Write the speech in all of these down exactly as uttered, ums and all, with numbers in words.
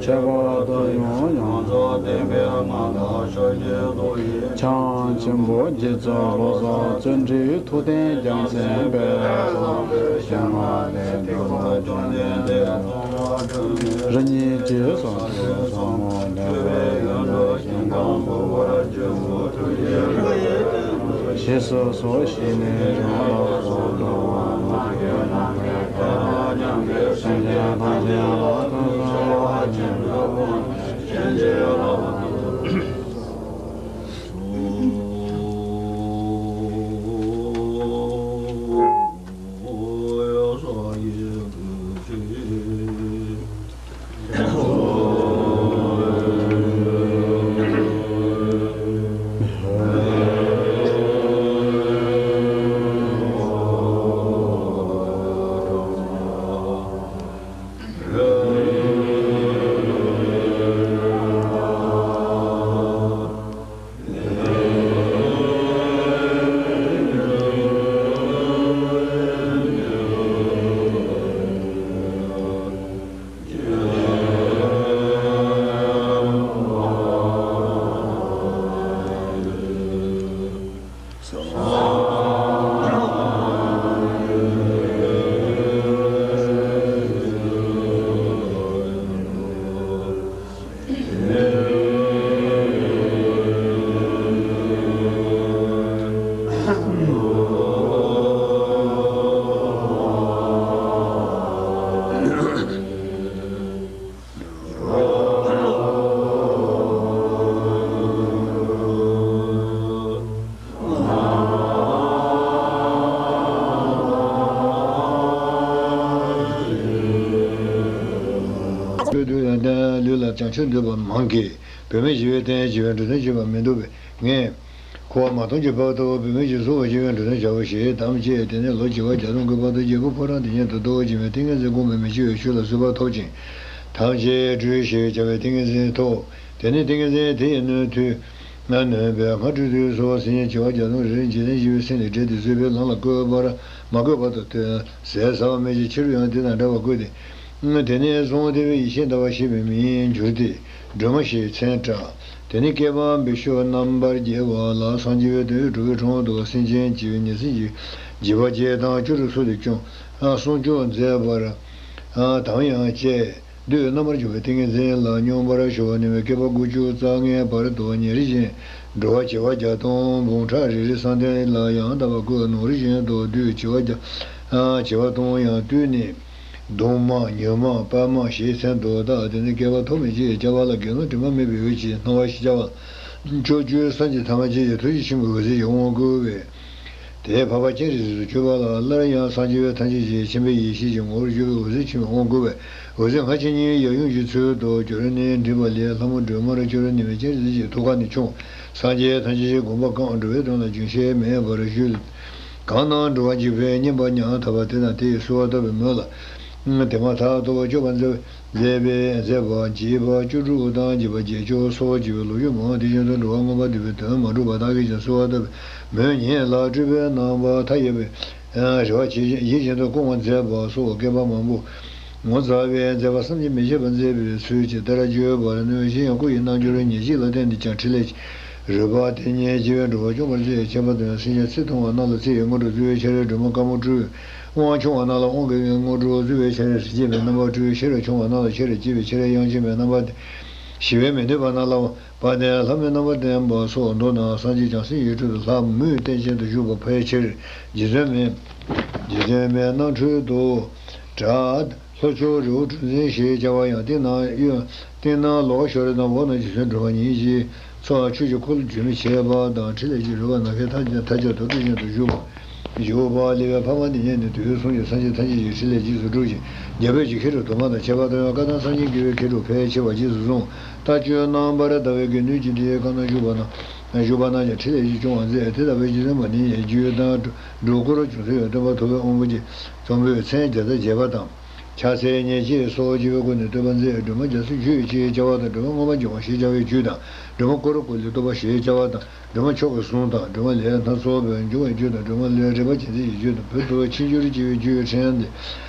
ཁྱད་པར་དུ་ཡང་ཡང་དག་བསྟན་པའི་ངང་དག་ཕྱག་རྒྱའི་རྡོ་ཡིས། བྱང་ཆེན་པོ་རྗེ་བཙུན་བློ་བཟང་བརྩོན་འགྲུས་ཐུབ་བསྟན་རྒྱལ་མཚན་དཔལ་བཟང་པོའི་ཞལ་སྔ་ནས་འདི་སྐད་བརྗོད་དེ། རི་ཉིལ་གྱི་ས་དེར་ཟབ་མོ་ལེགས་པར་ཡོན་ཏན་ཞིང་ཁམས་བུ་བར་བྱོན་པོ་ཐུགས་རྗེའི་བློ་ཡིས་བསྟན་པ་ཞེས་སུ་གསོལ་ཞིང་ནས་རང་ལ་སོགས་འགྲོ་བ་མ་གྱུར་ནམ་མཁའི་མཐའ་དང་མཉམ་པའི་སེམས་ཅན་ཐམས་ཅད་ལ་ཐུགས་བརྩེ་བ་ཆེན་པོས་དགོངས་ནས་བྱིན་གྱིས་བརླབ་ཏུ། ལུས་ལ་བྱང་ཆུབ་འདོད་པ་མང་གིས། བུད་མེད་ཞི་བའི་སྟེང་ཞི་བའི་འགྲོ་དོན་བྱེད་པ་མི་འདུག་པས། ངས་འཁོར་བ་མ་སྟོངས་ཀྱི་བར་དུ་བུད་མེད་ཀྱིས་བཟུང་བ་ཞི་བའི་འགྲོ་དོན་བྱའོ་ཞེས་དམ་བཅས། དེ་ནས་ལོ་བྱེ་བ་བརྒྱ་སྟོང་གི་བར་དུ་རྒྱལ་པོ་ཕོ་བྲང་དེ་ཉིད་དུ་གཏོར་བ་བྱས་པས། ཏིང་ངེ་འཛིན་བསྒོམས་པས་མི་འཆི་བའི་ཆོས་ལ་བཟོད་པ་ཐོབ་ཅིང་། ཐམས་ཅད་སྤྲུལ་ཞེས་བྱ་བའི་ཏིང་ངེ་འཛིན་ཐོབ། དེ་ནས་ཏིང་ངེ་འཛིན་དེ་ཡི་སྣོད་དུ་ང་ནོན་པས་སྔར་སྤྲུལ་དུས་སུ་སེམས་ཅན་བྱེ་བ་བརྒྱ་སྟོང་རེ་རེ་འཇིག་རྟེན་ཞི་བའི་སེམས་ལས་བསྒྲལ་ཏེ་བཟོད་པའི་ལམ་ལ་བཀོད་པར་མ་བཀོད་པར་དུ་ཟད་ཟ་བ་མེད་ཅིང་ཕྱི་རུ་ཡང་དེ་དང་འདྲ་བར་བཀོད་དེ། དེ་ནས་བཟུང་བདེ་བའི་ཡེ་ཤེས་ཟླ་བ་ཞེས་པའི་མིང་གྱུར་ཏེ་སྒྲོལ་མ་ཞེས་མཚན་བཀྲལ། དེ་ནས་བསྐལ་པ་བི་ཤྭ་རྣམ་པར་རྒྱལ་བ་ལ་སངས་རྒྱས་པའི་དོན་ཡོད་གྲུབ་པའི་དྲུང་དུ་སེམས་ཅན་བྱེ་བའི་ཉེར་འཚོའི་འཇིགས་པ་བརྒྱད་དང་བཅུ་དྲུག་སོགས་ལས་སྐྱོང་སྲུང་སྐྱོབ་མཛད་པར་དམ་ཡང་བཅས། བདུད་རྣམ་པར་འཇོམས་པའི་ཏིང་ངེ་འཛིན་ལ་སྙོམས་པར་ཞུགས་པ་ནས་བསྐལ་པ་དགུ་བཅུ་རྩ་ལྔའི་བར་དུ་ཉིན་རེ་བཞིན་ འགྲོ་བ་བྱེ་བ་བརྒྱ་སྟོང་འབུམ་ཕྲག་རེ་རེའི་བསམ་གཏན་ལ་ཡང་དག་པར་བཀོད། ནོར་བུ་བཞིན་དུ་བསྡུས། བྱེ་བ་བརྒྱ། བྱེ་བ་སྟོང་ཡང་བསྡུས་ནས། གདུང་མ་ཉོན་མ་པདྨ་ཞེས་མཚན་དུ་བཏགས། དེ་ནས་བསྐལ་པ་ཐོག་མེད་ཅེས་བྱ་བ་ལ། དགེ་སློང་དྲི་མ་མེད་པའི་འོད་ཀྱིས་སྣང་བ་ཞེས་བྱ་བ་ལ། ཕྱོགས་བཅུའི་སངས་རྒྱས་ཐ་མལ་ཆེན་པོའི་ཐུགས་རྗེ་ཆེན་པོའི་འོད་ཟེར་གྱིས་དབང་བསྐུར་བས། དེས་འཕགས་པ་སྤྱན་རས་གཟིགས་སུ་གྱུར་པ་ལ། སླར་ཡང་སངས་རྒྱས་པའི་ཐམས་ཅད་ཀྱི་མཁྱེན་པའི་ཡེ་ཤེས་ཀྱི་ངོ་བོར་གྱུར་པའི་འོད་ཟེར་ཆེན་པོས་དབང་བསྐུར་བས། འོད་ཟེར་སྔར་བྱས་ཉིད་ཡབ་ཡུམ་གྱི་ཚུལ་དུ་གྱུར་ནས་འདྲིས་པ་ལས། ལྷ་མོ་སྒྲོལ་མར་གྱུར་ནུས་པའི་སྤྱན་རས་གཟིགས་ཀྱི་ཐུགས་ཀ་ནས་ཕྱུང་། སངས་རྒྱས་ཐམས་ཅད་ཀྱི་དགོངས་པ་བསྐང་། འགྲོ་བའི་དོན་ལ་རྒྱུན་ཆད་མེད་པར་ཞུས། གང་རྣམས་འགྲོ་བ་འཇིགས་པའི་བསྙེན་པ་ཉམས་ཐག་པ་དེ་དང་དེ་ཡི་གསོལ་བ་བཏབ་པའི་མོད་ལ། དེ་མ་ཐག་ཏུ་སྐྱོབ་པར་མཛད། མཛད་པའི་མཛད་པ་བགྱིས་པ་བཅུ་དྲུག་དང་། བགྱིས་པ་བརྒྱད་ཅུ་སོགས་བགྱིས་པའི་ལོ་རྒྱུས་མང་། དེ་བཞིན་དུ་འགྲོ་བ་མངོན་པར་འདོད་པའི་དོན་མ་གྲུབ་པ་དག་གིས་ཀྱང་གསོལ་བ་བཏབ་པའི་མོད་ཉིད་ལ། སྤྲུལ་པའི་རྣམ་པ་མཐའ་ཡས་པའི་རེ་བ་ཇི་བཞིན་དུ་སྐོང་བར་མཛད་པ་སོགས་བསྐལ་པ་མང་པོ་ངོ་མཚར་བའི་མཛད་པ་བསམ་གྱིས་མི་ཁྱབ་པ་མཛད་པའི་ཚུལ་གྱི་ལྟར་བརྗོད་པར་ནུས་ཤིང་། སྐུ་ཡི་རྣལ་འབྱོར་ཉེར་གཅིག་ལ་བརྟེན་ཏེ་ཀྱང་ཕྲིན་ལས་རོལ་པ་དེ་ཉིད་བགྱིས་པས་འགྲོ་བ་སྐྱོབ་པར་མཛད། ཁྱད་པར་དུ་ཡང་སེམས་ཅན་ཚེ་ཐུང་བ་རྣམས་ལ་ཚེ་ཡི་དངོས་གྲུབ་སྩོལ་བའི་ཕྱིར་སྒྲོལ་མ་དཀར་མོ་སྤྲུལ། དབང་ཆུང་བ་རྣམས་ལ་དབང་གི་དངོས་གྲུབ་སྩོལ་བའི་ཕྱིར་རིན་ཆེན་གྱི་རྣམ་པ་སྤྲུལ། ཤེས་རབ་ཆུང་བ་རྣམས་ལ་ཤེས་རབ་བསྐྱེད་པའི་ཕྱིར་དབྱངས་ཅན་མའི་རྣམ་པ་སྟེ། ཞི་བས་མི་གནོད་པ་རྣམས་ལ་དཔལ་ལྡན་ལྷ་མོའི་རྣམ་པ་བསྟན་པ་སོགས། མདོར་ན་སངས་རྒྱས་བྱང་སེམས་ཡུལ་དྲུག་ཏུ་ལྷ་མིའི་རྟེན་ཅན་དུ་བཞུགས་པ་ཕལ་ཆེར་རྗེ་བཙུན་མའི་རྗེ་བཙུན་མའི་རྣམ་འཕྲུལ་དུ་གྲགས། ལྷོ་ཕྱོགས་རི་བོ་གྲུ་འཛིན་ཞེས་བྱ་བ་ཡང་། སྟེང་ན་གཡོན། སྟེང་ན་ལོགས་ཤར་དང་། འོག་ན་རྗེ་བཙུན་སྒྲོལ་མ་ཉིད་ཀྱི་ཚོགས། ཆོས་ཀྱི་འཁོར་ལོ་རྒྱུན་མི་འཆད་པ་དང་། ཕྲིན་ལས་ཀྱི་རོལ་པ་ནམ་མཁའི་མཐའ་མཐའ་ཁྱབ་ཏུ་སྤྲོ་བཞིན་དུ་བཞུགས་པ། བཞུགས་པ་ལེགས་པའི་འཕགས་མ་འདི་ཉིད་ནི་དུས་གསུམ་གྱི་སངས་རྒྱས་ཐམས་ཅད་ཀྱི་ཕྲིན་ལས་རྗེས་སུ་སྒྲུབ་ཅིང་། རྒྱལ་པོས་ཀྱང་ཤེས་རབ་དུ་མ་དང་ཁྱད་པར་དུ་ཡང་བསྐལ་བཟང་སངས་རྒྱས་དགེ་བའི་མཁས་གྲུབ་ཕལ་ཆེ་བ་རྗེས་སུ་བཟུང་། ལྟ་སྤྱོད་རྣམ་པར་དག་པའི་དགེ་འདུན་གྱི་སྡེ་གང་ན་བཞུགས་པ་ན་བཞུགས་པ་རྣམས་ཀྱང་ཕྲིན་ལས་ཀྱིས་སྐྱོང་བར་མཛད། དེ་ལྟ་བུའི་རྗེ་བཙུན་མ་ནི་རྒྱུད་དང་སྒྲོ་སྐུར་ཅུང་ཟད་ཡང་སྟོན་པ་ཐུབ་པའི་དབང་པོ་རྗེ་ཙོང་པོས་མཚན་བརྒྱ་རྩ་བརྒྱད་པ་དང་། ཕྱག་འཚལ་ཉེར་གཅིག་སོགས་བགྱིས་པའི་སྒོ་ནས་བསྟོད་པར་མཛད། སྒྲོལ་མ་རྒྱ་མཚོའི་རྒྱུད་ཅེས་བྱ་བ་དང་། སྒྲོལ་མ་མངོན་པར་འབྱུང་བ་ཞེས་བྱ་བའི་རྒྱུད་དང་། སྒྲོལ་མ་ཀུ་རུ་ཀུ་ལུ་བསྟོད་པ་ཞེས་བྱ་བ་དང་། སྒྲོལ་མ་མཆོག་གི་གཟུངས་དང་། སྒྲོལ་མ་ལས་སྣ་ཚོགས་པའི་འབྱུང་བའི་རྒྱུད་དང་། སྒྲོལ་མ་ལས་རེག་པ་བྱིན་ཚད་ཀྱི་རྒྱུད་དང་། བོད་དུ་ཕྱིར་འགྱུར་བགྱིས་པའི་རྒྱུད་ཕྲན་ལས།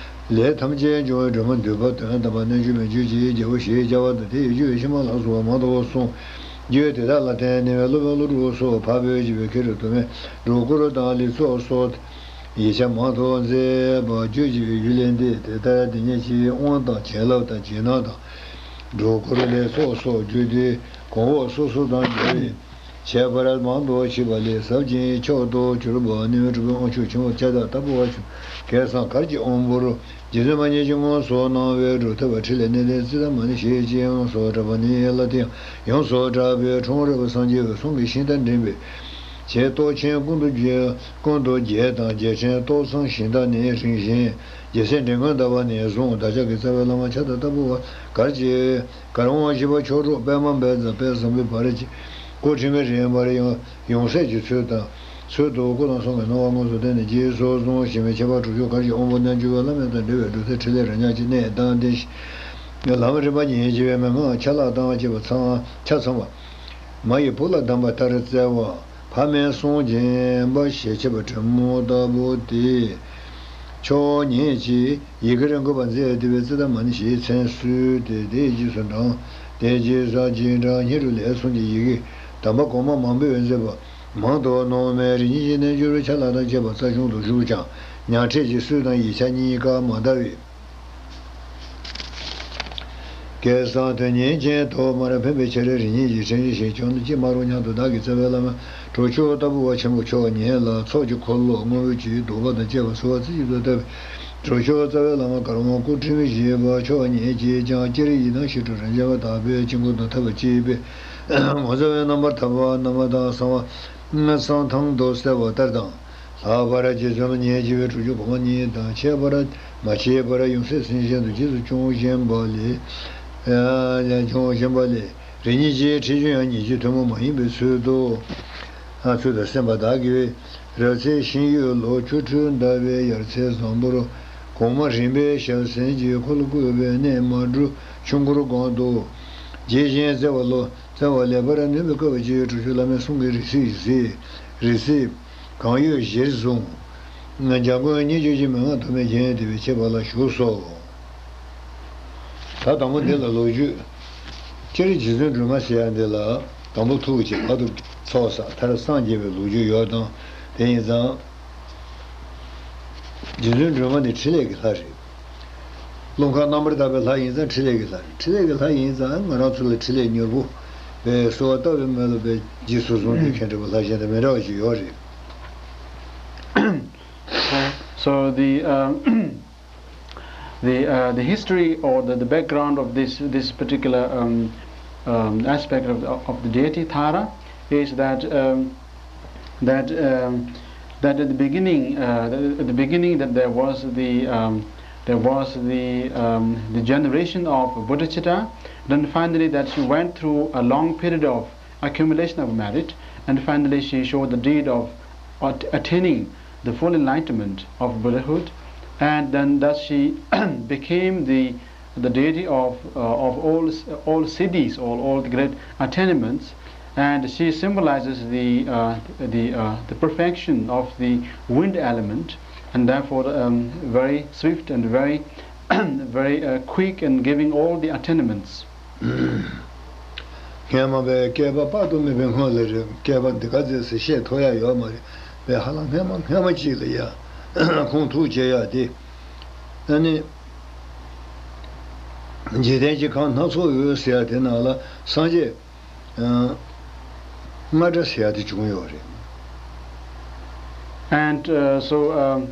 ལས་ཐམས་ཅད་འབྱུང་བའི་སྒྲོལ་མ་འདུས་པ། དོན་དམ་པར་རྣལ་འབྱོར་མའི་རྒྱུད་ཀྱི་རྒྱལ་པོ་ཞེས་བྱ་བ་དང་། དེ་ཡི་རྒྱུད་ཕྱི་མ་ལ་སོགས་པ་མང་དུ་གསུངས། རྒྱུད་དེ་དག་ལ་བརྟེན་ནས་སློབ་དཔོན་ཀླུ་སྒྲུབ་སོགས་འཕགས་བོད་ཀྱི་མཁས་གྲུབ་དུ་མས་སྒྲོ་སྐུར་དང་ལེགས་ཚོགས་སོགས། ཡིག་ཆ་མང་དུ་མཛད་པ་བརྗོད་བགྱིས་པའི་ཡུལ་ལས་འདས། དེ་ལྟར་དེ་ཉིད་ཀྱི་དབང་དང་བྱིན་རླབས་དང་རྗེས་གནང་དང་། སྒྲོ་སྐུར་ལེགས་ཚོགས་སོགས་རྒྱུད་སྡེ་གོང་འོག་སོ་སོ་དང་འབྲེལ་བའི་ཁྱད་པར་མང་དུ་མཆིས་པ་ལས་ཟབ་ཅིང་མཆོག་ཏུ་གྱུར་པ་རྣལ་འབྱོར་གྲུབ་པའི་དབང་ཕྱུག་ཆེན་པོ་ཁྱབ་བདག་ལྟ་བུ་བ་ཆུ་སྐལ་བཟང་གར་གྱི་དབང་པོར་རྗེ་བཙུན་མ་ཉིད་ཀྱིས་དངོས་སུ་གནང་བའི་སྒྲུབ་ཐབས་ཕྲིན་ལས་གནད་དོན་ཙིཏྟ་མ་ཎི་ཞེས་བྱའི་ཡོངས་སུ་གྲགས་པ་ནི་ལ་དེའང་ཡོངས་སུ་གྲགས་པའི་འཁྲུངས་རབས་སངས་རྒྱས་འོད་སྲུང་གི་ཤིང་རྟ་འདྲེན་པའི་ཆེད་གཏོར་ཆེན་ཀུན་ཏུ་རྒྱས་ཀུན་ཏུ་རྒྱས་དང་རྒྱས་ཕྲེང་གཏོར་ཚང་བཞེངས་སྟངས་ནི་རིང་ཞིང་རྒྱལ་སྲས་འདྲེན་མགོན་ཟླ་བ་ནས་བཟུང་བདག་ཅག་གི་རྩ་བའི་བླ་མ་ཁྱབ་བདག་ལྟ་བུ་བ་གར་གྱི་གར་དབང་བཞི་པ་མཆོག་གྲུབ་པདྨ་དཔལ་བཟང་དཔལ་བཟང་པོའི་བར་གྱི་སྐུ་ཕྲེང་བའི་རིམ་པར་ཡང་ཡུམ་སྲས་ཀྱི་ཚུལ་དང་། ཚུལ་དུ་སྐུ་དང་གསུང་གི་སྣང་བ་དངོས་སུ་བསྟན་ནས་རྗེས་སུ་བཟུང་ཞིང་ཁྱད་པར་དྲུག་ཅུ་གར་གྱི་དབང་པོ་རྣལ་འབྱོར་པའི་བླ་མེད་དང་འབྲེལ་བའི་སྒྲུབ་ཐབས་ཕྲིན་ལས་རབ་ཉག་གི་གནད་དང་ལྡན་ཞིང་། ལམ་རིམ་པ་ཉིད་ཀྱི་མན་ངག་ཆ་ལག་དང་བཅས་པ་ཚང་ཆ་ཚང་བ། མ་ཡི་བུ་ལ་གདམས་པ་ལྟར་བསྩལ་བ། ཕ་མའི་གསུང་སྦྱིན་པ་ཞེས་བྱ་བའི་དྲིན་མོ་ལྟ་བུ་སྟེ། མཆོག་ཉིད་ཀྱི་ཡི་གེར་འགོད་པ་མཛད་དེ་བས་ཙིཏྟ་མ་ཎི་ཞེས་མཚན་གསོལ་ཏེ་དེའི་རྗེས་སུ་འབྲང་། དེའི་རྗེས་སུ་རྗེས་འབྲང་སྙིང་རུས་ལས་གསུངས་ཀྱི་ཡི་གེ་དམ་པ་གོང་མ་མང་པོས་མཛད་པ་མང་དུ་གནང་བས་རིམ་གཉིས་ཀྱི་རྣལ་འབྱོར་ཆ་ལག་དང་བཅས་པ་རྩ་ཆུང་དུ་བཞུགས་ཀྱང་ཉག་ཕྲད་ཀྱི་སྲོལ་དང་ཡིག་ཆ་གཉིས་ཀ་མ་དར་བས། སྐལ་བཟང་དོན་གཉེར་ཅན་ཐོག་མར་ཕན་པའི་ཕྱིར་རིམ་གཉིས་ཀྱི་ཕྲིན་ལས་ཞེས་བྱ་ནི་ཅི་མ་རུང་སྙམ་དུ་བདག་གི་རྩ་བའི་བླ་མ་གྲུབ་མཆོག་ལྟ་བུ་བ་ཆེན་པོ་མཆོག་ཉིད་ལ་ཚོགས་ཀྱི་འཁོར་ལོ་དངོས་པོའི་ཀྱི་བདུག་པ་དང་བཅས་པ་གསོལ་བ་རྩེ་གཅིག་ཏུ་བཏབ་པས། གྲུབ་མཆོག་རྩ་བའི་བླ་མ་དཀར་དབང་སྐུ་ཕྲེང་བཞི་པ་མཆོག་ཉིད་ཀྱིས་ཀྱང་སྤྱིར་ཡི་དམ་ཞི་ཁྲོ་རབ་འབྱམས་པ་དག་པའི་དཀྱིལ་འཁོར་དང་ཐབས་ཅིག་པའི་ངོ་མཚར་བའི་རྣམ་པར་ཐར་པ་རྣམ་པ་དང་གསང་བ་གསང་ཐང་དུ་གསལ་བ་ལྟར་དང་། ལྷག་པར་རྗེ་བཙུན་མ་ཉིད་ཀྱི་སྒྲུབ་མཆོད་གོང་མ་ཉིད་དང་ཁྱད་པར་མ་ཕྱེད་པར་ཡུམ་སྲས་སེང་བཞིན་དུ་རྗེས་སུ་སྐྱོང་བཞིན་པ་ལས། སྐྱོང་བཞིན་པ་ལས་རིམ་གཉིས་ཀྱི་ཁྲིད་རྒྱུན་ཡང་ཉིད་ཀྱི་ཐུན་མོང་མ་ཡིན་པའི་ཚུལ་དུ། ཚུལ་དུ་གསན་པ་དག་གིས་རབ་ཚེས་ཤིང་ཡོས་ལོ་ཆུ་སྦྲུལ་ཟླ་བའི་ཡར་ཚེས་བཟང་པོར་གོང་མ་རིམ་པས་ཞབས་སེན་གྱི་འཁོར་ལོ་བསྐོར་བའི་གནས་མ་གྲུ་ཆུ་འཁོར་སྒང་དུ་དགྱེས་བཞིན་བརྩེ་བ་ལོ། རྩ་བ་ལེགས་པར་ནོན་པའི་སྐབས་ཀྱི་གྲུབ་མཆོག་བླ་མའི་གསུང་གི་རིགས་སུ་ཡིག་གཟིགས། རིགས་སུ་གང་ཡོད་གཞིར་བཟུང་། འཇམ་མགོན་སྙན་བརྒྱུད་ཀྱི་མན་ངག་ཐོགས་མེད་རྒྱན་དེ་བའི་ཁྱད་པར་ལ་ཞུགས་སོ། ད་དང་པོ་འདི་ལ་ལོ་རྒྱུས། སྤྱིར་རྗེ་བཙུན་སྒྲོལ་མ་ཟེར་ཡ་འདི་ལ་དང་པོ་ཐུགས་ཀྱི་བར་དུ་ཚོགས་བསགས་མཐར་སངས་རྒྱས་པའི་ལོ་རྒྱུས་ཡོད་དང་། དེ་ཡིན་ཙང་། རྗེ་བཙུན་སྒྲོལ་མ་ནི་ཕྲིན་ལས་ཀྱི་ལྷ་རེད། རླུང་ཁམས་རྣམ་པར་དག་པའི་ལྷ་ཡིན་ཙང་ཕྲིན་ལས་ཀྱི་ལྷ་རེད། ཕྲིན་ལས་ཀྱི་ལྷ་ཡིན་ཙང་ང་རང་ཚོ་ལ་ཕྲིན་ལས་མྱུར་པོ། པའི་གསོལ་བ་བཏབ་པའི་མོད་ལ་པའི་རྗེས་སུ་བཟུང་སྟེ་མཁན་འདྲ་བ་ལྷ་གཞན་དང་མི་འདྲ་བ་ཞིག་ཡོད་རེད། So, so the, um, the, uh, the history or the, the background of this, this particular, um, um, aspect of, of the deity Tara is that, um, that, um, that at the beginning, uh, at the beginning that there was the, um, there was the, um, the generation of Buddhachita. Then finally that she went through a long period of accumulation of merit, and finally she showed the deed of at-, attaining the full enlightenment of Buddhahood, and then thus she became the, the deity of, uh, of all, all siddhis, all, all the great attainments, and she symbolizes the, uh, the, uh, the perfection of the wind element, and therefore, um, very swift and very, very, uh, quick in giving all the attainments. སྔས་མ་པའི་བསྐལ་པ་དཔག་ཏུ་མེད་པའི་སྔོན་ལ་རེད། བསྐལ་པ་འདི་ག་ཚོད་ཟེར་བཤད་ཐུབ་ཡ་ཡོད་མ་རེད། པའི་ཧ་ལམ་སྔས་མ་སྔས་མ་གཅིག་ལ་ཡ་ཁོང་ཐུགས་བསྐྱེད་ཡ་དེ། ཨ་ནི་འཇིག་རྟེན་གྱི་ཁམས་སྣ་ཚོགས་འོད་ཟེར་ཡ་དེ་ནང་ལ་སངས་རྒྱས་ཨ་རྔ་སྒྲ་ཟེར་ཡ་དེ་བྱུང་ཡོད་རེད། And, uh, so, um,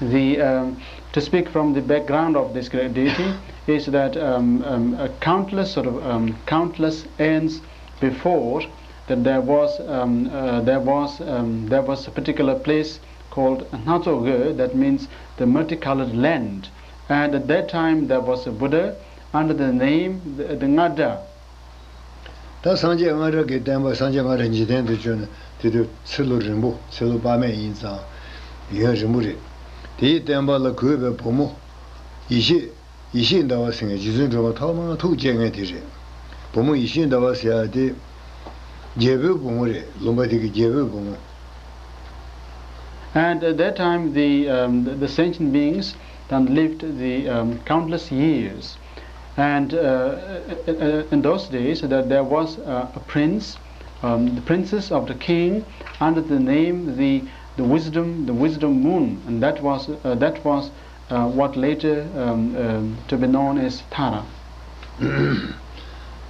the, um, to speak from the background of this great deity is that, um, um, uh, countless sort of, um, countless aeons before that there was, um, uh, there was, um, there was a particular place called Hnatsogö, that means the multicolored land. And at that time there was a Buddha under the name the, the Ngada. ད་སངས་རྒྱས་རྔ་སྒྲ་གི་བསྟན་པ། སངས་རྒྱས་རྔ་སྒྲ་འཇིག་རྟེན་དུ་བྱོན་ནས་དེ་དུས་ཚེ་ལོ་རིང་པོ། ཚེ་ལོ་དཔག་མེད་ཡིན་ཙང་ཡུན་རིང་པོ་རེད། དེའི་བསྟན་པ་ལ་གུས་པའི་བུ་མོ་ཡེ་ཤེས། ཡེ་ཤེས་ཟླ་བ་ཟེར་མཁན་རྗེ་བཙུན་སྒྲོལ་མ་ཐོག་མར་ཐུགས་བསྐྱེད་མཁན་དེ་རེད། བུ་མོ་ཡེ་ཤེས་ཟླ་བ་ཟེར་ཡ་དེ་རྒྱལ་པོའི་བུ་མོ་རེད། ལུང་པ་དེ་གི་རྒྱལ་པོའི་བུ་མོ། And at that time, the, um, the, the sentient beings then lived the, um, countless years. And, uh, uh, uh, in those days, that there was, uh, a prince, um, the princess of the king, under the name the, the wisdom, the wisdom moon, and that was, uh, that was, uh, what later, um, um, to be known as Tara.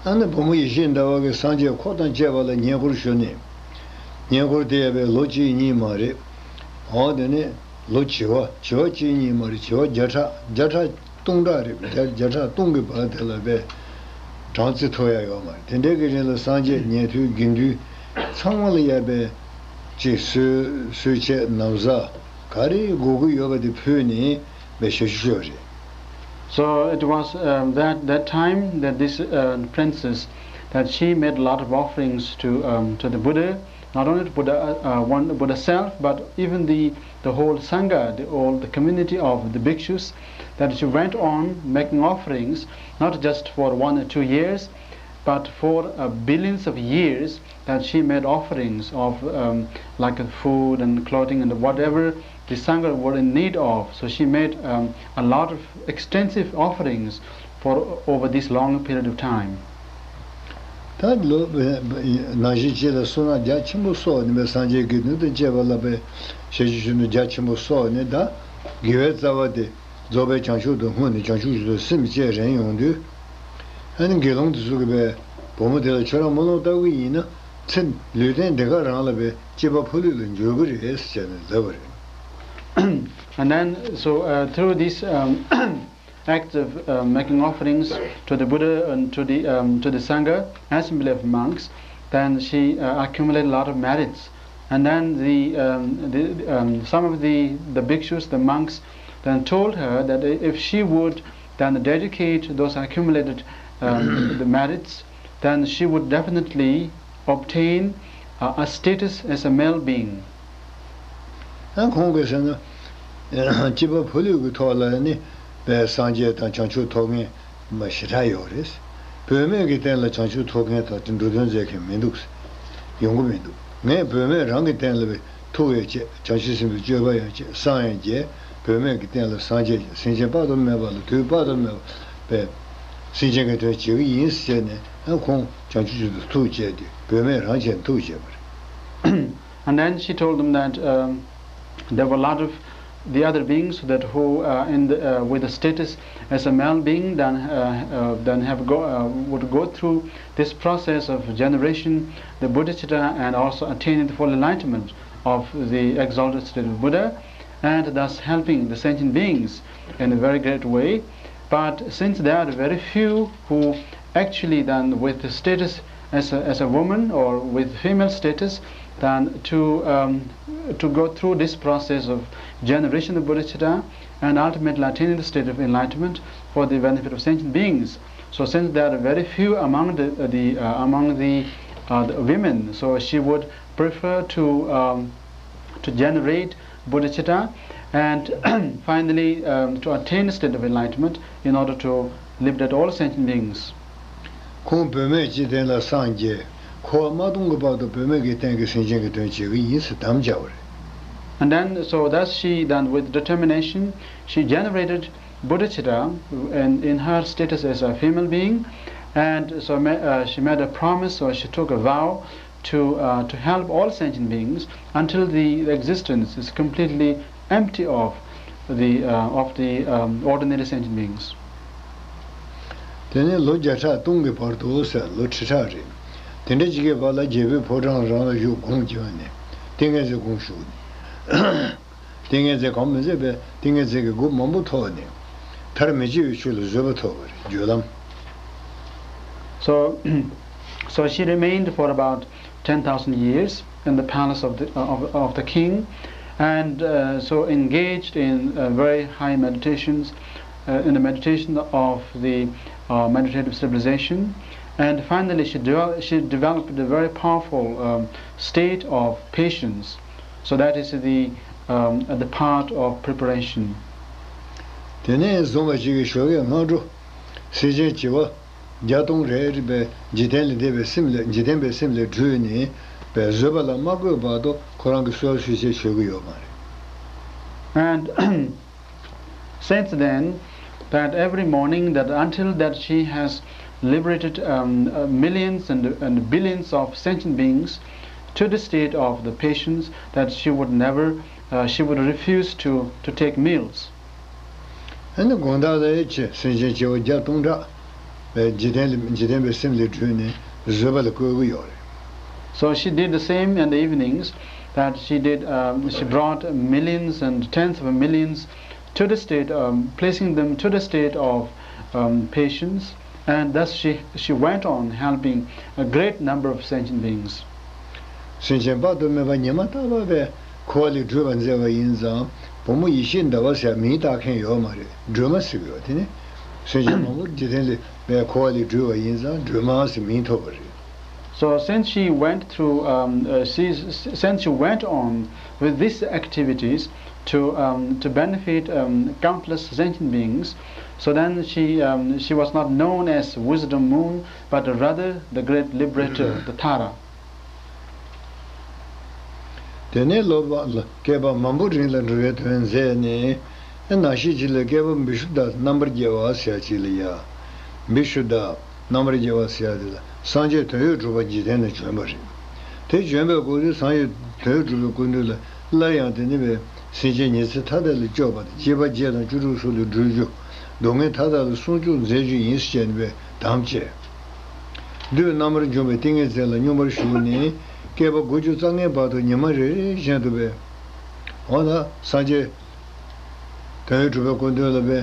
ཨ་ནི་བུ་མོ་ཡེ་ཤེས་ཟླ་བ་གིས་སངས་རྒྱས་འཁོར་དང་བཅས་པ་ལ་བསྙེན་བཀུར་ཞུས་ནས། བསྙེན་བཀུར་དེ་ཡང་པའི་ལོ་གཅིག་གཉིས་མ་རེད། འོ་དེ་ནས་ལོ་བྱེ་བ། བྱེ་བ་གཅིག་གཉིས་མ་རེད། བྱེ་བ་བརྒྱ་ཕྲག་བརྒྱ་ཕྲག་སྟོང་ཕྲག་རེད། བརྒྱ་བརྒྱ་ཕྲག་སྟོང་གི་བར་དེ་ལ་པའི་གྲངས་བརྩི་ཐུབ་ཡ་ཡོད་མ་རེད། དེ་འདྲའི་གི་རིང་ལ་སངས་རྒྱས་ཉན་ཐོས་དགེ་འདུན་ཚང་མ་ལ་ཡ་པའི་ཅིག་གསོལ་གསོལ་ཆས་ན་བཟའ་ག་རེ་དགོས་ཀྱི་ཡོད་པ་དེ་ཕུལ་ནས་པའི་ཞབས་ཞུ་ཞུས་པ་རེད། So it was, um, that, that time that this, uh, princess, that she made a lot of offerings to, um, to the Buddha, not only to Buddha, uh, uh, one Buddha self, but even the, the whole Sangha, the, all the community of the bhikshus, that she went on making offerings, not just for one or two years, but for, uh, billions of years, that she made offerings of, um, like, uh, food and clothing and whatever the Sangha were in need of. So she made, um, a lot of extensive offerings for over this long period of time. ད་ལོ་ནང་བཞིན་གཅིག་ལ་བསོད་ནམས་རྒྱ་ཆེན་པོ་གསོག་ནས་པའི་སངས་རྒྱས་དགེ་འདུན་དང་བཅས་པ་ལ་པའི་ཞབས་ཞུ་ཞུ་ནས་རྒྱ་ཆེན་པོ་གསོག་ནས། ད་དགེ་བའི་རྩ་བ་དེ་རྫོགས་པའི་བྱང་ཆུབ་ཏུ་བསྔོས་ནས་བྱང་ཆུབ་ཀྱི་ཚུལ་སེམས་བསྐྱེད་རན་ཡོང་དུས། ཨ་ནི་དགེ་སློང་དེ་ཚོ་གིས་པའི་བུ་མོ་དེ་ལ་ཁྱོད་རང་མོ་ལོང་ལྟ་གི་ཡིན་ན་ཚེ་ལུས་རྟེན་འདི་ག་རང་ལ་པའི་སྐྱེས་པ་ཕོ་ལུས་ལ་འབྱོར་གི་རེད་ཟེར་ནས་ལབ་པ་རེད། And then, so, uh, through this, um, act of, uh, making offerings to the Buddha and to the, um, to the Sangha, assembly of monks, then she, uh, accumulated a lot of merits. And then the, um, the, um, some of the, the bhikshus, the monks, then told her that i- if she would then dedicate those accumulated, um, the merits, then she would definitely obtain, uh, a status as a male being. ཨ་ཁོང་གིས་ཟེར་ན། སྐྱེས་པ་ཕོ་ལུས་ཀྱི་ཐོག་ལ་ནི་པའི་སངས་རྒྱས་དང་བྱང་ཆུབ་ཐོབ་མཁན་མ་ཞེ་དྲག་ཡོད་རེད། བུད་མེད་ཀྱི་སྟེང་ལ་བྱང་ཆུབ་ཐོབ་མཁན་དང་དེ་འགྲོ་དོན་མཛད་མཁན་མི་འདུག་ཡོང་གི་མི་འདུག་ངས་བུད་མེད་རང་གི་སྟེང་ལ་ཐུགས་ཡང་བསྐྱེད། བྱང་ཆུབ་སེམས་དཔའི་སྤྱོད་པ་ཡང་བསྐྱེད། སངས་ཡང་རྒྱས། བུད་མེད་ཀྱི་སྟེང་ལ་སངས་རྒྱས་ཀྱི་སེམས་ཅན་དཔག་ཏུ་མེད་པ་ལ་དུས་དཔག་ཏུ་མེད་པའི་སེམས་ཅན་གྱི་དོན་བྱེད་ཀྱི་ཡིན་ཟེར་ནས། ཨ་ཁོང་བྱང་ཆུབ་ཀྱི་ཐུགས་བསྐྱེད་དེ་བུད་མེད་རང་བྱས་ཐུགས་བསྐྱེད་པ་རེད། And then she told them that, um, there were a lot of the other beings that who uh, in the, uh, with the status as a male being then uh, uh, then have go uh, would go through this process of generation the bodhicitta and also attaining the full enlightenment of the exalted state of Buddha, and thus helping the sentient beings in a very great way. But since there are very few who actually then with the status as a, as a woman or with female status, then to um, to go through this process of generation of bodhicitta and ultimately attaining the state of enlightenment for the benefit of sentient beings. So since there are very few among the, the uh, among the, uh, the women, so she would prefer to um, to generate bodhicitta and finally um, to attain the state of enlightenment in order to liberate all sentient beings. ཁོང་བུད་མེད་སྤྱི་དོན་ལ་སངས་རྒྱས། འཁོར་བ་མ་སྟོངས་ཀྱི་བར་དུ་བུད་མེད་ཀྱི་སྟེང་གི་སེམས་ཅན་གྱི་དོན་བྱེད་ཀྱི་ཡིན་ཟེར་དམ་བཅའ་བ་རེད། And then, so thus she, then with determination, she generated bodhicitta in, in her status as a female being, and so ma- uh, she made a promise, or she took a vow to, uh, to help all sentient beings until the existence is completely empty of the, uh, of the um, ordinary sentient beings. དེ་ནས་ལོ་བརྒྱ་ཕྲག་སྟོང་གི་བར་དུ་ཟེར་ལོ་ཁྲི་ཕྲག་རེད། དེ་འདྲ་ཅིག་གི་བར་ལ་རྒྱལ་པོའི་ཕོ་བྲང་རང་ལ་བཞུགས་དགོངས་བྱས་ནས་ཏིང་ངེ་འཛིན་དགོངས་ཞུས་ནས། ཏིང་ངེ་འཛིན་གང་མི་མཛད་པའི་ཏིང་ངེ་འཛིན་གྱི་སྒོ་མང་པོ་ཐོབ་ནས་མཐར་མི་འཆི་བའི་ཆོས་ལ་བཟོད་པ་ཐོབ་པ་རེད། སྦྱོར་ལམ། So, so she remained for about ten thousand years in the palace of the, of, of the king, and uh, so engaged in uh, very high meditations, uh, in the meditation of the uh, meditative civilization. And finally, she, devel- she developed a very powerful um, state of patience. So that is the, um, the part of preparation. དེ་ནས་བཟུང་བ་ཞིག་གི་ཞོགས་ཀས་སྔ་དྲོ་སེམས་ཅན་བྱེ་བ་བརྒྱ་སྟོང་རེ་རེ་བས་འཇིག་རྟེན་ལས་འདས་པའི་སེམས་ལས་འཇིག་རྟེན་པའི་སེམས་ལས་བྲོས་ནས་པའི་བཟོད་པ་ལ་མ་བཀོད་བར་དུ་ཁོ་རང་གི་གསོལ་ཚིགས་བཅད་ཆོད་ཀྱི་ཡོད་མ་རེད། And since then, that every morning that until that she has liberated um, uh, millions and, and billions of sentient beings to the state of the patience, that she would never, uh, she would refuse to, to take meals. ཨ་ནི་དགོང་དག་ལ་ཡི་ཆེ་སེམས་ཅན་བྱེ་བ་བརྒྱ་སྟོང་ཕྲག་པའི་འཇིག་རྟེན་ལས་འཇིག་རྟེན་པའི་སེམས་ལས་བྲོས་ནས་བཟོད་པ་ལ་བཀོད་ཀྱི་ཡོད་རེད། So she did the same in the evenings, that she did, um, she brought millions and tens of millions to the state, um, placing them to the state of um, patience, and thus she, she went on helping a great number of sentient beings. སེམས་ཅན་དཔག་ཏུ་མེད་པ་ཉི་མ་རྟག་པར་པའི་འཁོར་བ་ལས་སྒྲོལ་བར་མཛད་པ་ཡིན་ཙང་བུ་མོ་ཡེ་ཤེས་ཟླ་བ་ཟེར་མིང་བཏགས་མཁན་ཡོད་མ་རེད། སྒྲོལ་མ་ཟེར་གི་ཡོད། དེ་ནི་སེམས་ཅན་མང་པོ་འཇིག་རྟེན་ལས་པའི་འཁོར་བ་ལས་སྒྲོལ་བ་ཡིན་ཙང་སྒྲོལ་མ་ཟེར་མིང་ཐོབ་པ་རེད། So since she went through, um, uh, she, since she went on with these activities to um, to benefit um, countless sentient beings, so then she um, she was not known as Wisdom Moon, but rather the great liberator, the Tara. དེ་ནས་ལོ་བ་ལ་བསྐལ་པ་མང་པོ་རིང་ལ་འགྲོ་བའི་དོན་མཛད་ནས། ཨེ་ནང་ཤེས་ཅིག་ལ་བསྐལ་པ་བི་ཤུ་དྷ་རྣམ་པར་རྒྱལ་བ་ཟེར་ཅིག་ལ་ཡ། བི་ཤུ་དྷ་རྣམ་པར་རྒྱལ་བ་ཟེར་དེ་ལ་སངས་རྒྱས་དོན་ཡོད་གྲུབ་པ་འཇིག་རྟེན་ལ་བྱོན་པ་རེད། དེ་བྱོན་པའི་སྐུ་དུས་སངས་རྒྱས་དོན་ཡོད་གྲུབ་པའི་སྐུ་མདུན་ལ་སླར་ཡང་དེ་ནི་བའི་སེམས་ཅན་ཉི་ཚེ་མཐའ་དག་ལས་སྐྱོབ་པ་དང་སྐྱེ་བ་བརྒྱད་དང་བཅུ་དྲུག་སོགས་ལས་སྒྲོལ་རྒྱུ། སྡུག་བསྔལ་མཐའ་དག་ལས་སྲུང་སྐྱོབ་མཛད་རྒྱུ་ཡིན་ཟེར་ནས་བའི་དམ་བཅས། བདུད་རྣམ་པར་འཇོམས་པའི་ཏིང་ངེ་འཛིན་ལ་སྙོམས་པར་ཞུགས་ནས་བསྐལ་པ་དགུ་བཅུ་རྩ་ལྔའི་བར་དུ་ཉི་མ་རེ་རེ་བཞིན་དུ་སྦེ། འོ་ན་སངས་རྒྱས་དོན་ཡོད་གྲུབ་པའི་སྐུ་མདུན་ལ་སྦེ།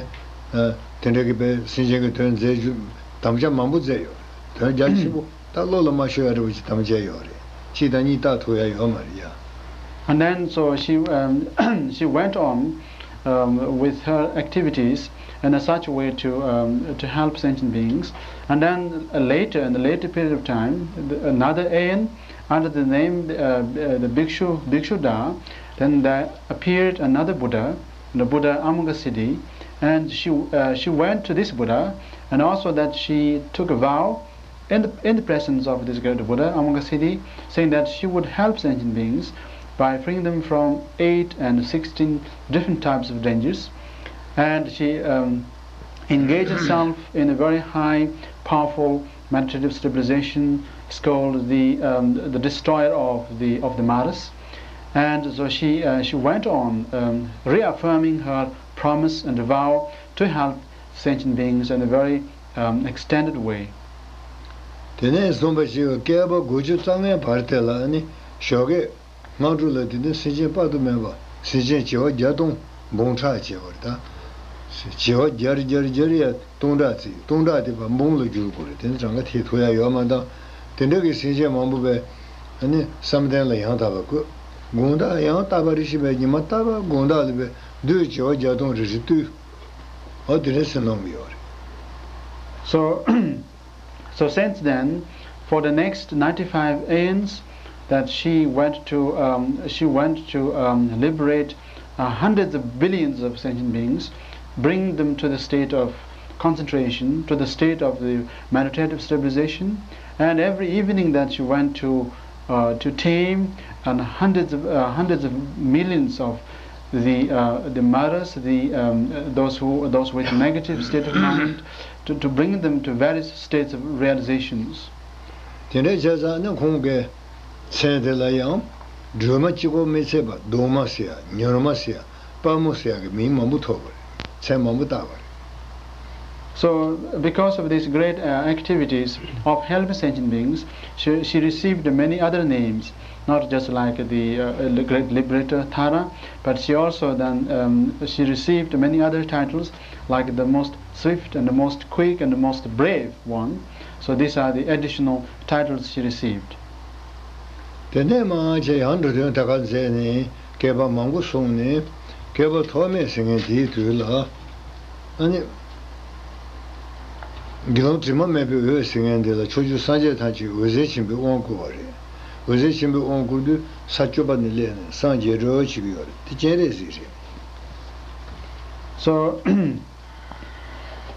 དེ་འདྲ་གི་སྦེ་སེམས་ཅན་གྱི་དོན་མཛད་རྒྱུ་དམ་བཅའ་མང་པོ་མཛད་ཡོད། དོན་རྒྱ་ཆེན་པོ་ད་བློ་ལ་མ་ཤོར་ཡ་འདྲ་བོ་ཅིག་དམ་བཅའ་ཡོད་རེད། གཅིག་དང་གཉིས་བཏགས་ཐུབ་ཡ་ཡོད་མ་རེད་ཡ། And then so she um, she went on um, with her activities in a such a way to, um, to help sentient beings. And then uh, later, in the later period of time, the, another aeon under the name uh, uh, the Bhikshu, Bhikshuddha, then there appeared another Buddha, the Buddha Amoghasiddhi, and she, uh, she went to this Buddha, and also that she took a vow in the, in the presence of this great Buddha, Amoghasiddhi, saying that she would help sentient beings by freeing them from eight and sixteen different types of dangers. And she um, engaged herself in a very high, powerful meditative stabilization. It's called the, um, the destroyer of the, of the Maras. And so she, uh, she went on, um, reaffirming her promise and vow to help sentient beings in a very, um, extended way. དེ་ནས་བཟུང་བ་ཞིག་བསྐལ་པ་དགུ་བཅུ་རྩ་ལྔའི་བར་དེ་ལ་ནི་ཞོགས་ཀས་སྔ་དྲོ་ལ་དེ་ནི་སེམས་ཅན་དཔག་ཏུ་མེད་པ་སེམས་ཅན་བྱེ་བ་བརྒྱ་སྟོང་འབུམ་ཕྲག་བྱེ་བར་དང་། བྱེ་བ་བརྒྱར་བརྒྱར་བརྒྱར་ཡ་སྟོང་ཕྲག་བརྩིས། སྟོང་ཕྲག་དེ་བ་འབུམ་ལ་འགྱུར་དགོས་རེད། དེ་ནི་གྲངས་ཀ་དེ་ཐུབ་ཡ་ཡོད་མ་དང་། དེ་འདྲ་གི་སེམས་ཅན་མང་པོ་བས་ཨ་ནི་བསམ་གཏན་ལ་ཡང་དག་པར་བཀོད། དགོང་དག་ཡང་རྟག་པར་རེ་ཞིག་བས་ཉི་མ་རྟག་པར་དགོང་དག་ལ་བས་བདུད་བྱེ་བ་བརྒྱ་སྟོང་རེ་རེ་བཏུལ། འོ་དེ་འདྲ་སེམས་སྣང་གི་ཡོད་རེད། So, so since then, for the next ninety-five aeons, that she went to, um, she went to, um, liberate, uh, hundreds of billions of sentient beings, bring them to the state of concentration, to the state of the meditative stabilization. And every evening that she went to, uh, to tame and hundreds of, uh, hundreds of millions of the, uh, the martyrs, the, um, those who, those with negative state of mind, to, to bring them to various states of realizations. དེ་འདྲ་བྱས་ཙང་ནི་ཁོང་གིས་མཚན་དེ་ལ་ཡང་སྒྲོལ་མ་གཅིག་པོ་མི་ཚད་པར་གདུང་མ་ཟེར་ཡ། མྱུར་མ་ཟེར་ཡ། དཔའ་མོ་ཟེར་ཡ་གི་མིང་མང་པོ་ཐོགས་པ་རེད། མཚན་མང་པོ་བཏགས་པ་རེད། So, because of these great, uh, activities of helping sentient beings, she, she received many other names, not just like the, uh, the great liberator Tara, but she also then, um, she received many other titles, like the most swift and the most quick and the most brave one. So these are the additional titles she received. དེ་ནས་མར་ཅིག་ཡང་འགྲོ་དོན་ད་ག་མཛད་ནས་བསྐལ་པ་མང་པོ་སོང་ནས་བསྐལ་པ་ཐོགས་མེད་ཟེར་མཁན་དེའི་དུས་ལ། ཨ་ནི། དགེ་སློང་དྲི་མ་མེད་པའི་འོད་ཟེར་མཁན་དེ་ལ་ཕྱོགས་བཅུའི་སངས་རྒྱས་ཐམས་ཅད་འོད་ཟེར་ཆེན་པོའི་དབང་བསྐུར་བ་རེད། འོད་ཟེར་ཆེན་པོའི་དབང་བསྐུར་དུས་ས་བཅུ་པ་ནས་སླེབས་ནས་སངས་རྒྱས་འགྲོ་བྱེད་ཀྱི་ཡོད་རེད། དེ་སྤྱན་རས་གཟིགས་རེད། So,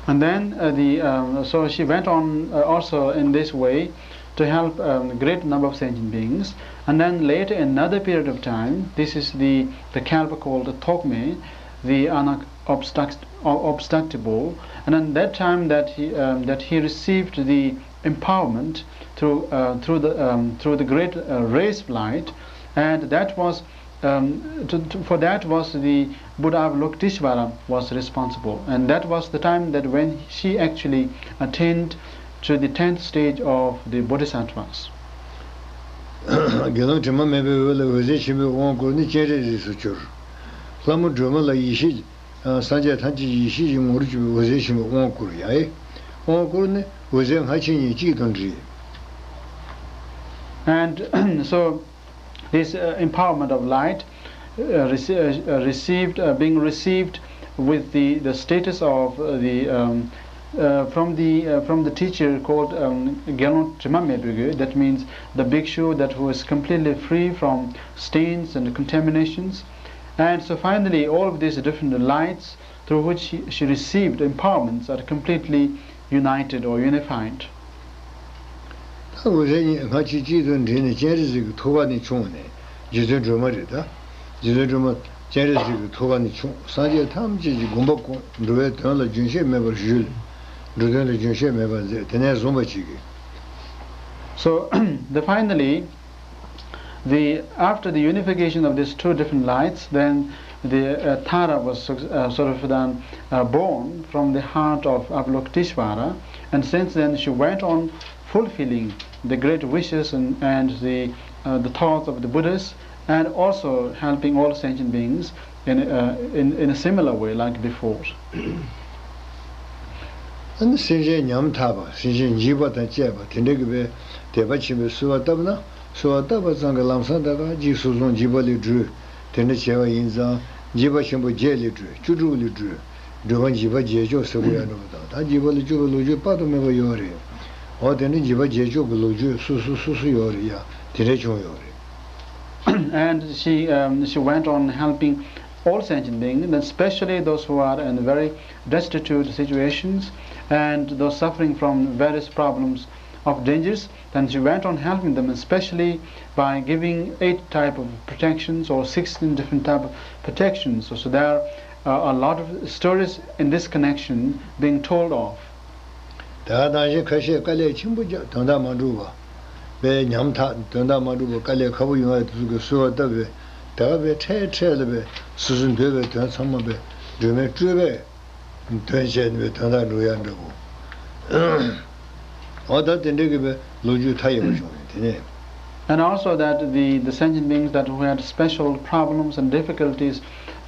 and then, uh, the, um, so she went on, uh, also in this way to help, um, great number of sentient beings. And then later, another period of time, this is the, the kalpa called the Tokme, the unobstruct-, obstructible. And then that time that he, um, that he received the empowerment through, uh, through the, um, through the great, uh, rays of light, and that was, um, to, to, for that was the Buddha Avalokiteshvara was responsible, and that was the time that when she actually attained to the tenth stage of the Bodhisattvas. དགེ་སློང་དྲི་མ་མེད་པའི་འོད་ལ་འོད་ཟེར་ཆེན་པོའི་དབང་བསྐུར་ནས་སྤྱན་རས་གཟིགས་སུ་གྱུར། ལྷ་མོ་སྒྲོལ་མ་ལ་ཡེ་ཤེས། ཨ། སངས་རྒྱས་ཐམས་ཅད་ཡེ་ཤེས་ཀྱི་ངོ་བོར་གྱུར་པའི་འོད་ཟེར་ཆེན་པོའི་དབང་བསྐུར་ཡ། དབང་བསྐུར་ནས་འོད་ཟེར་སྔ་ཕྱི་གཉིས་གཅིག་ཏུ་འདྲེས། And so, this, uh, empowerment of light, uh, rece- uh, received, uh, being received with the, the status of, uh, the, um, uh, from the, uh, from the teacher called, um, Gelon Trima Mebege, that means the bhikshu that who is completely free from stains and contaminations. And so finally, all of these different lights through which she, she received empowerments are completely united or unified. ད་འོད་ཟེར་གཉིས་སྔ་ཕྱི་གཅིག་ཏུ་འདྲེས་ནས་སྤྱན་རས་གཟིགས་ཀྱི་ཐུགས་ཀ་ནས་ཕྱུང་ནས། རྗེ་བཙུན་སྒྲོལ་མ་རེད་ད། རྗེ་བཙུན་སྒྲོལ་མ་སྤྱན་རས་གཟིགས་ཀྱི་ཐུགས་ཀ་ནས་ཕྱུང་། སངས་རྒྱས་ཐམས་ཅད་ཀྱི་དགོངས་པ་སྐོང་། འགྲོ་བའི་དོན་ལ་རྒྱུན་ཆད་མེད་པར་གཞོལ། འགྲོ་དོན་ལ་རྒྱུན་ཆད་མེད་པར་མཛད། དེ་ནས་བཟུང་བ་ཅིག་གིས། So, the finally, the, after the unification of these two different lights, then the, uh, Tara was, uh, sort of then, uh, born from the heart of Avalokiteshvara, and since then she went on fulfilling the great wishes and, and the, uh, the thoughts of the Buddhas, and also helping all sentient beings in, uh, in, in a similar way like before. ཨ་ནི་སེམས་ཅན་ཉམ་ཐག་པ། སེམས་ཅན་འཇིགས་པ་དང་བཅས་པ་དེ་འདྲ་གི་བས་དད་པ་ཆེན་པོས་གསོལ་བ་བཏབ་ན། གསོལ་བ་བཏབ་པ་ཙམ་གྱིས་ལམ་སང་ད་ག་འཇིགས་སོགས་གསུམ་འཇིགས་པ་ལས་གྲོལ། དེ་འདྲ་བྱས་པ་ཡིན་ཙང་། འཇིགས་པ་ཆེན་པོ་བརྒྱད་ལས་གྲོལ། བཅུ་དྲུག་ལས་གྲོལ། སྒྲོལ་མ་འཇིགས་པ་བརྒྱད་སྐྱོབ་ཟེར་དགོས་ཡ་འགྲོ་བ་དང་། ད་འཇིགས་པ་ལས་སྐྱོབ་པའི་ལོ་རྒྱུས་དཔག་ཏུ་མེད་པ་ཡོད་རེད། འོ་དེ་འདྲ་འཇིགས་པ་བརྒྱད་སྐྱོབ་ཀྱི་ལོ་རྒྱུས་སོ་སོ་སོ་སོ་ཡོད་རེད་ཡ། དེ་འདྲ་བྱུང་ཡོད་རེད། And she, um, she went on helping all sentient beings, and especially those who are in very destitute situations and those suffering from various problems of dangers. Then she went on helping them, especially by giving eight type of protections or sixteen different type of protections. So, so there are a lot of stories in this connection being told of. ད་ག་ནང་བཞིན་ཁ་ཤས་དཀའ་ལས་ཆེན་པོ་བརྒྱབ། དོན་དག་མ་འགྲུབ་པ། དཔེ་ཉམ་ཐག་དོན་དག་མ་འགྲུབ་པ། དཀའ་ལས་ཁག་པོ་ཡོང་ཡ་དེ་ཚོ་གི་གསོལ་བ་བཏབ་པའི་ ད་བས་འཕྲལ་འཕྲལ་ལ་བས་སོ་སོ་འདོད་པའི་དོན་ཚང་མ་བས་སྒྲོལ་མའི་སྤྲུལ་པས་དོན་བྱས་ནས་བས་དོན་དག་འགྲུབ་ཡག་འདྲ་བོ། འོ་ད་དེ་འདྲ་གི་བས་ལོ་རྒྱུས་མཐའ་ཡས་པ་བྱུང་ཡོད་དེ་ནས། And also that the, the sentient beings that who had special problems and difficulties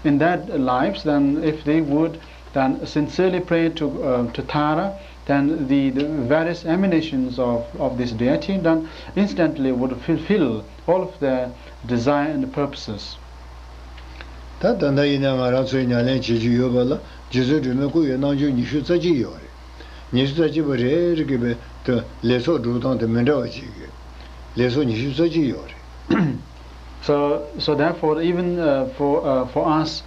in their lives, then if they would then sincerely pray to, uh, to Tara, then the, the various emanations of, of this deity then instantly would fulfill all of their desire and purposes. ད་ད་ལྟ་ཡིན་ན་ང་རང་ཚོའི་ཉམས་ལེན་བྱེད་ཀྱི་ཡོད་པ་ལ་རྗེ་བཙུན་སྒྲོལ་མའི་སྐུ་ཡི་རྣམ་འགྱུར་ཉི་ཤུ་རྩ་གཅིག་ཡོད་རེད། ཉི་ཤུ་རྩ་གཅིག་པ་རེ་རེ་གི་བའི་དོན་ལས་ཚོགས་སྒྲུབ་སྟངས་དེ་མི་འདྲ་བ་ཅིག་གི་ལས་ཚོགས་ཉི་ཤུ་རྩ་གཅིག་ཡོད་རེད། So, so therefore, even, uh, for, uh, for us,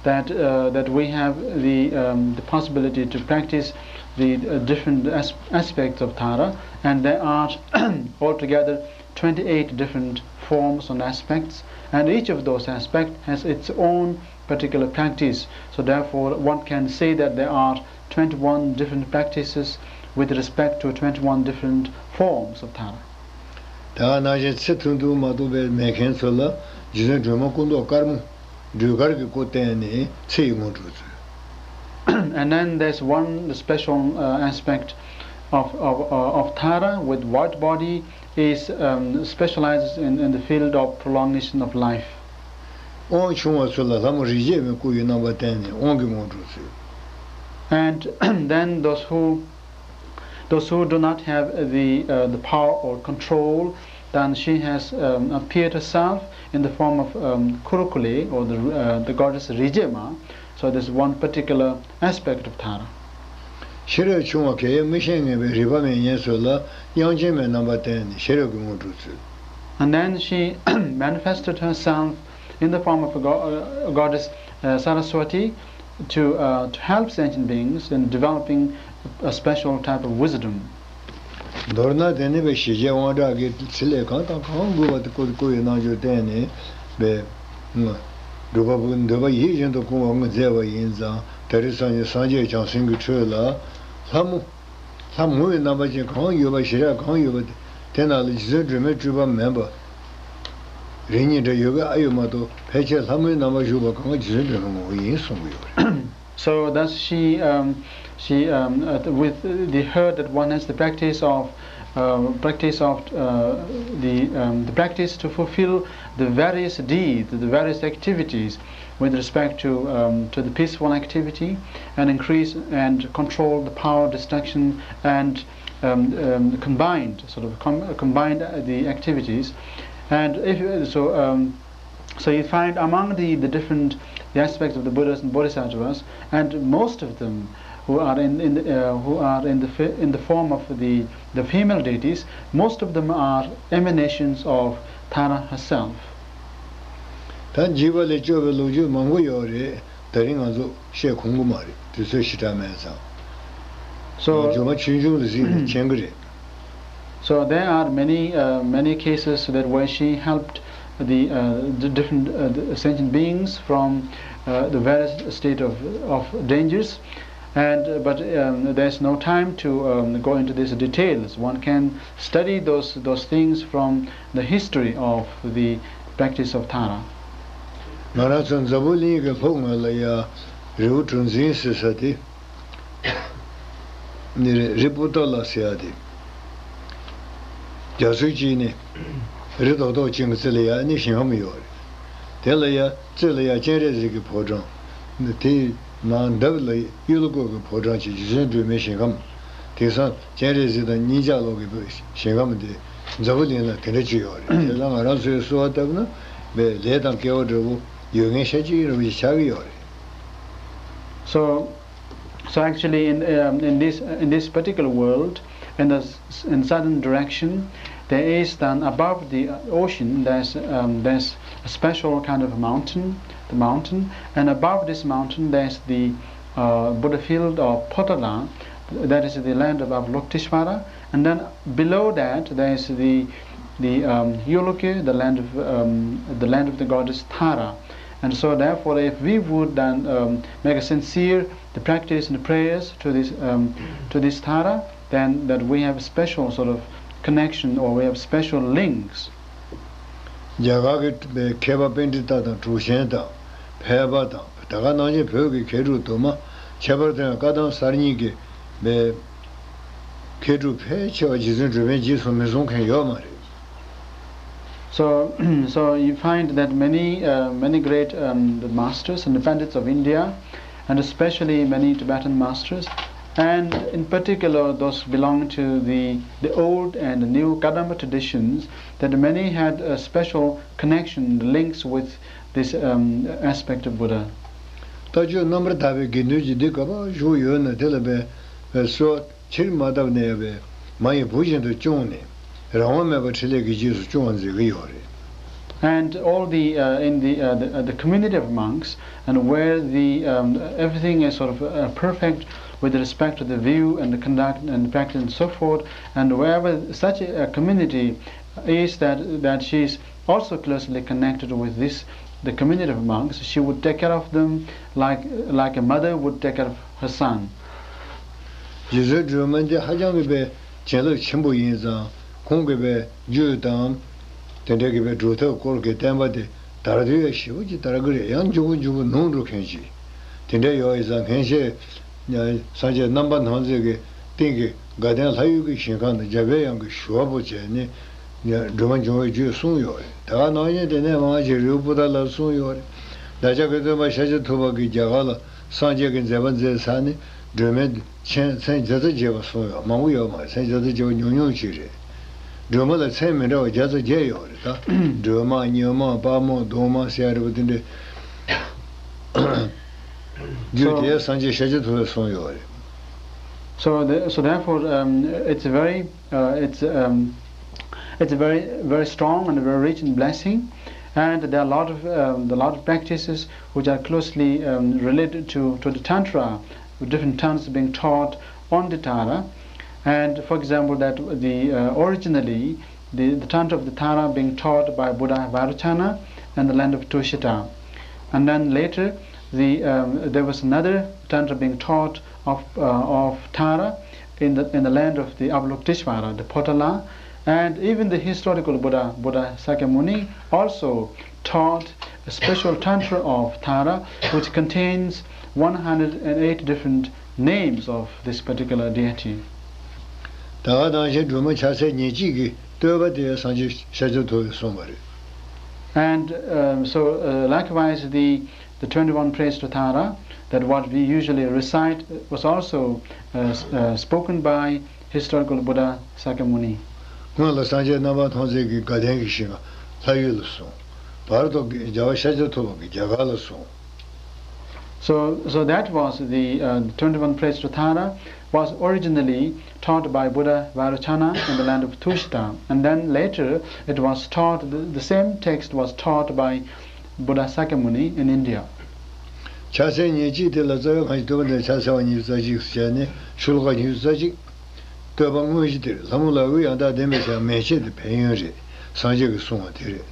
that, uh, that we have the, um, the possibility to practice the, uh, different as- aspects of Tara, and there are altogether twenty-eight different forms and aspects, and each of those aspects has its own particular practice. So therefore, one can say that there are twenty-one different practices with respect to twenty-one different forms of Tara. ད་ག་ནང་བཞིན་ཚེ་ཐུང་ཐུང་མ་གཏོགས་པའི་མེད་མཁན་ཚོ་ལ་རྗེ་བཙུན་སྒྲོལ་མ་སྐུ་མདོག་དཀར་མོ་སྦྲུལ་དཀར་གྱི་སྐུ་བསྟན་ནས་ཚེ་ཡི་དངོས་གྲུབ་སྩོལ། And then there's one special, uh, aspect of, of, uh, of Tara with white body is, um, specializes in, in the field of prolongation of life. དབང་ཆུང་བ་ཚོ་ལ་ལྷ་མོ་རིག་བྱེད་མའི་སྐུ་ཡི་རྣམ་པ་བསྟན་ནས་དབང་གི་དངོས་གྲུབ་སྩོལ། And then those who, those who do not have the, uh, the power or control, then she has, um, appeared herself in the form of, um, Kurukuli or the, uh, the goddess Rijema. So this is one particular aspect of Tara. ཤེས་རབ་ཆུང་བ་གལ་ཡང་མི་ཤེས་ངེས་པའི་རིག་པ་མེད་མཁན་ཚོ་ལ་དབྱངས་ཅན་མའི་རྣམ་པ་བསྟན་ནས་ཤེས་རབ་ཀྱི་དངོས་གྲུབ་སྩོལ། And then she manifested herself in the form of a, go- a goddess, uh, Saraswati to, uh, to help sentient beings in developing a special type of wisdom. མདོར་ན་དེ་ནི་བའི་ཞི་རྒྱས་དབང་དྲག་གི་ཚིག་ལས་གང་དང་གང་དགོས་པ་དེ་སྐུ་སྐུ་ཡི་རྣལ་འབྱོར་བསྟན་ནས་བའི་སྒྲུབ་པ་པོའི་འདོད་པ་ཡིད་བཞིན་དུ་སྐོང་བ་ངོས་མཛད་པ་ཡིན་ཙང་། ད་རེས་སང་ཉིན་སངས་རྒྱས་བྱང་སེམས་ཀྱི་ཁྲོད་ལ་ལྷ་མོ། ལྷ་མོ་ཡི་རྣམ་པ་ཅན་གང་ཡོད་པ་ཞི་རགས་གང་ཡོད་པ་དེ་ནང་ལ་རྗེ་བཙུན་སྒྲོལ་མའི་སྤྲུལ་པ་མིན་པ་རེ་གཉིས་འདྲ་ཡོད་གི་ཨ་ཡོད་མ་གཏོགས་ཕལ་ཆེར་ལྷ་མོའི་རྣམ་པ་བཞུགས་པ་གང་ག་རྗེ་བཙུན་སྒྲོལ་མ་ངོ་བོ་ཡིན་གསུང་གི་ཡོད་རེད། So thus she, um, she, um, uh, with the heard that one has the practice of, uh, practice of, uh, the, um, the practice to fulfill the various deeds, the various activities with respect to, um, to the peaceful activity and increase and control the power destruction and, um, um, combined, sort of com- combined, uh, the activities. And if so, um, so you find among the, the different, the aspects of the Buddhas and Bodhisattvas, and most of them who are in, in the, uh, who are in the fi- in the form of the, the female deities, most of them are emanations of Tara herself. ད་འཇིགས་པ་ལས་སྐྱོབ་པའི་ལོ་རྒྱུས་མང་པོ་ཡོད་རེད། ད་རིང་ང་ཚོ་བཤད་ཁོམ་གི་མ་རེད། དུས་ཚོད་ཞེ་དྲག་མེད་ཙང་། So སྒྱུ་མ་ཆུང་ཆུང་ལ་གཟིགས་ནས་མཁྱེན་གི་རེད། So there are many, uh, many cases that where she helped the, uh, the different, uh, the sentient beings from, uh, the various state of, of dangers. And, uh, but, um, there's no time to, um, go into these details. One can study those, those things from the history of the practice of Tara. ང་རང་ཚོ་འཛམ་བུ་གླིང་གི་ལྷོ་ངོས་ལ་ཡ་རི་བོ་གྲུ་འཛིན་ཟེར་ས་དེ། ནི་རི་རི་པུ་ཏ་ལ་ཟེར་ཡ་དེ། རྒྱ་མཚོའི་དཀྱིལ་ནས་རི་རྡོག་རྡོག་ཅན་གྱི་རྩེ་ལ་ཡ་ནི་ཞིང་ཁམས་ཡོད་རེད། དེ་ལ་ཡ་རྩེ་ལ་ཡ་སྤྱན་རས་གཟིགས་ཀྱི་ཕོ་བྲང་། ནི་དེའི་ནང་འདབས་ལ་གཡུ་ལོ་ཀོ་གི་ཕོ་བྲང་བཅས་རྗེ་བཙུན་སྒྲོལ་མའི་ཞིང་ཁམས། དེང་སང་སྤྱན་རས་གཟིགས་དང་གཉིས་ཆ་ལོ་གི་ཞིང་ཁམས་དེ་འཛམ་བུ་གླིང་ལ་དེ་འདྲ་ཅིག་ཡོད་རེད། དེ་ལ་ང་རང་ཚོའི་གསོལ་བ་བཏབ་ན་བའི་ལས་དང་སྐལ་བ་འདྲ་བོ་ཡོད་མཁན་ཤ་གཅིག་རེ་བ་ཞིག་ཆགས་ཀྱི་ཡོད་རེད། So So actually, in, um, in this, in this particular world, in the s- in southern direction, there is then above the ocean, there's, um, there's a special kind of a mountain, the mountain, and above this mountain there's the, uh, Buddha field of Potala, that is the land of Avalokiteshvara, and then below that there's the the, um, Yuluke, the land of, um, the land of the goddess Tara. And so therefore, if we would then, um, make a sincere the practice and the prayers to this, um, to this Tara, then that we have a special sort of connection, or we have special links. རྒྱ་གར་གྱི་མཁས་པ་པཎྜི་ཏ་དང་གྲུབ་ཆེན་དང་ཕལ་པ་དང་ད་ག་ནང་བཞིན་བོད་ཀྱི་མཁས་གྲུབ་དུ་མ། ཁྱད་པར་དུ་ཡང་བཀའ་གདམས་གསར་རྙིང་གི་མཁས་གྲུབ་ཕལ་ཆེ་བ་རྗེ་བཙུན་སྒྲོལ་མའི་རྗེས་སུ་མི་བཟུང་མཁན་ཡོད་མ་རེད། So, so you find that many, uh, many great um, the masters and the pandits of India, and especially many Tibetan masters, and in particular those belonging to the, the old and the new Kadamba traditions, that many had a special connection, links with this um, aspect of Buddha. ད་ཆོས་རྣམ་པར་དག་པའི་དགེ་འདུན་གྱི་འདི་ག་པར་བཞུགས་ཡོད་ན་དེ་ལ་བས་གསོལ་བ་ཕྱིར་མ་བཏབ་ནས་བས་མ་ཡི་བུ་བཞིན་དུ་སྐྱོང་ནས་རང་དབང་མེད་པར་འཕྲིན་ལས་ཀྱི་རྗེས་སུ་སྐྱོང་བ་མཛད་ཀྱི་ཡོད་རེད། And all the uh, in the, uh, the uh, the community of monks, and where the um, everything is sort of uh, perfect with respect to the view and the conduct and practice and so forth, and wherever such a, a community is, that that she's also closely connected with this the community of monks, she would take care of them like like a mother would take care of her son. རྗེ་བཙུན་སྒྲོལ་མ་འདི་ཧ་ཅང་གི་པའི་བྱིན་རླབས་ཆེན་པོ་ཡིན་ཙང་ཁོང་གི་པའི་རྒྱུད་དང་དེ་འདྲ་གི་པའི་སྒྲུབ་ཐབས་སྐོར་གྱི་བསྟན་པ་དེ་དར་དུས་ཡ་ཞེ་པོ་ཅིག་དར་གི་རེད། ཡང་མགྱོགས་པོ་མགྱོགས་པོ་ནོར་འགྲོ་མཁན་ཅིག་དེ་འདྲ་ཡོད་ཡིན་ཙང་མཁན་ཆེན་སངས་རྒྱས་རྣམ་པར་སྣང་མཛད་ཀྱི་སྟེང་གི་དགའ་ལྡན་ལྷ་ཡུལ་གྱི་ཞིང་ཁམས་དང་འཇམ་པའི་དབྱངས་ཀྱི་ཞུ་བ་པོ་བྱས་ནས་སྒྲོལ་མ་འབྱུང་བའི་རྒྱུད་གསུངས་ཡོད་རེད། ད་ག་ནང་བཞིན་དེ་ནས་མང་ཆེ་རི་བོ་པོ་ཏ་ལ་གསུངས་ཡོད་རེད། བདག་ཅག་གི་སྟོན་པ་ཤཱཀྱ་ཐུབ་པ་གིས་རྒྱ་གར་ལ་སངས་རྒྱས་ཀྱི་མཛད་པ་མཛད་ཚར་ནས་སྒྲོལ་མའི་མཚན་མཚན་བརྒྱ་རྩ་བརྒྱད་པ་གསུངས་ཡོད། མང་པོ་ཡོད་མ་རེད། མཚན་བརྒྱ་རྩ་བརྒྱད་པ་ཉུང་ཉུང་ཅིག་རེད། སྒྲོལ་མ་ལ་མཚན་མི་འདྲ་བ་བརྒྱ་རྩ་བརྒྱད་ཡོད་རེད་ད། སྒྲོལ་མ་ཉི་མ་དཔའ་མོ་གདོང་མ་ཟེར་ཡ་རེད་པ་དེ་འདྲའི་རྒྱུད་དེ་སངས་རྒྱས་ཤཱཀྱ་ཐུབ་པས་གསུངས་ཡོད་རེད། So, the, so therefore, um, it's very, uh, it's, um, it's very, very strong and very rich in blessing, and there are a lot of, um, a lot of practices which are closely um, related to, to the tantra, with different tantras being taught on the tantra. And for example, that the uh, originally the, the tantra of the tantra being taught by Buddha Vairochana in the land of Tushita, and then later the, um, there was another tantra being taught of, uh, of Tara in the, in the land of the Avalokiteshvara, the Potala, and even the historical Buddha, Buddha Sakyamuni, also taught a special tantra of Tara, which contains one hundred and eight different names of this particular deity. ད་ག་ནང་བཞིན་སྒྲོལ་མ་ཕྱག་འཚལ་ཉེར་གཅིག་གི་བསྟོད་པ་དེ་སངས་རྒྱས་ཤཱཀྱ་ཐུབ་པས་གསུངས་པ་རེད། And um, so, uh, likewise, the the twenty-one praise to Tara, that what we usually recite, was also uh, uh, spoken by historical Buddha Sakyamuni. སྔོན་ལ་སངས་རྒྱས་རྣམ་པར་སྣང་མཛད་ཀྱི་དགའ་ལྡན་གྱི་ཞིང་ཁམས་ལྷ་ཡུལ་ལ་གསུངས། བར་དུ་རྒྱལ་བ་ཤཱཀྱ་ཐུབ་པ་གིས་རྒྱ་གར་ལ་གསུངས། So, so that was the uh, twenty-one praise to Tara was originally taught by Buddha Vairochana in the land of Tushita, and then later it was taught, the, the same text was taught by Buddha Sakyamuni in India. ཕྱག་འཚལ་ཉེར་གཅིག་དེ་ལ་རྩ་བའི་གང་ཞིག་བསྟོད་པ་འདི་ཕྱག་འཚལ་བ་ཉི་ཤུ་རྩ་གཅིག་ཟེར་ནས་ཤོ་ལོ་ཀ་ཉི་ཤུ་རྩ་གཅིག་བསྟོད་པ་དངོས་གཞི་དེར་ལྷ་མོ་ལ་དབུ་ཡང་དག་ལྡན་པའི་ཞབས་མན་ཆད་དེ་ཕན་ཡོན་རེད། སངས་རྒྱས་ཀྱིས་གསུངས་པ་དེ་རེད།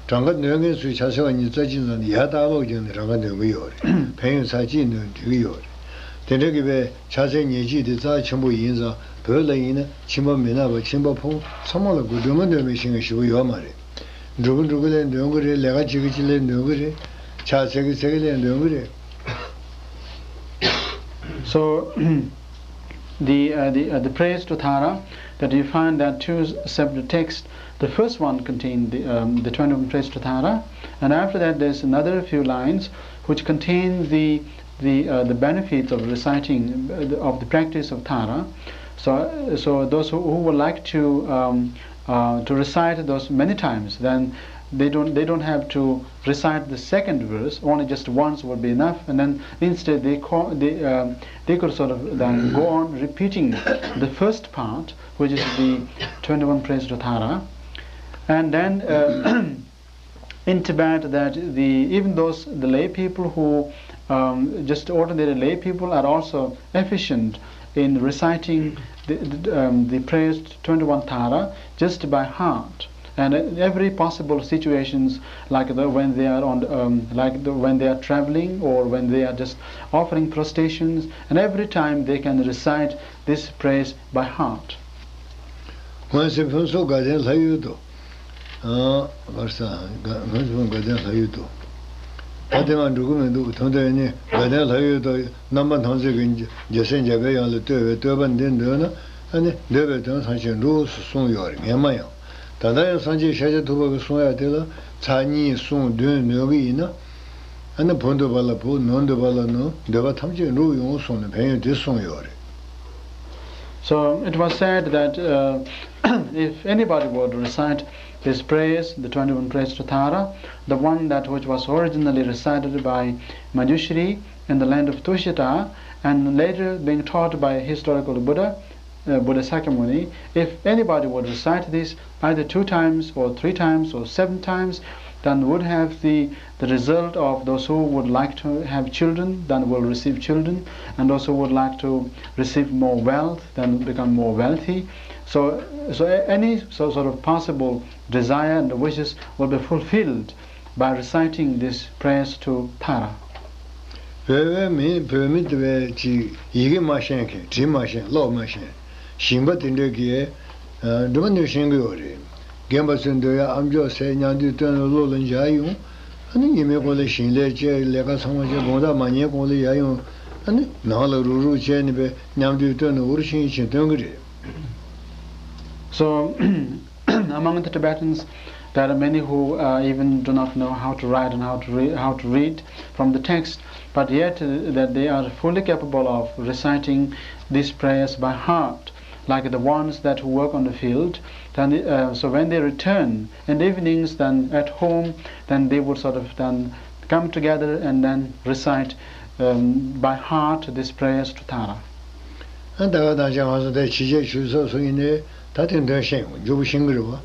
གྲངས་ཀ་འདོན་མཁན་ཚོས་ཕྱག་འཚལ་བ་ཉི་ཤུ་རྩ་གཅིག་ཙམ་ནི་ཡ་རྟག་པར་བརྒྱབ་ནས་གྲངས་ཀ་འདོན་གྱི་ཡོད་རེད། ཕན་ཡོན་ཚར་གཅིག་འདོན་འགྲིག་གི་ཡོད་རེད། དེ་འདྲ་གི་བས་ཕྱག་འཚལ་ཉེར་གཅིག་དེ་རྩ་ཆེན་པོ་ཡིན་ཙང་བོད་ལ་ཡིན་ན་ཁྱིམ་པ་མི་ནག་པ་ཁྱིམ་པ་ཕོ་མོ་ཚང་མ་ལ་དགོས། སྒྲོལ་མ་འདོན་པའི་ཞིང་ཞེ་པོ་ཡོད་མ་རེད། འགྲོ་གི་འགྲོ་གི་ལས་འདོན་གི་རེད། ལས་ཀ་བྱེད་གི་བྱེད་ལས་འདོན་གི་རེད། ཕྱག་འཚལ་གི་འཚལ་གི་ལས་འདོན་གི་རེད། So, the, uh, the, uh, the praise to Tara, that you find that two separate texts. The first one contained the, um, the twenty-one praise to Tara, and after that there's another few lines which contain the the, uh, the benefits of reciting, uh, the- of the practice of Tara. So, so those who, who would like to um, uh, to recite those many times, then they don't they don't have to recite the second verse. Only just once would be enough, and then instead they call, they um, they could sort of then go on repeating the first part, which is the twenty-one praise to Tara, and then. Uh, in Tibet that the even those the lay people who um, just ordinary lay people are also efficient in reciting the, the, um, the prayers twenty-one Tara just by heart. And in every possible situations, like the, when they are on, um, like the, when they are traveling or when they are just offering prostrations, and every time they can recite this praise by heart. སྔོན་ཚེ་ཕུན་ཚོགས་དགའ་ལྡན་ལྷ་ཡུལ་དུ། ཨ། གར་ས་ང་ཚོ་དགའ་ལྡན་ལྷ་ཡུལ་དུ། ད་དེ་ང་འགྲོ་གི་མི་འདུག་ཐོན་དོན་ནི་དགའ་ལྡན་ལྷ་ཡུལ་དུ་རྣམ་པ་སྣང་མཛད་ཀྱི་རྒྱལ་སྲས་འཇམ་པའི་དབྱངས་ལ་བསྟོད་པའི་བསྟོད་པ་འདི་འདོན་ན། ཨ་ནི་འདོད་པའི་དོན་ཐམས་ཅད་འགྲུབ་གསུངས་ཡོད་རེད། ངས་མ་ཡང་། ད་ལྟ་ཡང་སངས་རྒྱས་ཤཱཀྱ་ཐུབ་པ་གི་གསུང་ཡ་དེ་ལ་ཚར་གཉིས་གསུམ་བདུན་འདོན་གི་ཡིན་ན། ཨ་ནི་བུ་འདོད་པ་ལ་བུ། ནོར་འདོད་པ་ལ་ནོར། འདོད་པ་ཐམས་ཅད་འགྲུབ་ཡོང་གསུངས་ནས་ཕན་ཡོན་དེ་གསུངས་ཡོད་རེད། So it was said that uh, if anybody would recite these prayers, the twenty-one prayers to Tara, the one that which was originally recited by Manjushri in the land of Tushita and later being taught by historical Buddha, uh, Buddha Sakyamuni, if anybody would recite this either two times or three times or seven times, then would have the, the result of those who would like to have children, then will receive children, and those who would like to receive more wealth, then become more wealthy. So, so a- any so, sort of possible desire and wishes will be fulfilled by reciting these prayers to Tara. བོད་པའི་མི་བོད་མི་དེ་བས་ཅིག་ཡི་གེ་མ་ཤེས་མཁན། བྲིས་མ་ཤེས། ཀློག་མ་ཤེས། ཞིང་པ་དེ་འདྲས་ཀྱིས་སྒྲོལ་མ་འདི་ཤེས་ཀྱི་ཡོད་རེད། རྒན་པ་ཚོས་འདོད་ཡག་ཨ་མཆོག་ཟེར་མཉམ་དུ་བཏོན་ནས་བློ་ལ་འཇགས་ཡོང་། ཨ་ནི་ཉི་མའི་གོང་ལ་ཞིང་ལས་བྱས། ལས་ཀ་ཚང་མ་བྱས། དགོང་དག་མ་ཉལ་གོང་ལ་ཡར་ཡོང་། ཨ་ནི་ནང་ལ་རུག་རུག་བྱས་ནས་པས་མཉམ་དུ་བཏོན་ནས་འུར་ཤིང་ཤིང་བཏོན་གྱི་རེད། So, among the Tibetans, there are many who uh, even do not know how to write and how to, re- how to read from the text, but yet uh, that they are fully capable of reciting these prayers by heart, like the ones that work on the field. Then, uh, so when they return in the evenings, then at home, then they would sort of then come together and then recite um, by heart these prayers to Tara. ཨ། ད་ག་ནང་བཞིན་ང་ཚོ་དེ་ཕྱི་རྒྱལ་ཆོས་ཚོགས་སུ་ཡིན་ནའི་ད་དེ་འདོན་ཤེས་ཡོང་། མགྱོགས་པོ་ཤེས་ཀྱི་རེད་བ།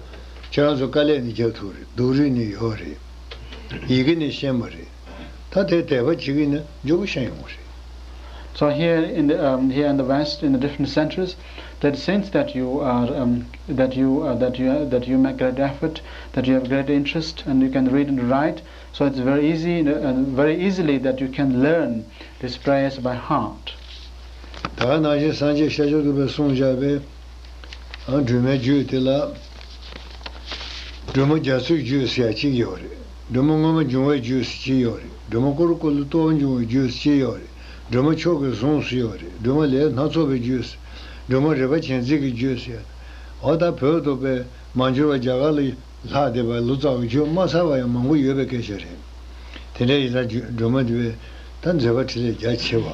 ཁྱེད་རང་ཚོ་དཀའ་ལས་ནི་རྒྱག་ཐུབ་རེད། སྡུག་རུས་ནི་ཡོད་རེད། ཡི་གེ་ནི་ཤེས་པ་རེད། ད་དེ་དད་པ་བྱེད་ཀྱི་ན་མགྱོགས་པོ་ཤེས་ཡོང་བ་རེད། So here in the um, here in the West, in the different centers, that since that you are um, that you uh, that you that you make great effort, that you have great interest, and you can read and write, so it's very easy uh, very easily that you can learn these prayers by heart. ད་ག་ནང་བཞིན་སངས་རྒྱས་ཤཱཀྱ་ཐུབ་པས་གསུངས་བཞག་པའི་ཨ། སྒྲོལ་མའི་རྒྱུད་དེ་ལ། སྒྲོལ་མ་རྒྱ་མཚོའི་རྒྱུད་ཟེར་ཡ་གཅིག་ཡོད་རེད། སྒྲོལ་མ་མངོན་པར་འབྱུང་བའི་རྒྱུད་ཟེར་གཅིག་ཡོད་རེད། སྒྲོལ་མ་ཀུ་རུ་ཀུ་ལུ་ཏོག་འབྱུང་བའི་རྒྱུད་ཟེར་གཅིག་ཡོད་རེད། སྒྲོལ་མ་མཆོག་གི་གཟུངས་ཟེར་ཡོད་རེད། སྒྲོལ་མ་ལས་སྣ་ཚོགས་པའི་རྒྱུད་ཟེར། སྒྲོལ་མ་རིག་པ་བྱིན་ཚིག་གི་རྒྱུད་ཟེར་ཡ། འོ་ད་བོད་དུ་པའི་མ་འགྱུར་བ་རྒྱ་གར་ལ་ལྷག་བསྡད་པ་ལོ་ཙཱ་བའི་རྒྱུད་མ་ཚར་བ་ཡང་མང་པོ་ཡོད་པའི་སྐད་ཆ་རེད། དེ་འདྲ་ཡིན་ཙང་རྒྱུད་སྒྲོལ་མ་འདི་བས་ད་མཛད་པ་འཕྲིན་ལས་རྒྱ་ཆེ་བ།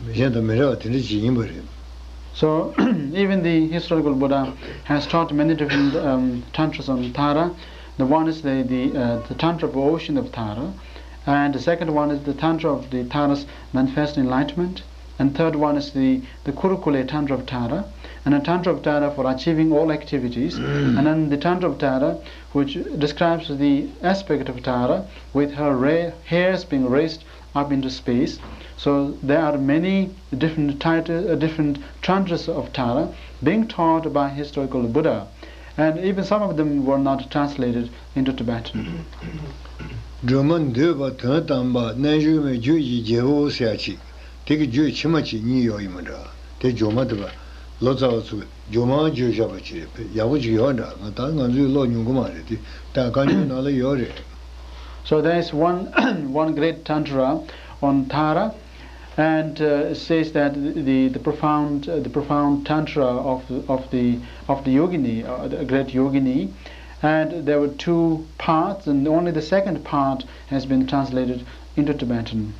མི་གཞན་དང་མི་འདྲ་བ་དེ་འདྲ་ཅིག་ཡིན་པ་རེད། So, even the historical Buddha has taught many different um, tantras on Tara. The one is the, the, uh, the tantra of ocean of Tara, and the second one is the tantra of the Tara's manifest enlightenment, and third one is the, the Kurukule Tantra of Tara, and a Tantra of Tara for achieving all activities, and then the Tantra of Tara, which describes the aspect of Tara with her ra- hairs being raised up into space. So there are many different titles, uh, different tantras of Tara being taught by historical Buddha, and even some of them were not translated into Tibetan. སྒྲོལ་མ་འདུས་པ་དོན་དམ་པ། རྣལ་འབྱོར་མའི་རྒྱུད་ཀྱི་རྒྱལ་པོ་ཟེར་ཡ་ཅིག་དེ་གི་རྒྱུད་ཕྱི་མ་གཅིག་གཉིས་ཡོད་ཡིན་མ་འདྲ། དེ་སྒྲོལ་མ་དེ་བ་ལོ་ཙཱ་བ་ཚོས་སྒྲོལ་མ་བརྗོད་བཞག་པ་ཅིག་རེད། ཡག་པོ་ཅིག་ཡོད་འདྲ། ང་ད་ང་ཚོས་ཀློག་མྱོང་གི་མ་རེད་དེ། ད་བཀའ་འགྱུར་ནང་ལ་ཡོད་རེད། So there is one one great tantra on Tara, and uh, it says that the the profound uh, the profound tantra of of the of the yogini, uh, the great yogini, and there were two parts, and only the second part has been translated into Tibetan.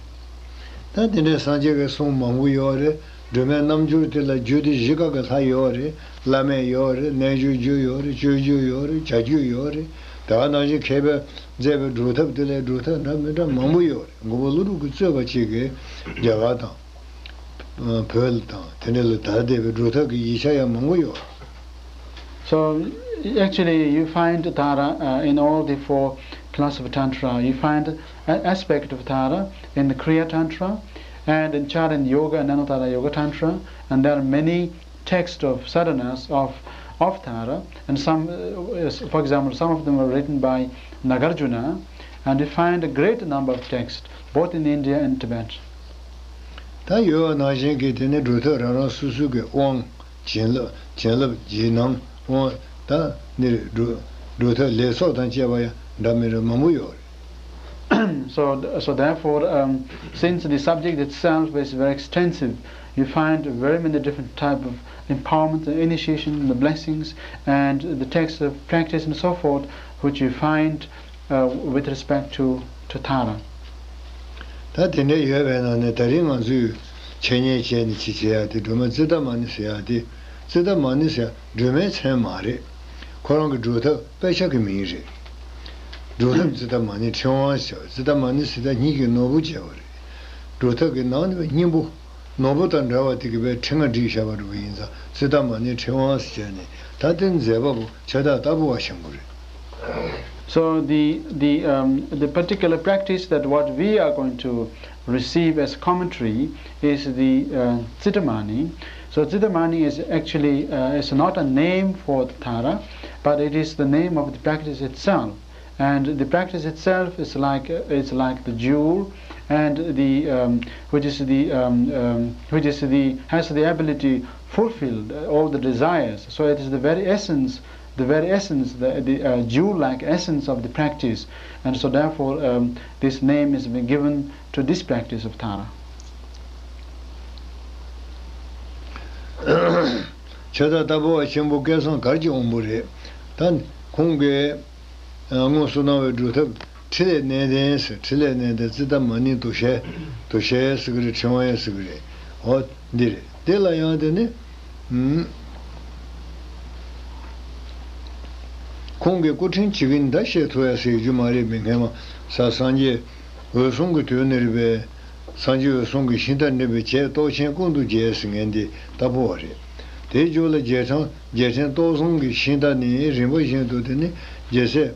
ད་དེ་འདྲའི་སངས་རྒྱས་ཀྱི་གསུང་མང་པོ་ཡོད་རེད། སྒྲོལ་མའི་རྣམ་འགྱུར་དེ་ལ་རྒྱུད་སྡེ་བཞི་ཀ་གི་ལྷ་ཡོད་རེད། བླ་མེད་ཡོད་རེད། རྣལ་འབྱོར་རྒྱུད་ཡོད་རེད། སྤྱོད་རྒྱུད་ཡོད་རེད། བྱ་རྒྱུད་ཡོད་རེད། དེ་ག་ནང་བཞིན་མཁས་པས་མཛད་པའི་སྒྲུབ་ཐབས་དེ་ལས་སྒྲུབ་ཐབས་འདྲ་མི་འདྲ་མང་པོ་ཡོད་རེད། མགོན་པོ་ཀླུ་སྒྲུབ་ཀྱིས་གཙོས་པ་བཅས་ཀྱི་རྒྱ་གར་དང་། བོད་དང་དེ་འདྲ་ལ་དར་བསྡད་པའི་སྒྲུབ་ཐབས་ཀྱི་ཡིག་ཆ་ཡང་མང་པོ་ཡོད། So, actually, you find Tara uh, in all the four class of Tantra. You find an aspect of Tara in the Kriya Tantra, and in Charan Yoga and Anuttara Yoga Tantra, and there are many texts of sadhanas of, of Tara, and some, uh, for example, some of them were written by Nagarjuna, and you find a great number of texts, both in India and Tibet. ད་ཡོད་པ་ནང་བཞིན་གྱི་དེ་ནི་སྒྲུབ་ཐབས་རང་རང་སོ་སོའི་གི་དབང་། བྱིན་རླབས། བྱིན་རླབས་རྗེས་གནང་། དབང་། ད་ནི་སྒྲུབ། སྒྲུབ་ཐབས་ལས་ཚོགས་དང་བཅས་པ་ཡང་འདྲ་མི་འདྲ་མང་པོ་ཡོད་རེད། So, so therefore, um, since the subject itself is very extensive, you find very many different type of empowerment and initiation, the blessings, and the texts of practice and so forth, which you find uh, with respect to, to Tara. ད་དེ་འདྲ་ཡོད་པའི་ནང་ནས་ད་རིང་ང་ཚོས་འཆད་ཉན་བྱས་ནས་ཅི་བྱེད་ཡ་དེ་སྒྲོལ་མ་ཙིཏྟ་མ་ཎི་ཟེར་ཡ་དེ། ཙིཏྟ་མ་ཎི་ཟེར་ཡ་སྒྲོལ་མའི་མཚན་མ་རེད། ཁོ་རང་གི་སྒྲུབ་ཐབས་དཔེ་ཆ་གི་མིང་རེད། སྒྲུབ་ཐབས་ཙིཏྟ་མ་ཎི་ཕྲེང་བ་ཟེར་བ། ཙིཏྟ་མ་ཎི་ཟེར་ཡ་སྙིང་གི་ནོར་བུ་བྱས་པ་རེད། སྒྲུབ་ཐབས་ཀྱི་ནང་ནས་སྙིང་པོ། ནོར་བུ་དང་འདྲ་བ་དེ་གི་བའི་ཕྲེང་བ་བསྒྲིགས་བཞག་པ་འདྲ་བོ་ཡིན་ཙང་ཙིཏྟ་མ་ཎི་ཕྲེང་བ་ཟེར་བྱས་ནས། ད་དེ་མཛད་པ་པོ་ཁྱབ་བདག་ལྟ་བུ་བ་ཆེན་པོ་རེད། So the the um, the particular practice that what we are going to receive as commentary is the uh, Tsitamani. So Tsitamani is actually uh, is not a name for the Tara, but it is the name of the practice itself. And the practice itself is like is like the jewel, and the um, which is the um, um, which is the has the ability fulfill uh, all the desires. So it is the very essence, the very essence, the, the uh, jewel-like essence of the practice, and so therefore um, this name is been given to this practice of Tara. ཁྱབ་བདག་ལྟ་བུ་བ་ཆེན་པོ་སྐལ་བཟང་གར་གྱི་དབང་པོ་རེད། ད་ཁོང་གིས། དངོས་སུ་གནང་བའི་སྒྲུབ་ཐབས་ཕྲིན་ལས་གནས་བརྟན་ཟེར། ཕྲིན་ལས་གནས་བརྟན་ཙིཏྟ་མ་ཎི་དུ་ཞལ། དུ་ཞལ་ཟེར་གི་རེད། ཕྲེང་བ་ཡང་ཟེར་གི་རེད། འོ་འདི་རེད། དེ་ལ་ཡང་དེ་ནི། ཁོང་གི་སྐུ་ཕྲེང་བྱེད་ཀྱིན་ད་བཤད་ཐུབ་ཡ་ཟེར་རྒྱུ་མ་རེད། མི་སྔ་མ་ས་སངས་རྒྱས་འོད་སྲུང་གི་དུས་ནས་རེད་པས། སངས་རྒྱས་འོད་སྲུང་གི་ཤིང་རྟ་འདྲེན་པའི་བྱད་སྟོབས་ཆེན་ཀུན་ཏུ་རྒྱས་ཟེར་མཁན་དེ་ལྟ་བུ་བ་རེད། དེའི་མཇུག་ལ་རྒྱལ་ཕྲན་རྒྱལ་ཕྲན་སྟོབས་བཟང་གི་ཤིང་རྟ་ནི་རིམ་པ་བཞིན་དུ་དེ་ནི་རྒྱལ་སྲས།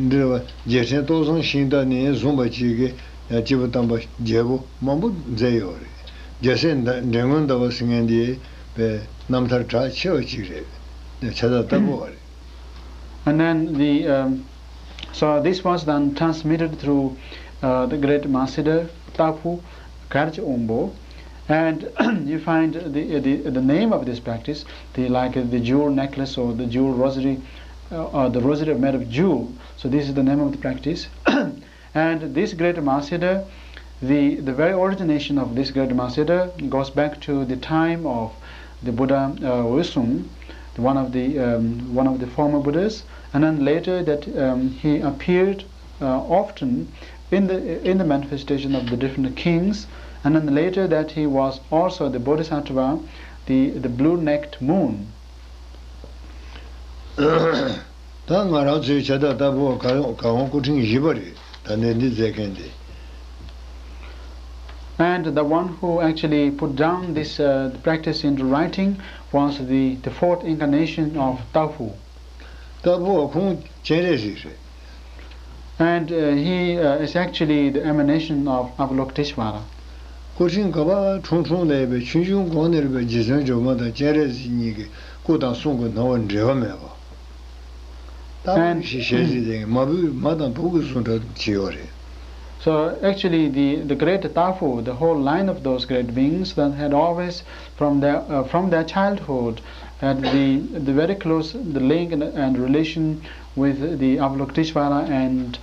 འདྲི་བ། རྒྱལ་ཕྲན་སྟོབས་བཟང་ཤིང་རྟ་ནི་བཟུང་བ་གཅིག་གིས་སྐྱེས་བུ་དམ་པ་རྒྱལ་པོ་མང་པོ་མཛད་ཡོད་རེད། རྒྱལ་སྲས་འདྲེ་སྔོན་ཟླ་བ་ཟེར་མཁན་འདི་བའི་རྣམ་ཐར་གྲགས་ཆེ་བ་གཅིག་རེད། ཁྱབ་བདག་ལྟ་བུ་བ་རེད། And then the um, so this was then transmitted through uh, the great Mahasiddha Tapu Karchi Ombo. And you find the, the, the name of this practice, the like uh, the jewel necklace or the jewel rosary, uh, or the rosary made of jewel. So this is the name of the practice. And this great Mahasiddha, the, the very origination of this great Mahasiddha goes back to the time of the Buddha uh, Vösung, one of the um, one of the former Buddhas, and then later that um, he appeared uh, often in the in the manifestation of the different kings, and then later that he was also the Bodhisattva, the the blue-necked moon. ད་ང་རང་ཚོའི་ཁྱབ་བདག་ལྟ་བུ་བ་གར་གར་དབང་སྐུ་ཕྲེང་བཞི་པ་རེད། ད་ནས་འདི་མཛད་མཁན་དེ། And the one who actually put down this uh, practice into writing was the, the fourth incarnation of Tapu. ལྟ་བུ་བ་ཁོང་སྤྱན་རས་གཟིགས་རེད། And uh, he uh, is actually the emanation of Avalokiteshvara. སྐུ་ཕྲེང་ག་པར་ཁྲུང་ཁྲུང་ལས་པའི་ཆུང་ཆུང་གོང་ནས་རེད་པའི་རྗེ་བཙུན་སྒྲོལ་མ་དང་སྤྱན་རས་གཟིགས་གཉིས་ཀྱི་སྐུ་དང་གསུང་གི་སྣང་བ་འབྲལ་བ་མེད་པ། ལྟ་བུ་And- ཞེས་ཞལ་གཟིགས་ལྡན་མ་བུ་མ་དང་བུ་གི་གཟུགས་འདྲ་བྱས་ཡོད་རེད། So actually, the, the great Tapu, the whole line of those great beings that had always, from their uh, from their childhood, had the the very close the link and, and relation with the Avalokiteshvara and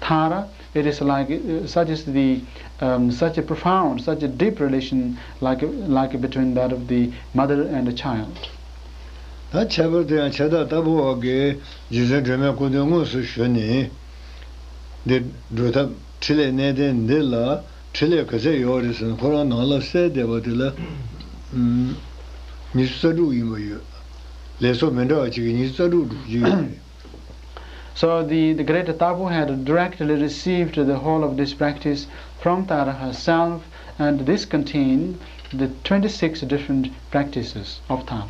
Tara. It is like uh, such is the um, such a profound, such a deep relation, like like between that of the mother and the child. ད་ཁྱད་པར་དུ་ཡང་ཁྱབ་བདག་ལྟ་བུ་བ་གིས་རྗེ་བཙུན་སྒྲོལ་མའི་སྐུ་མདུན་དངོས་སུ་ཞུས་ནས། འདི་སྒྲུབ་ཐབས་ཕྲིན་ལས་གནས་བརྟན་འདི་ལ་ཕྲིན་ལས་ག་ཚད་ཡོད་རེད་ཟེར་ན། ཁོ་རང་ནང་ལ་གསལ་བསྡད་པ་དེ་ལ་ཉི་ཤུ་རྩ་དྲུག་ཡིན་པ་ཡོད། ལས་ཚོགས་མི་འདྲ་བ་ཅིག་གིས་ཉི་ཤུ་རྩ་དྲུག་སྒྲུབ་ཀྱི་ཡོད་རེད། So the, the great Tapu had directly received the whole of this practice from Tara herself, and this contained the twenty-six different practices of Tara.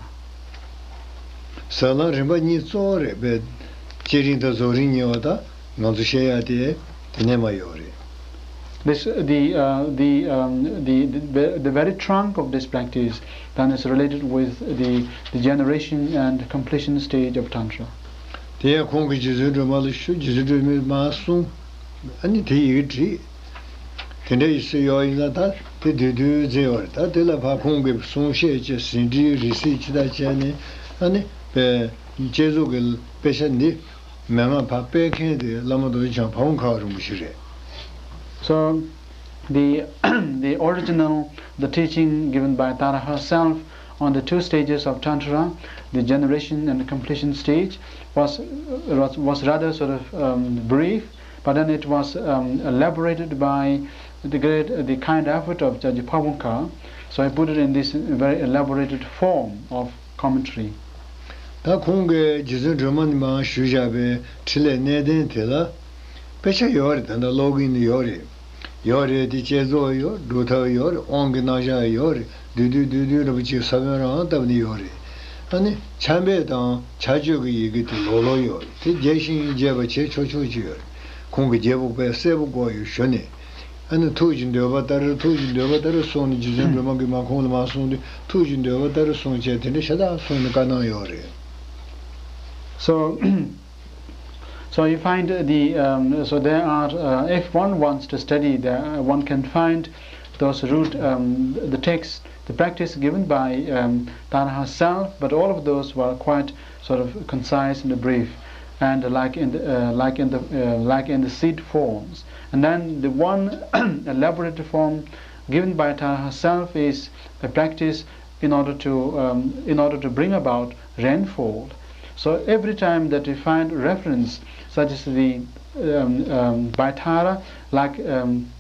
ཟབ་ལམ་རིམ་པ་གཉིས་གཙོ་བོ་རེད་པས། བསྐྱེད་རིམ་དང་རྫོགས་རིམ་གཉིས་པ་དག་ང་ཚོ་བཤད་ཡ་དེ་དེ་ནས་མར་ཡོད་རེད། This the uh, the um, the, the the very trunk of this practice then is related with the the generation and completion stage of tantra. དེ་ཡང་ཁོང་གིས་རྗེ་བཙུན་སྒྲོལ་མ་ལ་ཞུ། རྗེ་བཙུན་སྒྲོལ་མས་མར་གསུངས། ཨ་ནི་དེ་ཡི་གེ་བྲིས། དེ་འདྲ་ཡི་སུ་ཡོད་ཡིན་ན་ད་དེ་དུས་དུས་མཛད་ཡོད་རེད། ད་དེ་ལ་ཕར་ཁོང་གིས་གསུང་བཤད་བྱས། ཟིན་བྲིས་རིས་གཟིགས་ཇི་ལྟར་བྱས་ནས། ཨ་ནི་ པའི་བསྐྱེད་རྫོགས་ཀྱི་དཔེ་ཆ་འདི་མན་ངག་ཕར་སྤེལ་མཁན་དེ་བླ་མ་རྡོ་རྗེ་འཆང་ཕ་བོང་ཁ་བ་རིན་པོ་ཆེ་རེད། So, the the original, the teaching given by Tara herself on the two stages of Tantra, the generation and the completion stage, was was, was rather sort of, um, brief, but then it was, um, elaborated by the great, the kind effort of Jaji Pabunka. So I put it in this very elaborated form of commentary. ད་ཁོང་གིས་རྗེ་བཙུན་སྒྲོལ་མ་ནས་མར་ཞུས་བཞག་པའི་ཕྲིན་ལས་གནས་བརྟན་དེ་ལ་དཔེ་ཆ་ཡོད་རེད། ད་ལྟ་ཀློག་གིན་ཡོད་རེད། ཡོད་རེད་དེ། བསྐྱེད་རྫོགས་ཡོད། སྒྲུབ་ཐབས་ཡོད་རེད། དབང་གི་རྣམ་གཞག་ཡོད་རེད། བསྡུས་བསྡུས་བསྡུས་བསྡུས་རིན་པོ་ཆེའི་ས་བོན་རང་བཏབ་ནས་ཡོད་རེད། ཨ་ནི་ཕྱག་འབེབས་དང་ཕྱག་མཆོད་ཀྱི་ཡི་གེ་དེ་ལོག་ལོག་ཡོད་རེད། དེ་རྒྱས་ཤིང་རྒྱས་པ་བྱས་ཆོག་ཆོག་ཅིག་ཡོད་རེད། ཁོང་གིས་རྒྱས་པོ་དཔེ་གསལ་པོ་བཀོད་ཡོད་ཞུ་ནས། ཨ་ནི་ཐུགས་ཀྱི་འདོད་པ་ལྟར། ཐུགས་ཀྱི་འདོད་པ་ལྟར་གསུངས་ནས། རྗེ་བཙུན་སྒྲོལ་མ་གིས་མར་ཁོང་ལ་མར་གསུངས་ཏེ། ཐུགས་ཀྱི་འདོད་པ་ལྟར་གསུངས་བྱས། དེ་འདྲ་ཤ་སྟག་གསུངས་ནས་བཀའ་གནང་ཡོད་རེད། So, so you find the, um, so there are, uh, if one wants to study, there, uh, one can find those root, um, the text, the practice given by, um, Tara herself, but all of those were quite sort of concise and brief, and like in the, uh, like in the, uh, like in the seed forms. And then the one elaborate form given by Tara herself is a practice in order to, um, in order to bring about rainfall. So every time that we find reference such as the, um, um, by Tara, like, um,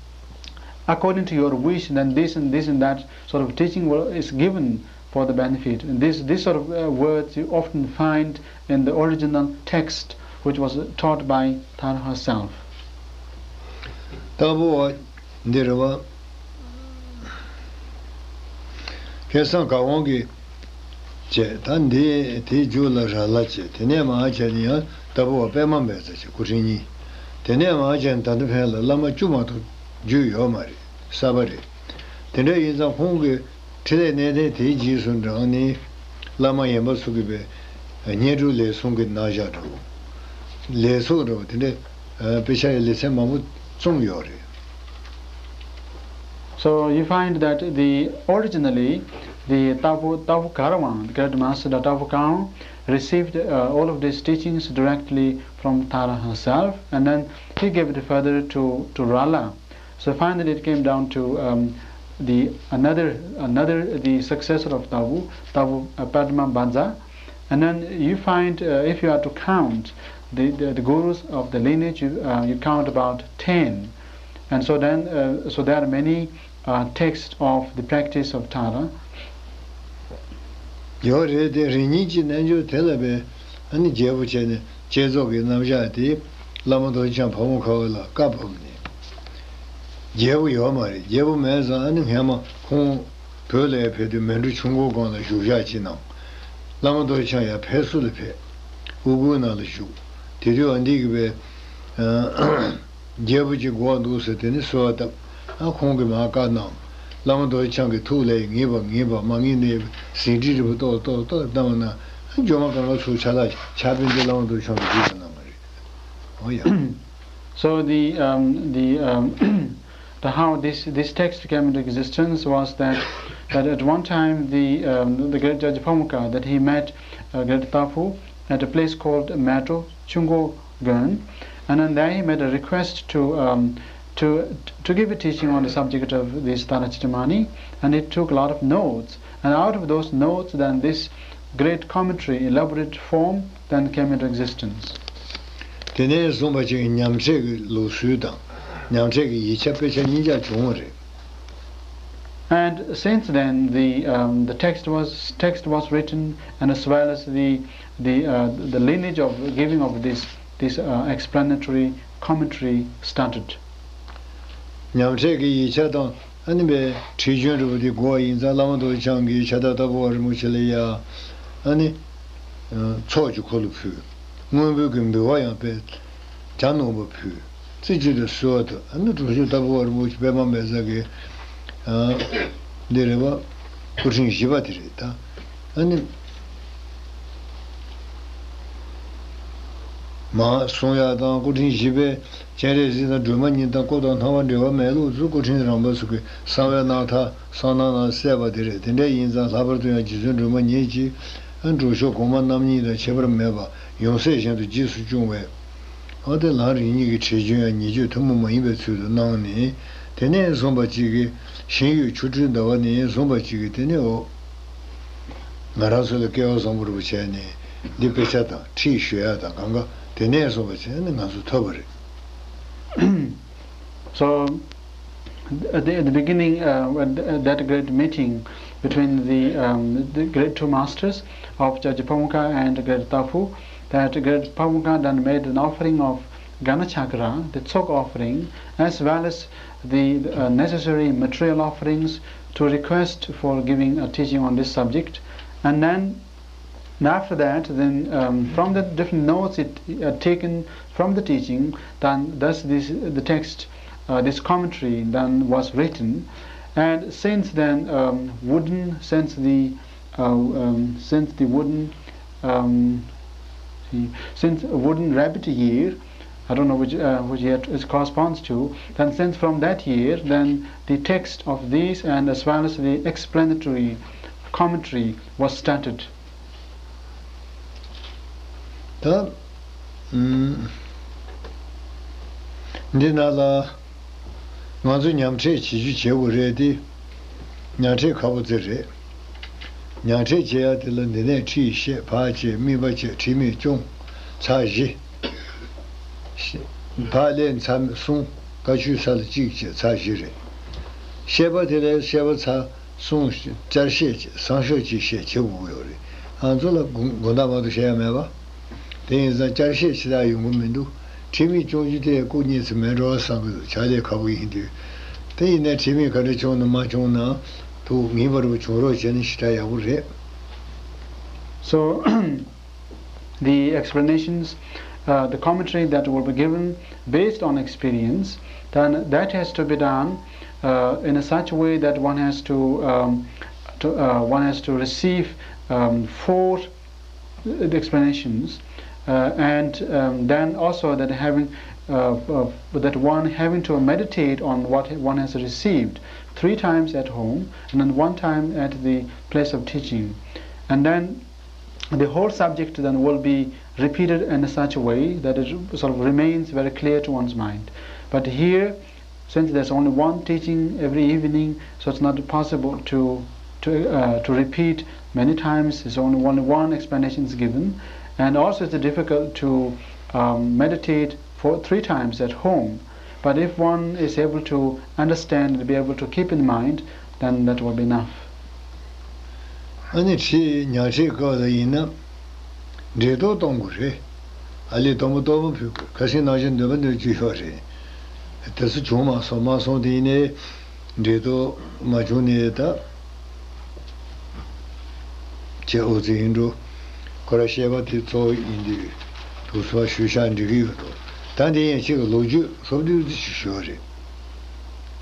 according to your wish, then this and this and that sort of teaching will, is given for the benefit. And this, this sort of, uh, words you often find in the original text which was taught by Tara herself. ལྟ་བུ་བ་འདི་རེད་བ། ཁ་སང་གར་དབང་གིས་བྱས། ད་འདི་དེའི་མཇུག་ལ་ར་ལ་བྱས། དེ་ནས་མར་བྱས་ནས་ཡང་ལྟ་བུ་བ་པདྨ་བཛྲ་བྱས། སྐུ་ཕྲེང་གཉིས། དེ་ནས་མར་བྱས་ནས་ད་ལྟ་ཕན་ལ་བླ་མ་བཅུ་མ་གཏོགས་བརྒྱུད་ཡོད་མ་རེད། གསར་པ་རེད། དེ་འདྲ་ཡིན་ཙང་ཁོང་གི་ཕྲིན་ལས་གནས་བརྟན་དེའི་རྗེས་སུ་འབྲངས་ནས་བླ་མ་གཞན་པ་ཚོ་གིས་པའི་བསྙེན་སྒྲུབ་ལས་གསུམ་གྱི་རྣམ་གཞག་འདྲ་བོ། ལས་ཚོགས་འདྲ་བོ་དེ་འདྲ། ཨ། དཔེ་ཆ་ཡི་ལེ་ཚན་མང་པོ་རྩོམ་ཡོད་རེད། So you find that the originally the Tapu, Tapu Karawang, the great master, the Tapu Karawang, received, uh, all of these teachings directly from Tara herself, and then he gave it further to, to Rala. So finally it came down to, um, the another, another the successor of Tapu, Tapu, uh, Padma Banza. And then you find, uh, if you are to count the, the, the gurus of the lineage, you, uh, you count about ten. And so then, uh, so there are many, uh, texts of the practice of Tara. ཡོད་རེད་དེ། རིམ་གཉིས་ཀྱི་རྣལ་འབྱོར་དེ་ལ་བས། ཨ་ནི་རྒྱས་པོ་བྱས་ནས་བསྐྱེད་རྫོགས་ཀྱི་རྣམ་གཞག་དེ་བླ་མ་རྡོ་རྗེ་འཆང་ཕ་བོང་ཁ་བ་ལ་བཀའ་ཕབ་ནས། རྒྱས་པོ་ཡོད་མ་རེད། རྒྱས་པོ་མེད་ཙང་ཨ་ནི་སྔས་མ་ཁོང་བོད་ལ་ཡར་ཕེབས་དུས་མལ་གྲོ་ཆུ་འགོ་སྒང་ལ་བཞུགས་ཞག་ཅིག་གནང་། བླ་མ་རྡོ་རྗེ་འཆང་ཡར་ཕེབས་བསུ་ལ་ཕེབས། དབུ་གུར་ནང་ལ་བཞུགས། དེ་དུས་ཨ་འདི་གི་བས། རྒྱལ་པོ་གཅིག་དགོས་འདུག་ཟེར། དེ་ནས་གསོལ་བ་བཏབ། ཨ། ཁོང་གིས་མར་བཀའ་གནང་། བླ་མ་རྡོ་རྗེ་འཆང་གི་ཐུགས་ལ་ངེས་པ་ངེས་པ། མ་ངེས་ནས་ཟིན་བྲིས་རིལ་བུ་ཏོག་ཏོག་ཏོག་བཏབ་ན། སྒྱུ་མ་གང་ག་ཚུར་ཕྱག་ལ་ཕྱག་དཔེ་འདི་བླ་མ་རྡོ་རྗེ་འཆང་གིས་བྲིས་པ་གནང་བ་རེད། འོ་ཡ། So the, um, the, um, the how this, this text came into existence was that, that at one time the, um, the great Jaji Pamukha, that he met, uh, great Tapu at a place called Metro Chungo Gun, and then there he made a request to, um, to, to give a teaching on the subject of this Tara Chintamani, and he took a lot of notes, and out of those notes then this great commentary, elaborate form, then came into existence. དེ་ནས་བཟུང་བ་ཅིག་ཉམས་ཆག་གི་ལུགས་སྲོལ་དང་ཉམས་ཆག་གི་ཡིག་ཆ་དཔེ་ཆ་གཉིས་ཆ་བྱུང་བ་རེད། And since then, the, um, the text was, text was written, and as well as the, the, uh, the lineage of giving of this, this, uh, explanatory commentary started. ཉམས་ཆག་གི་ཡིག་ཆ་དང་ཨ་ནི་བའི་ཁྲིད་རྒྱུན་འདྲ་བོ་དེ་དགོས་པ་ཡིན་ཙང་། བླ་མ་རྡོ་རྗེ་འཆང་གིས་ཕྱག་བདག་ལྟ་བུ་བ་རིན་པོ་ཆེ་ལ་ཡ། ཨ་ནི། ཚོགས་ཀྱི་འཁོར་ལོ་ཕུལ། དངོས་འབུལ་གྱི་འབུལ་བ་ཡང་དཔེ་གྱ་ནོམ་པ་ཕུལ། རྩེ་གཅིག་ཏུ་གསོལ་བ་བཏབ། ཨ་ནི་གྲུབ་ཆེན་ལྟ་བུ་བ་རིན་པོ་ཆེ་པདྨ་བཛྲ་གི། ཨ། འདི་རེད་བ། སྐུ་ཕྲེང་བཞི་པ་དེ་རེད་ད། ཨ་ནི། མར་གསུང་ཡག་དང་། སྐུ་ཕྲེང་བཞི་པའི་སྤྱན་རས་གཟིགས་དང་སྒྲོལ་མ་གཉིས་དང་། སྐུ་དང་སྣང་བ་འབྲལ་བ་མེད་ལུགས་སུ་སྐུ་ཕྲེང་རིམ་པ་སོགས་ཀྱི་གསང་བའི་རྣམ་ཐར་གསང་སྣང་ནང་གསལ་བ་དེ་རེད། དེ་འདྲ་ཡིན་ཙང་ལྷག་པར་དུ་ཡང་རྗེ་བཙུན་སྒྲོལ་མ་ཉིད་ཀྱིས་ ཨ་འགྲོ་ཕྱོགས་གོང་མ་རྣམ་གཉིས་དང་ཁྱད་པར་མེད་པ་ཡོངས་སུ་གཞན་དུ་རྗེས་སུ་སྐྱོང་བས། ཨ་དེ་ལམ་རིམ་གཉིས་ཀྱི་འཁྲིད་སྦྱོང་ཡང་ཉེས་སྤྱོད་ཐུན་མོང་མ་ཡིན་པའི་ཚུལ་དུ་གནང་ནས། དེ་ནས་བཟུང་བ་གཅིག་གིས་ཞིང་ཡོད་ཆོ་འཕྲུལ་ཟླ་བ་ནས་བཟུང་བ་གཅིག་གིས་དེ་ནས་འོ། ང་རང་ཚོ་ལ་སྐལ་བ་བཟང་པོ་རུ་བྱས་ནས་འདི་དཔེ་ཆ་དང་ཁྲིད་ཞུ་ཡ་དང་གང་ག་དེ་ནས་བཟུང་བ་བྱས་ནས་ང་ཚོ་ཐོབ་པ་རེད། So, at the, at the beginning, uh, at th- at that great meeting between the, um, the great two masters of Jajapamukha and great Tapu, that great Pamukha then made an offering of Ganachakra, the Tsok offering, as well as the uh, necessary material offerings to request for giving a teaching on this subject. And then And after that, then um, from the different notes it uh, taken from the teaching, then thus this the text, uh, this commentary then was written, and since then um, wooden since the uh, um, since the wooden um, see, since wooden rabbit year, I don't know which uh, which year it corresponds to. Then since from that year, then the text of these and as well as the explanatory commentary was started. ད། ཨུམ། འདི་ནང་ལ། ང་ཚོ་ཉམས་ཁྲིད་བྱེད་རྒྱུ་བྱེད་དགོས་རེད་དེ། ཉམས་ཁྲིད་ཁག་པོ་ཙི་རེད། ཉམས་ཁྲིད་བྱེད་ཡ་དེ་ལ་འདི་ནས་ཁྲིད་བཤད་བག་བྱེད་དམིགས་པ་བྱེད་ཁྲིད་མེད་སྐྱོང་། ཚར་བཞི། བག་ལེན་ཚར་གསུམ། བཀའ་ཆོས་ཚར་ལ་གཅིག་བྱེད་ཚར་བཞི་རེད། བཤད་པ་དེ་ལས་བཤད་པ་ཚར། གསུང་བསྐྱར་བཤད་བྱས་བཟང་ཤོས་ཅིག་བཤད་བྱེད་དགོས་ཀྱི་ཡོད་རེད། ང་ཚོ་ལ་དགོངས་དག་མ་གཏོགས་བཤད་ཡ་མེད་པ། དེ་ཡིན་ཙང་བསྐྱར་བཤད་བྱེད་ཡ་ཡོང་གི་མི་འདུག་ཁྲིད་མེད་སྐྱོང་རྒྱུ་དེ་སྐུ་གཉིས་ཚེ་མེད་འགྲོ་བ་བསམ་གི་འདུག་ཕྱག་ལས་ཁག་པོ་ཡིན་དུས། དེ་ཡིན་ནའི་ཁྲིད་མེད་ག་འདྲ་བྱུང་ན་མ་བྱུང་ན། ཐུགས་ངེས་པར་བྱུང་རོགས་བྱས་ན་ཞེ་དྲག་ཡག་པོ་རེད། So, the explanations, uh, the commentary that will be given based on experience, then that has to be done uh, in a such a way that one has to, um, to uh, one has to receive um, four explanations, uh, and um, then also that having uh, uh, that one having to meditate on what one has received three times at home and then one time at the place of teaching, and then the whole subject then will be repeated in such a way that it sort of remains very clear to one's mind. But here, since there's only one teaching every evening, so it's not possible to to uh, to repeat many times. It's only only one explanation is given, and also it's difficult to um, meditate for three times at home. But if one is able to understand and be able to keep in mind, then that will be enough. ཨ་ནི་ཁྲིད་ཉག་ཁྲིད་སྐབས་ལ་ཡིན་ན། འབྲེལ་གཏོགས་གཏོང་དགོས་རེད། ཨ་ལས་དང་པོ་གཏོར་མ་ཕུལ་དགོས། ཁ་སང་ནང་བཞིན་འདོན་པ་འདོན་རྒྱུ་ཡོད་རེད། དེ་ཚོ་བྱུང་མ་སོང་མ་སོང་དེ་ཡིན་ནའི། འབྲེལ་གཏོགས་མ་བྱུང་ནའི་ད། ཅེས་ཨོ་ཙི་ཡིན་འགྲོ། ཁོ་ར་བཤད་པ་དེ་གཙོ་བོ་ཡིན་དུས། དུ་སོ་ཞུ་ཤག་འགྲིག་གི་ཡོད་དོ། ད་འདི་ཡན་ཆད་ཀྱི་ལོ་རྒྱུས་སོབ་དུས་དུ་ཞུ་ཞུ་བ་རེད།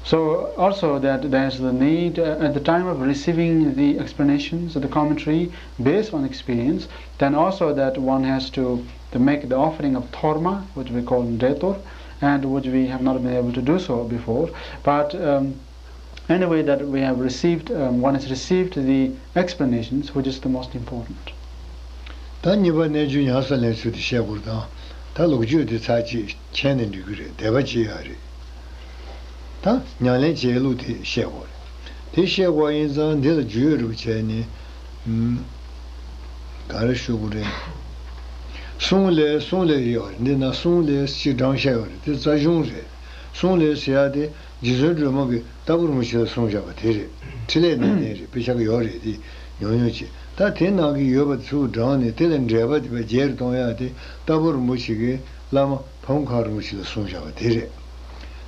So also that there is the need uh, at the time of receiving the explanations of the commentary based on experience, then also that one has to, to make the offering of thorma, which we call ndretor, and which we have not been able to do so before. But um, anyway, that we have received, um, one has received the explanations, which is the most important. ད་གཉིས་པ་གནས་ཆུང་ཉག་གསལ་ལེན་ཚུལ་དེ་བཤད་དགོས་དང་། ད་ལོ་རྒྱུས་དེ་ཚར་གཅིག་མཁྱེན་ནས་འགྲིག་གི་རེད། དད་པ་བྱེད་ཡག་རེད། ད་ཉམས་ལེན་བྱེད་ལུགས་དེ་བཤད་དགོས་རེད། དེ་བཤད་དགོས་ཡིན་ཙང་འདི་ལ་རྒྱུས་ཡོད་རུ་བྱས་ནས། ཨུམ། ག་རེ་ཞུ་དགོས་རེད། གསུང་ལས་གསུང་ལས་ཡོད་རེད། འདི་ན་གསུང་ལས་ཅིག་བགྲང་བཤད་ཡོད་རེད། དེ་རྩ་གཞུང་རེད། གསུང་ལས་ཟེར་ཡ་དེ་རྗེ་བཙུན་སྒྲོལ་མ་གིས་རྟ་ཕོ་རིན་པོ་ཆེ་ལ་གསུངས་བཞག་པ་དེ་རེད། འཕྲིན་ལས་ནང་བསྟན་རེད། དཔེ་ཆ་གི་ཡོད་རེད་དེ། ཉུང་ཉུང་ཅིག་ད་དེ་ནང་གི་ཡོད་པ་ཚུར་བགྲངས་ནས་དེ་ལས་འགྲེལ་པ་དེ་བས་རྒྱས་རུ་གཏོང་ཡ་དེ་རྟ་ཕོ་རིན་པོ་ཆེ་གི་བླ་མ་ཕ་བོང་ཁ་རིན་པོ་ཆེ་ལ་གསུངས་བཞག་པ་དེ་རེད།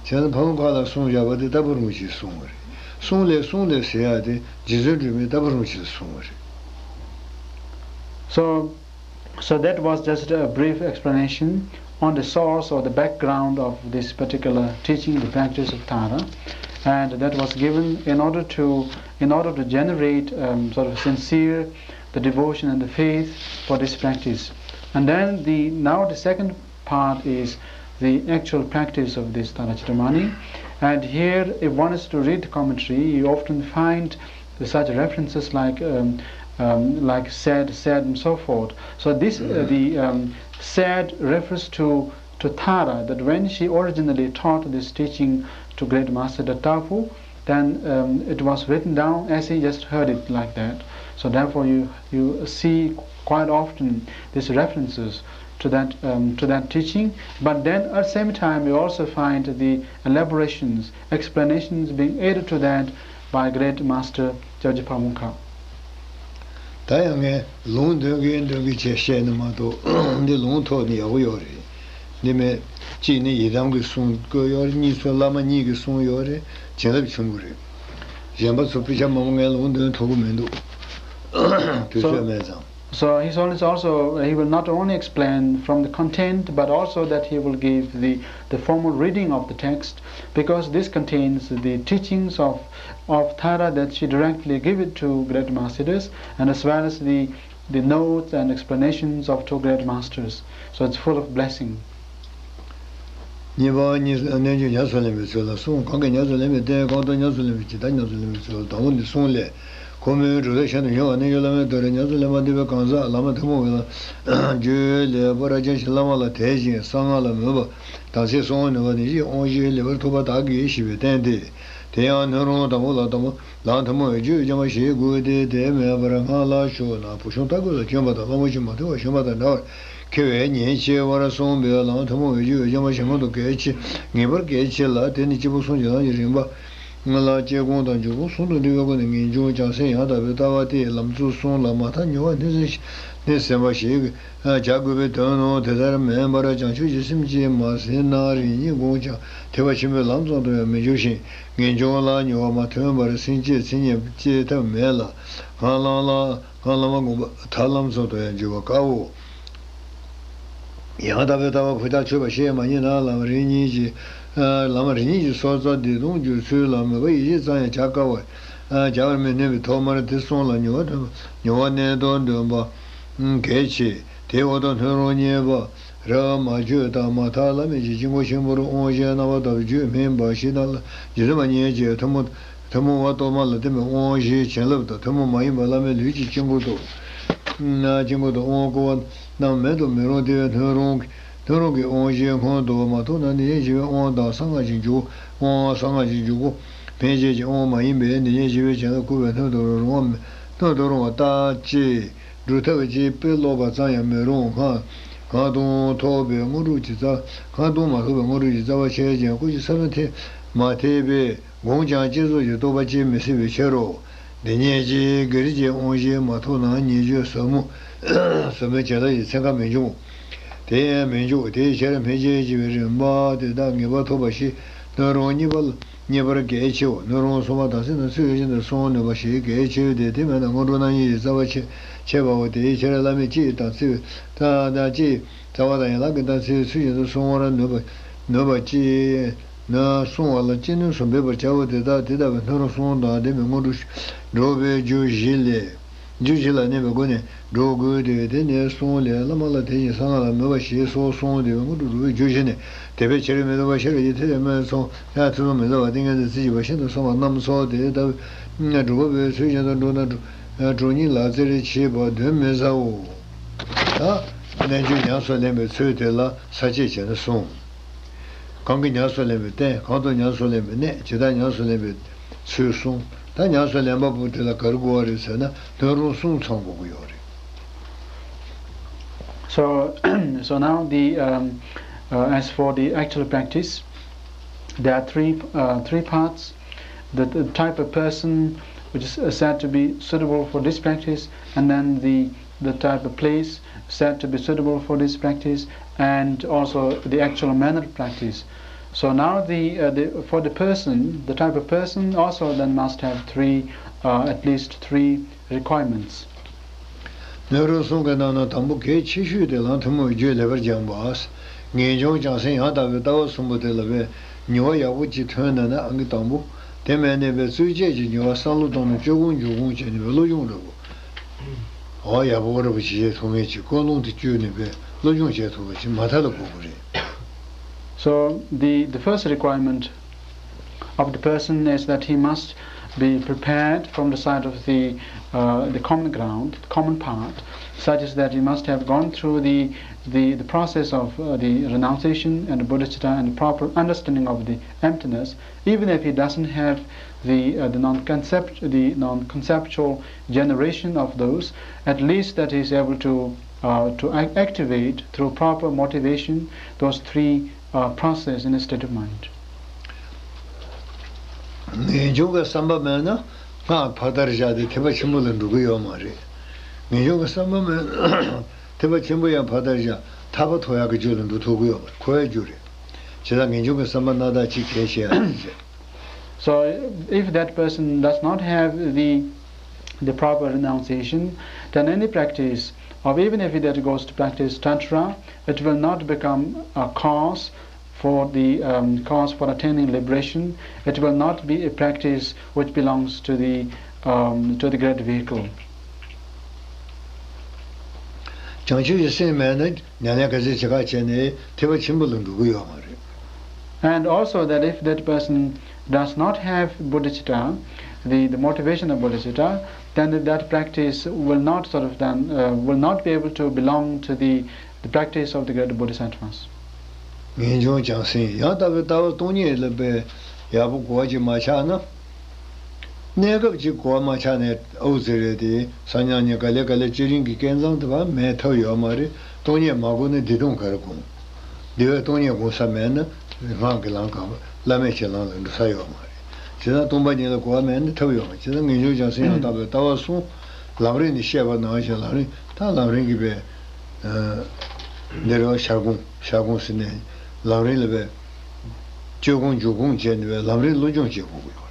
བྱས་ན་ཕ་བོང་ཁ་ལ་གསུངས་བཞག་པ་དེ་རྟ་ཕོ་རིན་པོ་ཆེས་གསུངས་པ་རེད། གསུང་ལས་གསུང་ལས་ཟེར་ཡ་དེ་རྗེ་བཙུན་སྒྲོལ་མས་རྟ་ཕོ་རིན་པོ་ཆེ་ལ་གསུངས་པ་རེད། So, so that was just a brief explanation on the source or the background of this particular teaching, the practice of Thara, and that was given in order to in order to generate um, sort of sincere the devotion and the faith for this practice. And then the now the second part is the actual practice of this Tara Chintamani. And here, if one is to read the commentary, you often find such references like um, um, like sad, sad, and so forth. So this, uh, the um, sad refers to to Tara, that when she originally taught this teaching to great master Datta Tapu, then um, it was written down as he just heard it like that. So therefore, you you see quite often these references to that um, to that teaching. But then at the same time, you also find the elaborations, explanations being added to that by great master Jawjee Pham Mongkha. ད་ཡང་ངས་ལུང་འདོན་གིན་འདོན་གིན་བྱས་བཤད་ནི་མ་གཏོགས། འདི་ལུང་ཐོག་ནས་ཡག་པོ་ཡོད་རེད། འདི་མེད། གཅིག་ནི་ཡི་དམ་གྱི་གསུང་བཀོད་ཡོད་རེད། གཉིས་སུ་བླ་མ་གཉིས་ཀྱི་གསུང་ཡོད་རེད། བྱིན་རླབས་ཆེན་པོ་རེད། གཞན་པ་ཚོ་དཔེ་ཆ་མང་པོ་ངས་ལུང་འདོན་ཐུབ་ཀྱི་མི་འདུག་དུས་ཚོད་མེད་ཙང་། So his holiness also, he will not only explain from the content, but also that he will give the, the formal reading of the text, because this contains the teachings of, of Tara that she directly give it to great masters, and as well as the, the notes and explanations of two great masters. So it's full of blessing. གཉིས་པ་གཉིས་སུ་རྣལ་འབྱོར་ཉམས་སུ་ལེན་པའི་ཚུལ་ལ་གསུངས། གང་གིས་ཉམས་སུ་ལེན་པའི་རྟེན་གང་དང་ཉམས་སུ་ལེན་པའི་ཇི་ལྟར་ཉམས་སུ་ལེན་པའི་ཚུལ། དང་པོ་ནི་གསུང་ལས། ཁོ་མོའི་གྲུབ་མཐའ་གཞན་དུ་བྱུང་བ་རྣལ་འབྱོར་བླ་མའི་མཐུ་རེད། ཉམས་སུ་ལེན་པ་འདི་པའི་གང་ཟག་བླ་མ་ཐལ་མོ་སྦས་པ་རྒྱུད་ལས་པོ་ར་ཅན་ཞིག་བླ་མ་ལ་དད་ཅིང་གསང་སྔགས་ལ་མོས་པ་དང་ཚེ་གསང་བའི་ནུས་པ་ནི་ཅིག་དབང་བཞིའི་ལེའུར་ཐུབ་པ་དག་གིས་ཤེས་པའི་རྟེན་ཏེ། དེ་ཡང་སྣོད་རུང་དང་པོ་ལ་དང་པོ་ལམ་ཐུན་མོང་བའི་རྒྱུད་འཇོམས་པ་ཞེས་དགོས་ཏེ། དེ་མེད་པར་སྔགས་ལ་ཞུགས་ན་བུ་ཆུང་ལྟ་བུ་ལ་བསྐྱོན་པ་དང་། གླང་པོ་ཆེ་མ་ཐུལ་བར་ཞོན་པ་དང་འདྲ་བར་འཁྱེར་བས་ཉེན་ཆེ་བར་གསུངས་པས། ལམ་ཐུན་མོང་བའི་རྒྱུད་འཇོམས་པ་ཞེས་མང་དུ་གལ་ཆེ། ངེས་པར་གལ་ཆེ་ལ། དེ་ནི་སྐྱེས་བུ་གསུམ་གྱི་ལམ་གྱི་རིམ་པ་ལ་སྐྱེ་སྒོ་དང་འབྱུང་ཁུངས་གསུམ་དུ་འདུས་པའི་སྒོ་ནས་ངེས་འབྱུང་བྱང་སེམས་ཡང་དག་པའི་ལྟ་བ་སྟེ། ལམ་གཙོ་གསུམ་ལ་མ་མཐའ་མྱུར་བ་སྣེ་ཟིན་སྣེ་ཟིན་པ་ཞིག་བྱ་དགོས་པའི་དོན་ནོ། དེ་ལྟར་མིན་པར་བྱང་ཆུབ་ཀྱི་སེམས་ཀྱིས་མ་ཟིན་ན་རིམ་གཉིས་བསྒོམས་ཀྱང་ཐེག་པ་ཆེན་པོའི་ལམ་ཙམ་དུ་ཡང་མི་འགྱུར་ཞིང་། ངེས་འབྱུང་ལ་མྱུར་བ་མ་ཐོན་པར་སེམས་བསྐྱེད་མཚན་ཉིད་སྐྱེ་ཐབས་མེད་ལ། སྔགས་ལམ་ལ་སྔགས་ལམ་བསྒོམས་པ་ཐར་ལམ་ཙམ་དུ་ཡང་འགྱུར་བ་དཀའོ། ཡང་དག་པའི་ལྟ་བ་ཕུ་ཐག་ཆོད་པ་ཞེས་མ་རྙེད་ན། ལམ་རིམ་གཉིས་ཀྱི་ལམ་རིམ་གཉིས་ཀྱི་སྲོག་རྩ་བདེ་སྟོང་འགྱུར་ཚུལ་ལ་མོས་པ་ཡིད་ཆེས་ཙམ་ཡང་བྱ་དཀའ་བ་བྱ་བར་མི་ནུས་པས། ཐོག་མར་དེ་གསུམ་ལ་མྱུར་བ་ཐོན་པ་མྱུར་བ་གནད་དུ་འདོན་པ་གལ་ཆེ། དེའི་འོག་ཏུ་སྣོད་རུང་གཉིས་པ་རབ་མ་བརྗོད་དང་མ་ཐག་བླ་མེད་ཀྱི་དཀྱིལ་འཁོར་ཆེན་པོར་དབང་བཞིའི་རྣམ་པ་ལྟ་བུ་རྒྱུད་སྨིན་པ་ཞིག་དང་། རྗེ་བཙུན་མ་ཉིད་ཀྱི་ཐུན་མོང་ཐུན་མོང་བ་གཏོར་མ་ལ་བརྟེན་པའི་དབང་བཞིའི་བྱིན་རླབས་དང་། ཐུན་མོང་མ་ཡིན་པ་བླ་མའི་ལུས་ཀྱི་དཀྱིལ་འཁོར་དུ་དཀྱིལ་འཁོར་དུ་དབང་བསྐུར་བ་རྣམས་མེད་དུ་མི་རུང་སྟེ། སྣོད་རུང་སྣོད་རུང་གི་དབང་བཞིའི་ཁོངས་སུ་མ་གཏོགས་ན། དེ་ཡང་ཞི་བའི་དབང་དང་གསང་སྔགས་ཀྱི་འཇུག་དབང་གསང་སྔགས་ཀྱི་འཇུག་སྒོ་འཕེན་བྱེད་ཀྱི་དབང་མ་ཡིན་པས། དེ་ཡང་ཞི་བའི་བྱིན་རླབས་བསྐུར་བས་སྣོད་དུ་རུང་བ་སྣོད་དུ་རུང་བ་ལྟ་ཅི། སྒྲུབ་ཐབས་ཀྱི་དཔེ་ཀློག་པ་ཙམ་ཡང་མི་རུང་། སྔགས་སྔགས་དུང་ཐོགས་པའི་དངོས་གྲུབ་ཀྱི་རྩ། སྔགས་དུང་མ་ཐོགས་པའི་དངོས་གྲུབ་ཀྱི་རྩ་བ་ཆད་ཅིང་སྐུ་ཡི་ས་བོན་ཐེབས་མ་ཐེབས་པས། བསྒོམས་ཀྱང་བསྐྱེད་རྫོགས་ཀྱི་རྟོགས་པ་སྐྱེ་མི་སྲིད་པའི་ཕྱིར་རོ། འདི་ཉིད་ཀྱིས་བགེགས་རིགས་ཀྱི་དབང་བཞི་མ་ཐོབ་ན་ཉེས་སྤྱོད་ཟབ་མོ་ཟབ་མོའི་བྱིན་རླབས་ཀྱི་ཚན་ཁ་མི་འབྱུང་། དེ་ཡང་མི་འཇུག་དེའི་ཕྱིར་འཕེལ་འགྱུར་བྱེད་པའི་རིམ་པ་དེ་དག་ངེས་པར་ཐོབ་པ་ཞིག་སྣོད་རུང་གཉིས་པ་ལ། རྙེད་པར་གལ་ཆེའོ། སྣོད་རུང་གསུམ་པ་དམ་ཚིག་རྣམས་ཚུལ་བཞིན་དུ་བསྲུང་ནུས་པ་ཞིག་གལ་ཆེའོ། དེ་དེ་མེད་ན་དངོས་གྲུབ་རྣམ་གཉིས་ཀྱི་རྩ་བ་ཆད་ཆད་པའོ། དེའི་ཕྱིར་བླ་མས་ཅི་ཡི་དམ་ཚིག་ད་ད་ཅི་ཡི་རྩ་བ་དང་ཡན་ལག་གི་དམ་ཚིག་ཚུལ་བཞིན་དུ་བསྲུང་བར་ནུས་པ་ནུས་པ་ཅི་ནུས་བསྲུང་བ་ལ་ཅི་ནུས་སུ་འབད་པར་བྱའོ། དེ་དག་དེ་ལྟ་བུའི་སྣོད་རུང་གསུམ་དང་ལྡན་པའི་དངོས་གྲུབ་འགྲུབ་པའི་རྒྱུ་བཞི་ལས། རྒྱུ་བཞི་ལ་གནས་པའི་སྒོ་ནས་འགྲུབ་དགོས་ཏེ། དེ་ནི་གསུང་ལས། བླ་མ་ལ་དད་ཅིང་གསང་སྔགས་ལ་མོས་པ་ཞེས་སོགས་གསུངས་ཏེ། དངོས་གྲུབ་འགྲུབ་པའི་རྒྱུ་བཞི་ནི། དད་པས་ཆེར་མི་ལྡོག་པ། ཤེས་རབ་ཀྱིས་ཐེག་དམན་ཚོགས། ཡང་ཐེ་ཚོམ་མི་བཟའ་བ། ཏིང་ངེ་འཛིན་རྩེ་གཅིག་པ་ཤིན་ཏུ་གསང་བ་རྣམས་སོ། དེ་ལྟ་བུའི་སྒྲུབ་པ་པོས་ཚུལ་བཞིན་དུ་བསྒྲུབས་ན་གྲོགས་གཉིས་ལག་རྩེར་བྱེད་པ་གདོན་མི་ཟའོ། ད་རྣལ་འབྱོར་ཉམས་སུ་ལེན་པའི་ཚུལ་དེ་ལ་ས་བཅད་བྱས་ན་གསུམ། གང་གིས་ཉམས་སུ་ལེན་པའི་རྟེན། གང་དུ་ཉམས་སུ་ལེན་པའི་གནས། ཇི་ལྟར་ཉམས་སུ་ལེན་པའི་ཚུལ་གསུམ། ད་ཉམས་སུ་ལེན་པ་པོ་དེ་ལ་ག་རེ་དགོས་པ་རེད་ཟེར་ན། སྣོད་རུང་གསུམ་ཚང་དགོས་ཀྱི་ཡོད་རེད། So, so now the um, uh, as for the actual practice, there are three uh, three parts. The, the type of person which is uh, said to be suitable for this practice, and then the the type of place said to be suitable for this practice, and also the actual manner of practice. So now the, uh, the for the person, the type of person also then must have three, uh, at least three requirements. སྣོད་རུང་གསུམ་གྱི་ནང་ན་དང་པོ་གལ་ཆེ་ཤོས་དེ་ལམ་ཐུན་མོང་གི་རྒྱུད་ལེགས་པར་སྦྱངས་པ། ངེས་འབྱུང་བྱང་སེམས་ཡང་དག་པའི་ལྟ་བ་གསུམ་པོ་དེ་ལ་བས་མྱུར་བ་ཡག་པོ་ཅིག་ཐོན་ན་ན། ཨང་ཀི་དང་པོ་དེ་མེད་ནས་བས་རྩོལ་བཅས་ཀྱི་མྱུར་བ་བསམ་བློ་བཏང་ནས་སྤྱོད་སྒོམ་འཇུག་སྒོམ་བྱས་ནས་བས་བློ་སྦྱོང་འདྲ་པོ། འོ་ཡག་པོ་འདྲ་པོ་ཅིག་བྱེད་ཐུབ་མཁན་ཅིག་ཀུན་སློང་དེ་བཅོས་ནས་བས་བློ་སྦྱོང་བྱེད་ཐུབ་པ་ཅིག་མ་མཐའ་ལ་དགོས་པ་རེད། So the, the first requirement of the person is that he must be prepared from the side of the, uh, the common ground, the common path, such as that he must have gone through the, the, the process of, uh, the renunciation and the bodhicitta and the proper understanding of the emptiness, even if he doesn't have the, uh, the non-concept-, the non-conceptual generation of those, at least that he is able to, uh, to ac-, activate through proper motivation those three, uh, process in a state of mind. ངེས་འབྱུང་གི་བསམ་པ་མེད་ན་སྔགས་ཕར་ལྟར་བཞག་སྟེ་ཐེག་པ་ཆེན་པོ་ལ་འགྲོ་གི་ཡོད་མ་རེད། ངེས་འབྱུང་གི་བསམ་པ་མེད་ན་ཐེག་པ་ཆེན་པོ་ཡང་ཕར་ལྟར་བཞག་ཐར་པ་ཐོབ་ཡག་གི་རྒྱུ་ལ་འགྲོ་ཐུབ་ཀྱི་ཡོད་མ་རེད། འཁོར་བའི་རྒྱུ་རེད། བྱས་ཙང་ངེས་འབྱུང་གི་བསམ་པ་སྣ་ཐག་གཅིག་གལ་ཆེ་ཡ་རེད། So if that person does not have the, the proper renunciation, then any practice, or even if that goes to practice tantra, it will not become a cause for the, um, cause for attaining liberation. It will not be a practice which belongs to the, um, to the great vehicle. བྱང་ཆུབ་ཀྱི་སེམས་མེད་ན་ཉམས་ལེན་ག་ཚོད་བྱེད་ཁ་བྱས་ནས་ཐེག་པ་ཆེན་པོ་ལ་འགྲོ་གི་ཡོད་མ་རེད། And also that if that person does not have bodhicitta, the, the motivation of bodhicitta, then that practice will not sort of then, uh, will not be able to belong to the, the practice of the great bodhisattvas. ངེས་འབྱུང་བྱང་སེམས་ཡང་དག་པའི་ལྟ་བ་སྟོང་ཉིད་ལ་དཔེ་ཡག་པོ་གོ་བ་ཅིག་མ་ཆགས་ན། གནས་སྐབས་ཅིག་གོ་བ་མ་ཆགས་ནས་ཨའུ་ཟེར་རེད་དེ་སང་ཉིན་ནས་ག་ལེ་ག་ལེ་སྤྱི་རིང་གི་སྐལ་བཟང་དེ་བ་མེད་ཐབས་ཡོད་མ་རེད། སྟོང་ཉིད་མ་གོ་ན་བདེ་སྟོང་ག་རེ་དགོངས། བདེ་བའི་སྟོང་ཉིད་དགོངས་ས་མེད་ན་སྔགས་ཀྱི་ལམ་གང་བླ་མེད་ཀྱི་ལམ་ལ་འགྲོ་ས་ཡོད་མ་རེད། བྱས་ཙང་སྟོང་པ་ཉིད་ལ་གོ་བ་མེད་ན་ཐབས་ཡོད་མ་རེད། བྱས་ཙང་ངེས་འབྱུང་བྱང་སེམས་ཡང་དག་པའི་ལྟ་བ་གསུམ། ལམ་རིམ་ནས་བཤད་པ་ནང་བཞིན་ལམ་རིམ་ད་ལམ་རིམ་གྱི་བའི་འདིར་ཤར་སྒོམ་ཤར་སྒོམ་ཟེར་ནས་ལམ་རིམ་ལ་བའི་སྤྱོད་སྒོམ་འཇུག་སྒོམ་བྱས་ནས་བའི་ལམ་རིམ་སློབ་སྦྱོང་བྱེད་དགོས་ཀྱི་ཡོད་རེད།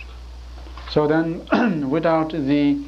So then, without the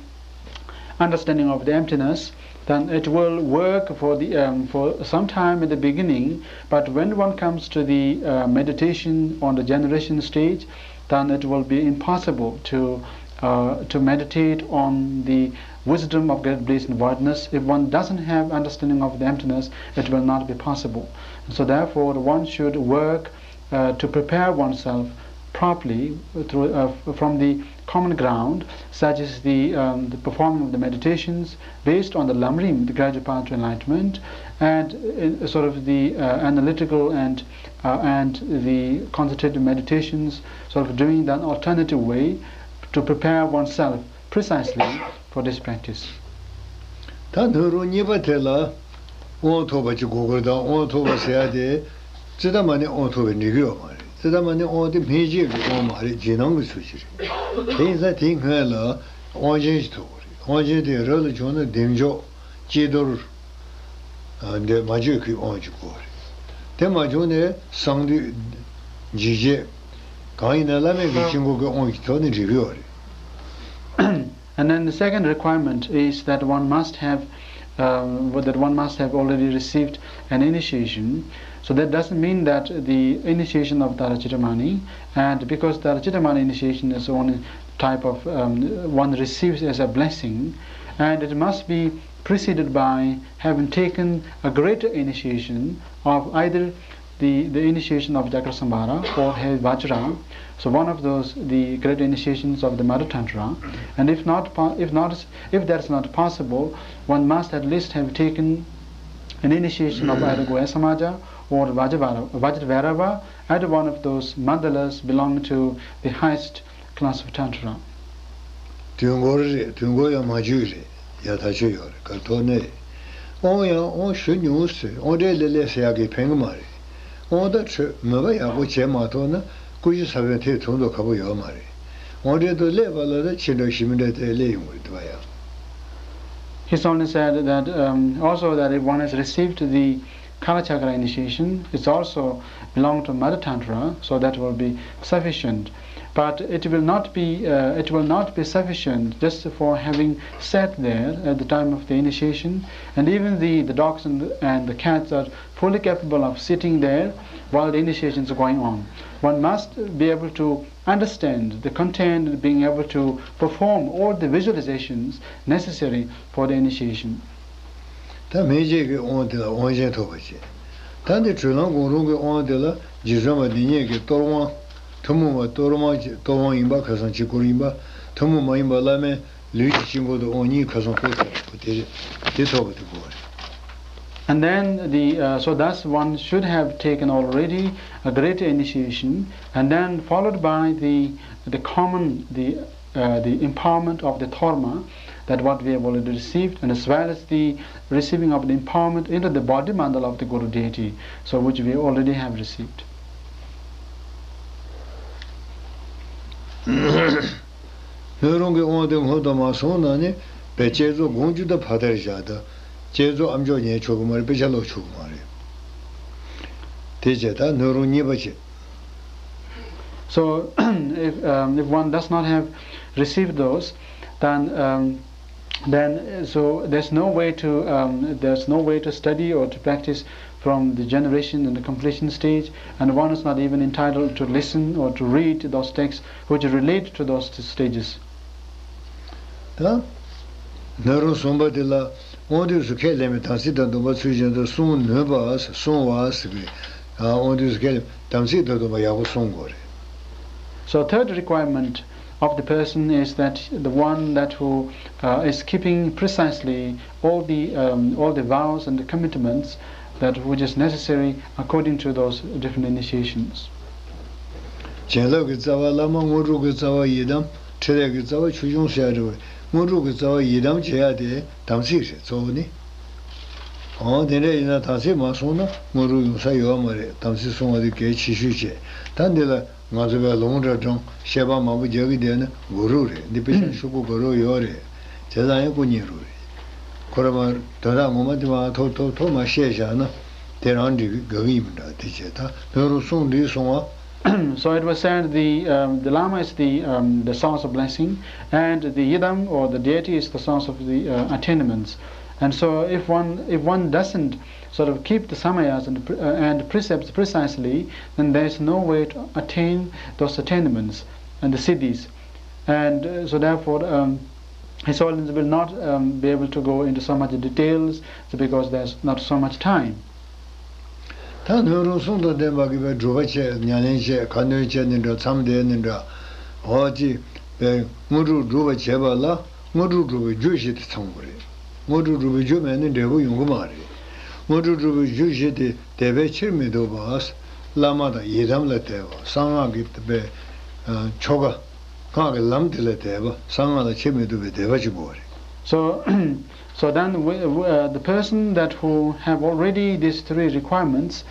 understanding of the emptiness, then it will work for the, um, for some time at the beginning, but when one comes to the, uh, meditation on the generation stage, then it will be impossible to, uh, to meditate on the wisdom of great bliss and voidness if one doesn't have understanding of the emptiness. It will not be possible. So therefore, one should work, uh, to prepare oneself properly through, uh, from the common ground, such as the, um, the performing of the meditations based on the lamrim, the gradual path to enlightenment, and, uh, sort of the, uh, analytical and, uh, and the concentrated meditations, sort of doing the alternative way to prepare oneself precisely for this practice. ད་སྣོད་རུང་གཉིས་པ་དེ་ལ་དབང་ཐོབ་པ་ཅིག་དགོས་ཀྱི་རེད། ད་དབང་ཐོབ་པ་ཟེར་ཡ་དེ་ཙི་ཏ་མ་ནི་དབང་ཐོབ་པའི་འགྲིག་གི་ཡོད་མ་རེད། ཙི་ཏ་མ་ནི་དབང་དེ་སྨིན་བྱེད་ཀྱི་དབང་མ་རེད། རྗེས་གནང་གི་ཚུལ་ཞིག་རེད། དེ་ཡིན་ཙང་དེའི་སྔོན་ལ་དབང་ཆེན་ཞིག་ཐོབ་དགོས་རེད། དབང་ཆེན་དེ་རབ་ལ་བྱུང་ན་བདེ་མཆོག་ཅི་དོར། ཨ། འདི་མ་བརྗོད་ཀྱི་དབང་ཅིག་དགོས་རེད། དེ་མ་བྱུང་ནས་གསང་འདུས་འཇིགས་བྱེད་གང་ཡིན་ན་བླ་མེད་ཀྱི་དཀྱིལ་འཁོར་གྱི་དབང་གི་ཐོག་ནས་འགྲིག་གི་ཡོད་རེད། And then the second requirement is that one must have, um, that one must have already received an initiation. So that doesn't mean that the initiation of Tara Chittamani, and because Tara Chittamani initiation is the only type of, um, one receives as a blessing, and it must be preceded by having taken a greater initiation of either the, the initiation of Chakrasambhara or He Vajra, so one of those, the great initiations of the Mother Tantra. And if not, if not, if that is not possible, one must at least have taken an initiation of either Goya Samaja or Vajra-, Vajravarava at one of those mandalas belonging to the highest class of Tantra. དུས་འགོར་རེད། དུས་འགོར་ཡང་མ་བརྗོད་རེད། ཡ་ཐག་ཆོད་ཡོད་རེད། གར་ཐོག་ནས་དབང་ཡང་དབང་ཞུ་མྱོང་ཟེར། དབང་གྲལ་ལེ་ལེ་ཟེར་ཡག་གི་ཕན་གི་མ་རེད། དབང་ད་འཕྲོད་མོས་པ་ཡག་པོ་བྱས་མ་ཐུབ་ན་སྐུ་ཞབས་ས་བོན་ཐེབས་ཐུབ་མདོག་ཁ་པོ་ཡོད་མ་རེད། དབང་གྲལ་དུ་སླེབས་པ་ལ་ད་ཕྱི་འགྲོ་ཞི་མི་འདྲ་དེ་སླེབས་ཡོང་གི་རེད་འདུག་བ་ཡ། He's only said that, um, also that if one has received the Kala Chakra initiation, it's also belong to Mother Tantra, so that will be sufficient. But it will not be, uh, it will not be sufficient just for having sat there at the time of the initiation. And even the, the dogs and, and the cats are fully capable of sitting there while the initiation is going on. One must be able to understand the content and being able to perform all the visualizations necessary for the initiation. ད་སྨིན་བྱེད་ཀྱི་དབང་དེ་ལ་དབང་ཆེན་ཐོབ་པ་བྱེད། ད་འདི་གྲོལ་ལམ་གང་རུང་གི་དབང་དེ་ལ་རྗེ་བཙུན་མ་འདི་ཉིད་ཀྱི་གཏོར་དབང་། ཐུན་མོང་བ་གཏོར་དབང་གཏོར་དབང་ཡིན་པ་ཁ་སང་གཅིག་སྐོར་ཡིན་པ། ཐུན་མོང་མ་ཡིན་པ་བླ་མའི་ལུས་ཀྱི་དཀྱིལ་འཁོར་དུ་དབང་གཉིས་ཁ་སང་བསྐོར་ཚར་བ་དེ་རེད། དེ་ཐོབ་པ་དེ་དགོས་པ་རེད། And then the, uh, so thus one should have taken already a greater initiation, and then followed by the, the common, the, uh, the empowerment of the torma, that what we have already received, and as well as the receiving of the empowerment into the body mandala of the Guru deity, so which we already have received. སྣོད་རུང་གི་དབང་དེ་སྔོན་དུ་མ་སོང་ན་ནི་བས་བསྐྱེད་རྫོགས་དགོངས་རྒྱུ་དང་ཕ་མཐར་བཞག་དང་། བསྐྱེད་རྫོགས་ཨ་མཆོག་ཉན་ཆོག་གི་མ་རེད། དཔེ་ཆ་ཀློག་ཆོག་གི་མ་རེད། དེ་བྱས་ད་སྣོད་རུང་གཉིས་པ་བྱེད། So, if, um, if one does not have received those, then, um, then, uh, so there's no way to, um, there's no way to study or to practice from the generation and the completion stage, and one is not even entitled to listen or to read those texts which relate to those stages. ད་སྣོད་རུང་གསུམ་པ་དེ་ལ་དབང་དུས་སུ་ཁས་ལེན་པའི་དམ་ཚིག་དང་སྡོམ་པ་ཚུལ་བཞིན་དུ་བསྲུང་ནུས་པ། བསྲུང་བ་ཟེར་བའི་དབང་དུས་སུ་ཁས་ལེན་དམ་ཚིག་དང་སྡོམ་པ་ཡག་པོ་བསྲུང་དགོས་རེད། So third requirement of the person is that the one that who, uh, is keeping precisely all the, um, all the vows and the commitments that which is necessary according to those different initiations. བྱིན་རླབས་ཀྱི་རྩ་བ་བླ་མ། དངོས་གྲུབ་ཀྱི་རྩ་བ་ཡི་དམ། ཕྲིན་ལས་ཀྱི་རྩ་བ་ཆོས་སྐྱོང་ཟེར་ཡ་འདྲ་བོ་རེད། དངོས་གྲུབ་ཀྱི་རྩ་བ་ཡི་དམ་བྱེད་ཡ་དེ་དམ་ཚིག་རེད། གཙོ་བོ་ནི། འོ་དེ་འདྲ་ཡིན་ན་དམ་ཚིག་མ་བསྲུངས་ན་དངོས་གྲུབ་ཡོང་ས་ཡོད་མ་རེད། དམ་ཚིག་བསྲུང་བ་དེ་གལ་ཆེ་ཤོས་བྱས། ད་འདི་ལ་ང་ཚོ་བས་ལུང་འདྲ་དྲངས་བཤད་པ་མང་པོ་རྒྱག་གི་བསྡད་ན་གུ་རུ་རེད། འདི་དཔེ་ཆ་ཤོག་གུ་གུ་རུ་ཡོད་རེད། བྱས་ཙང་ཡང་སྐུ་ཉིད་རུ་རེད། ཁོ་རང་མ་དོན་དག་ངོ་མ་དེ་མ་ཐོག་ཐོག་ཐོག་མ་བཤད་བཞག་ན་དེ་རང་འགྲིག་གི་དགའ་གི་ཡིན་མི་འདྲ། དེ་བྱས་ད་སྣོད་རུང་གསུང་འདི་གསུང་བ། So it was said the, um, the Lama is the, um, the source of blessing, and the Yidam or the deity is the source of the, uh, attainments. And so if one, if one doesn't sort of keep the samayas and, the pre- uh, and precepts precisely, then there is no way to attain those attainments and the siddhis. And, uh, so therefore, um, His Holiness will not, um, be able to go into so much details, so because there's not so much time. ད་སྣོད་རུང་གསུམ་དང་ལྡན་པ་གིས་བས་སྒྲུབ་པ་བྱས། ཉམས་ལེན་བྱས། ཁ་འདོན་བྱས་ནི་འདྲ། མཚམས་བསྡད་ནི་འདྲ། འོ་ཅི་བས་དངོས་གྲུབ་སྒྲུབ་པ་བྱེད་པ་ལ་དངོས་གྲུབ་སྒྲུབ་པའི་རྒྱུ་བཞི་དེ་ཚང་དགོས་རེད། དངོས་གྲུབ་སྒྲུབ་པའི་རྒྱུ་མེད་ན་འབྲས་བུ་ཡོང་གི་མ་རེད། དངོས་གྲུབ་སྒྲུབ་པའི་རྒྱུ་བཞི་དེ་དད་པས་ཕྱིར་མི་ལྡོག་པ། བླ་མ་དང་ཡི་དམ་ལ་དད་པ། གསང་སྔགས་ཀྱི་བས་ཆོ་ག་སྔགས་ཀྱི་ལམ་དེ་ལ་དད་པ། གསང་སྔགས་ལ་ཕྱིར་མི་ལྡོག་པའི་དད་པ་ཅིག་དགོས་པ་རེད། So, so then we, we, uh, the person that who have already these three requirements,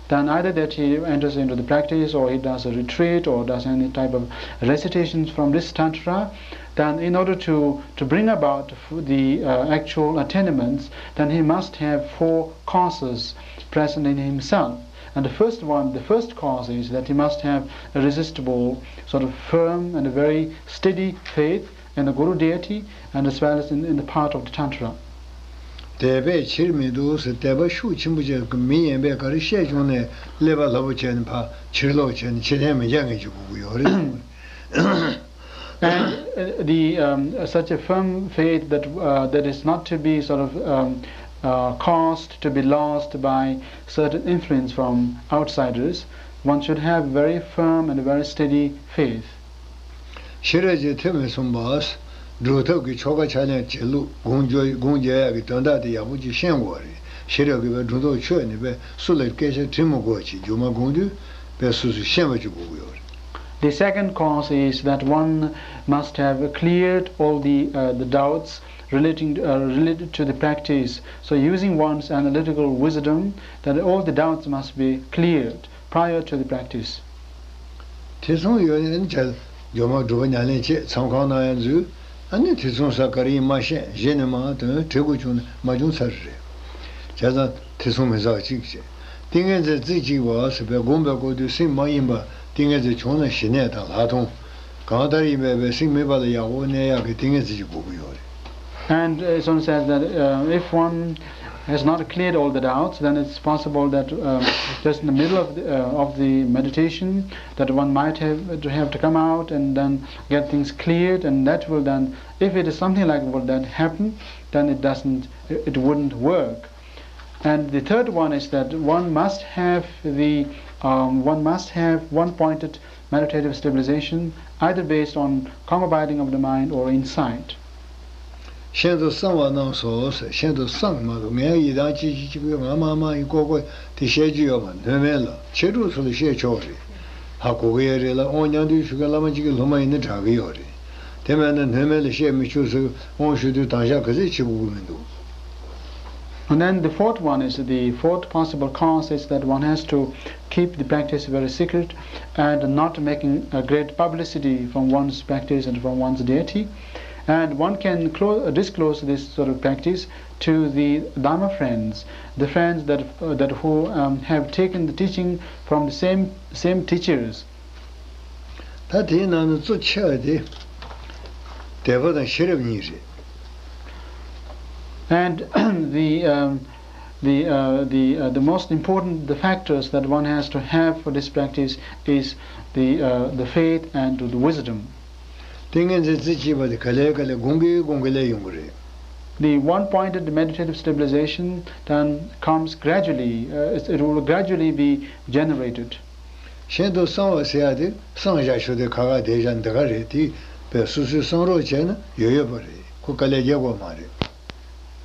then either that he enters into the practice or he does a retreat or does any type of recitations from this tantra, then in order to, to bring about f- the, uh, actual attainments, then he must have four causes present in himself. And the first one, the first cause is that he must have a resistible, sort of firm and a very steady faith in the Guru deity and as well as in, in the path of the Tantra. དད་པས་ཕྱིར་མི་ལྡོག་ཟེར། དད་པ་ཤུགས་ཆེན་པོ་བྱས། མི་ཡན་པས་ག་རེ་བཤད་བྱུང་ནས་ཀླད་པ་སླ་པོ་བྱས་ནས་ཕར་ཕྱིར་ལོག་བྱས་ནས་ཕྱིར་འཐེན་མི་རྒྱག་མཁན་ཅིག་དགོས་ཀྱི་ཡོད་རེད། And, uh, the, um, such a firm faith that, uh, that is not to be sort of, um, uh, caused to be lost by certain influence from outsiders. One should have very firm and very steady faith. ཤེས་རབ་ཀྱི་ཐེ་མི་གསུམ་པ། སྒྲུབ་ཐབས་ཀྱི་ཆོ་ག་ཕྱག་ལེན་བྱེད་ལུགས། སྒོམ་རྒྱག་སྒོམ་རྒྱག་ཡག་གི་དོན་དག་དེ་ཡག་པོ་ཅིག་ཤེས་དགོས་པ་རེད། ཤེས་རབ་ཀྱིས་བས་སྒྲུབ་ཐབས་ཆོས་ནི་བས་སུ་ལ་སྐད་ཆ་དྲི་མི་དགོས་པ་ཅིག་རྒྱུན་མ་སྒོམ་དུས་བས་སོ་སོས་ཤེས་པ་ཅིག་དགོས་ཀྱི་ཡོད་རེད། The second cause is that one must have cleared all the, uh, the doubts relating, uh, related to the practice. So using one's analytical wisdom, that all the doubts must be cleared prior to the practice. དེ་མཚུངས་ཡོད་ནས་བྱ། སྒྲུབ་པ་ཉམས་ལེན་བྱེད། མཚམས་ཁང་ནང་ཡང་འཛུལ། ཨ་ནི་དེ་མཚུངས་ས་ག་རེ་ཡིན་མ་ཤེས། གཞི་ནས་མ་དོན་དྲི་དགོས་བྱུང་ན་མ་བྱུང་ཚར་རེད། བྱས་ཙང་དེ་མཚུངས་མི་ཟག་གཅིག་བྱེད། ཏིང་ངེ་འཛིན་རྩེ་གཅིག་པ་ཟེར་བའི་སྒོམ་པའི་སྐབས་དུས་སེམས་མ་ཡེངས་པ་ཏིང་ངེ་འཛིན་བྱུང་ན་ཞི་གནས་དང་ལྷག་མཐོང་། གང་ལྟར་ཡིན་པའི་བས་སེམས་མེད་པ་ལ་ཡག་པོ་གནས་ཡག་གི་ཏིང་ངེ་འཛིན་གྱི་དགོས་ཀྱི་ཡོད་རེད། And, uh, Sun says that, uh, if one has not cleared all the doubts, then it's possible that, um, just in the middle of the, uh, of the meditation, that one might have to, have to come out and then get things cleared, and that will then, if it is something like will that happen, then it doesn't, it wouldn't work. And the third one is that one must have the, um, one must have one pointed meditative stabilization either based on concomitant of the mind or insight. ཤིན་ཏུ་གསང་བ་རྣམས་སོ་ཟེར། ཤིན་ཏུ་གསང་མ་གཏོགས་ངས་ཡི་དམ་ཅི་ཅི་ཅི་གི་ང་མ་མ་ཡི་ཀོ་ཀོ་དེ་བཤད་རྒྱུ་ཡོད་མ། སྣོད་མེད་ལ་ཕྱི་དྲོ་ཚོ་ལ་བཤད་ཆོག་རེད། ཧ་གོ་གི་ཡོད་རེད་ལ། དབང་མཉམ་འདུས་ཞུ་མཁན་བླ་མ་གཅིག་གི་སློབ་མ་ཡིན་ན་དྲག་གི་ཡོད་རེད། དེ་མེད་ན་སྣོད་མེད་ལ་བཤད་མི་ཆོག་ཟེར། དབང་ཞུ་དུས་དམ་བཞག་ག་ཚད་བྱེད་དགོས་ཀྱི་མི་འདུག And then the fourth one is, the fourth possible cause is that one has to keep the practice very secret and not making a great publicity from one's practice and from one's deity. And one can clo- disclose this sort of practice to the Dharma friends, the friends that, uh, that who um, have taken the teaching from the same, same teachers. ད་དེའི་ནང་ནས་གཙོ་ཆེ་བ་དེ་དད་པ་དང་ཤེས་རབ་གཉིས་རེད། And the, um, the, uh, the, uh, the most important, the factors that one has to have for this practice is the, uh, the faith and the wisdom. ཏིང་ངེ་འཛིན་རྩེ་གཅིག་པ་དེ་ག་ལེ་ག་ལེ་གོང་གི་གོང་གི་ལས་ཡོང་གི་རེད། The one-pointed meditative stabilization then comes gradually, uh, it it will gradually be generated. ཤིན་ཏུ་གསང་བ་ཟེར་ཡ་དེ་གསང་བཞག་ཆོག་དེ་ཁ་ཁ་བསྡད་བཞག་འདི་ག་རེད། དེ་བས་སོ་སོའི་གསང་རོགས་བྱས་ན་ཡོད་ཡོད་པ་རེད། ཁོ་དཀའ་ལས་རྒྱག་དགོས་མ་རེད།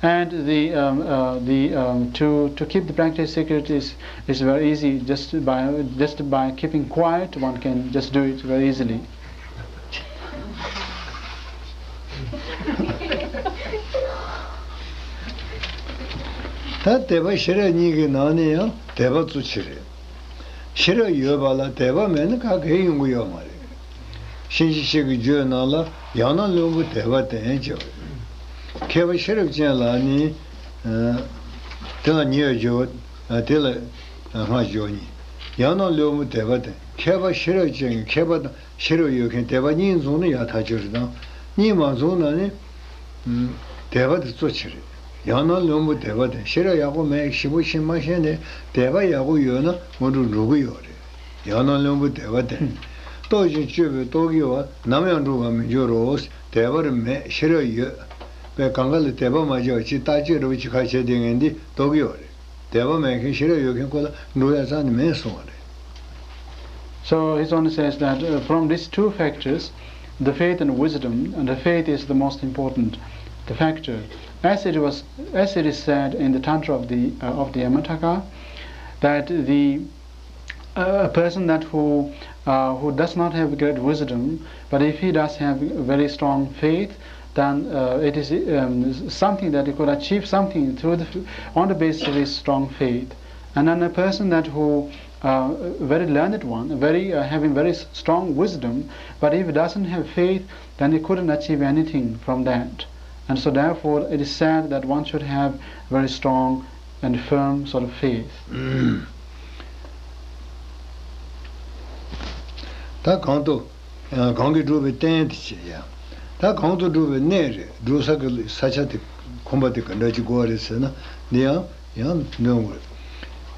And the, um, uh, the, um, to, to keep the practice secret is, is very easy. Just by, just by keeping quiet, one can just do it very easily. ད་དད་པ་ཤེས་རབ་གཉིས་ཀྱི་ནང་ནས་ཡང་དད་པ་གཙོ་ཆེ་རེད། ཤེས་རབ་ཡོད་པ་ལ་དད་པ་མེད་ན་ག་གེ་ཡོང་གི་ཡོད་མ་རེད། གཤིན་རྗེ་གཤེད་ཀྱི་རྒྱུད་ནང་ལ་ཡང་ན་བླུན་པོ་དད་པ་བསྟེན་བྱ་བ། མཁས་པ་ཤེས་རབ་ཅན་ལ་ནི། ཨ། དེ་ལ་ཉེས་པར་སྦྱོར་བ། ཨ། དེ་ལ་སྔར་སྦྱོར་གཉིས། ཡང་ན་བླུན་པོ་དད་པ་བསྟེན། མཁས་པ་ཤེས་རབ་ཅན་གྱི་མཁས་པ་དང་། ཤེས་རབ་ཡོད་མཁན་དད་པ་གཉིས་འཛོམས་ན་ཡག་ཐག་ཆོད་རེད་དང་། གཉིས་མ་འཛོམས་ན་ནི། ཨུམ། དད་པ་དེ་གཙོ་ཆེ་རེད། ཡང་ན་བླུན་པོ་དད་པ་དེ། ཤེས་རབ་ཡག་པོ་མེད། ཞིབ་པོ་ཤེས་མ་ཤེས་ནས་དད་པ་ཡག་པོ་ཡོད་ན་སྔོན་འགྲོ་འགྲོ་གི་ཡོད་རེད། ཡང་ན་བླུན་པོ་དད་པ་དེ། རྟོགས་ཤིང་དཔྱོད་པའི་རྟོག་གེ་བ། ནམ་ཡང་འགྲོ་བར་མི་འགྱུར་རོ། དད་པར་མེད་ཤེས་རབ་ཡོད། པས་གང་ག་ལ་དད་པ་མ་བྱས་པ་ཅིག་བརྟག་དཔྱད་འདྲ་བོ་ཅིག་ཁ་བྱས་བསྡད་མཁན་འདི་རྟོག་གེ་བ་རེད། དད་པ་མེད་མཁན་ཤེས་རབ་ཡོད་མཁན་ཁོ་ལ་འགྲོ་ཡ་རྩ་ནས་མེད་གསུངས་པ་རེད། So his Holiness says that, uh, from these two factors, the faith and wisdom, and the faith is the most important, the factor. As it was, as it is said in the Tantra of the, uh, of the Yamataka, that the, uh, a person that who, uh, who does not have great wisdom, but if he does have very strong faith, then, uh, it is, um, something that he could achieve something through the, on the basis of his strong faith. And then a person that who, uh, very learned one, very, uh, having very s- strong wisdom, but if he doesn't have faith, then he couldn't achieve anything from that. And so therefore, it is said that one should have very strong and firm sort of faith. ད་གང་དུ། གང་གིས་བསྒྲུབས་པའི་རྟེན་དེ་བྱེད་ཡ། ད་གང་དུ་བསྒྲུབས་པའི་གནས་རེད། བསྒྲུབ་ས་གི་ས་ཆ་དེ་ཁོམ་པ་དེ་ག་འདྲ་ཅིག་དགོས་རེད་ཟེར་ན། འདི་ཡང་ཡང་འདོན་དགོས།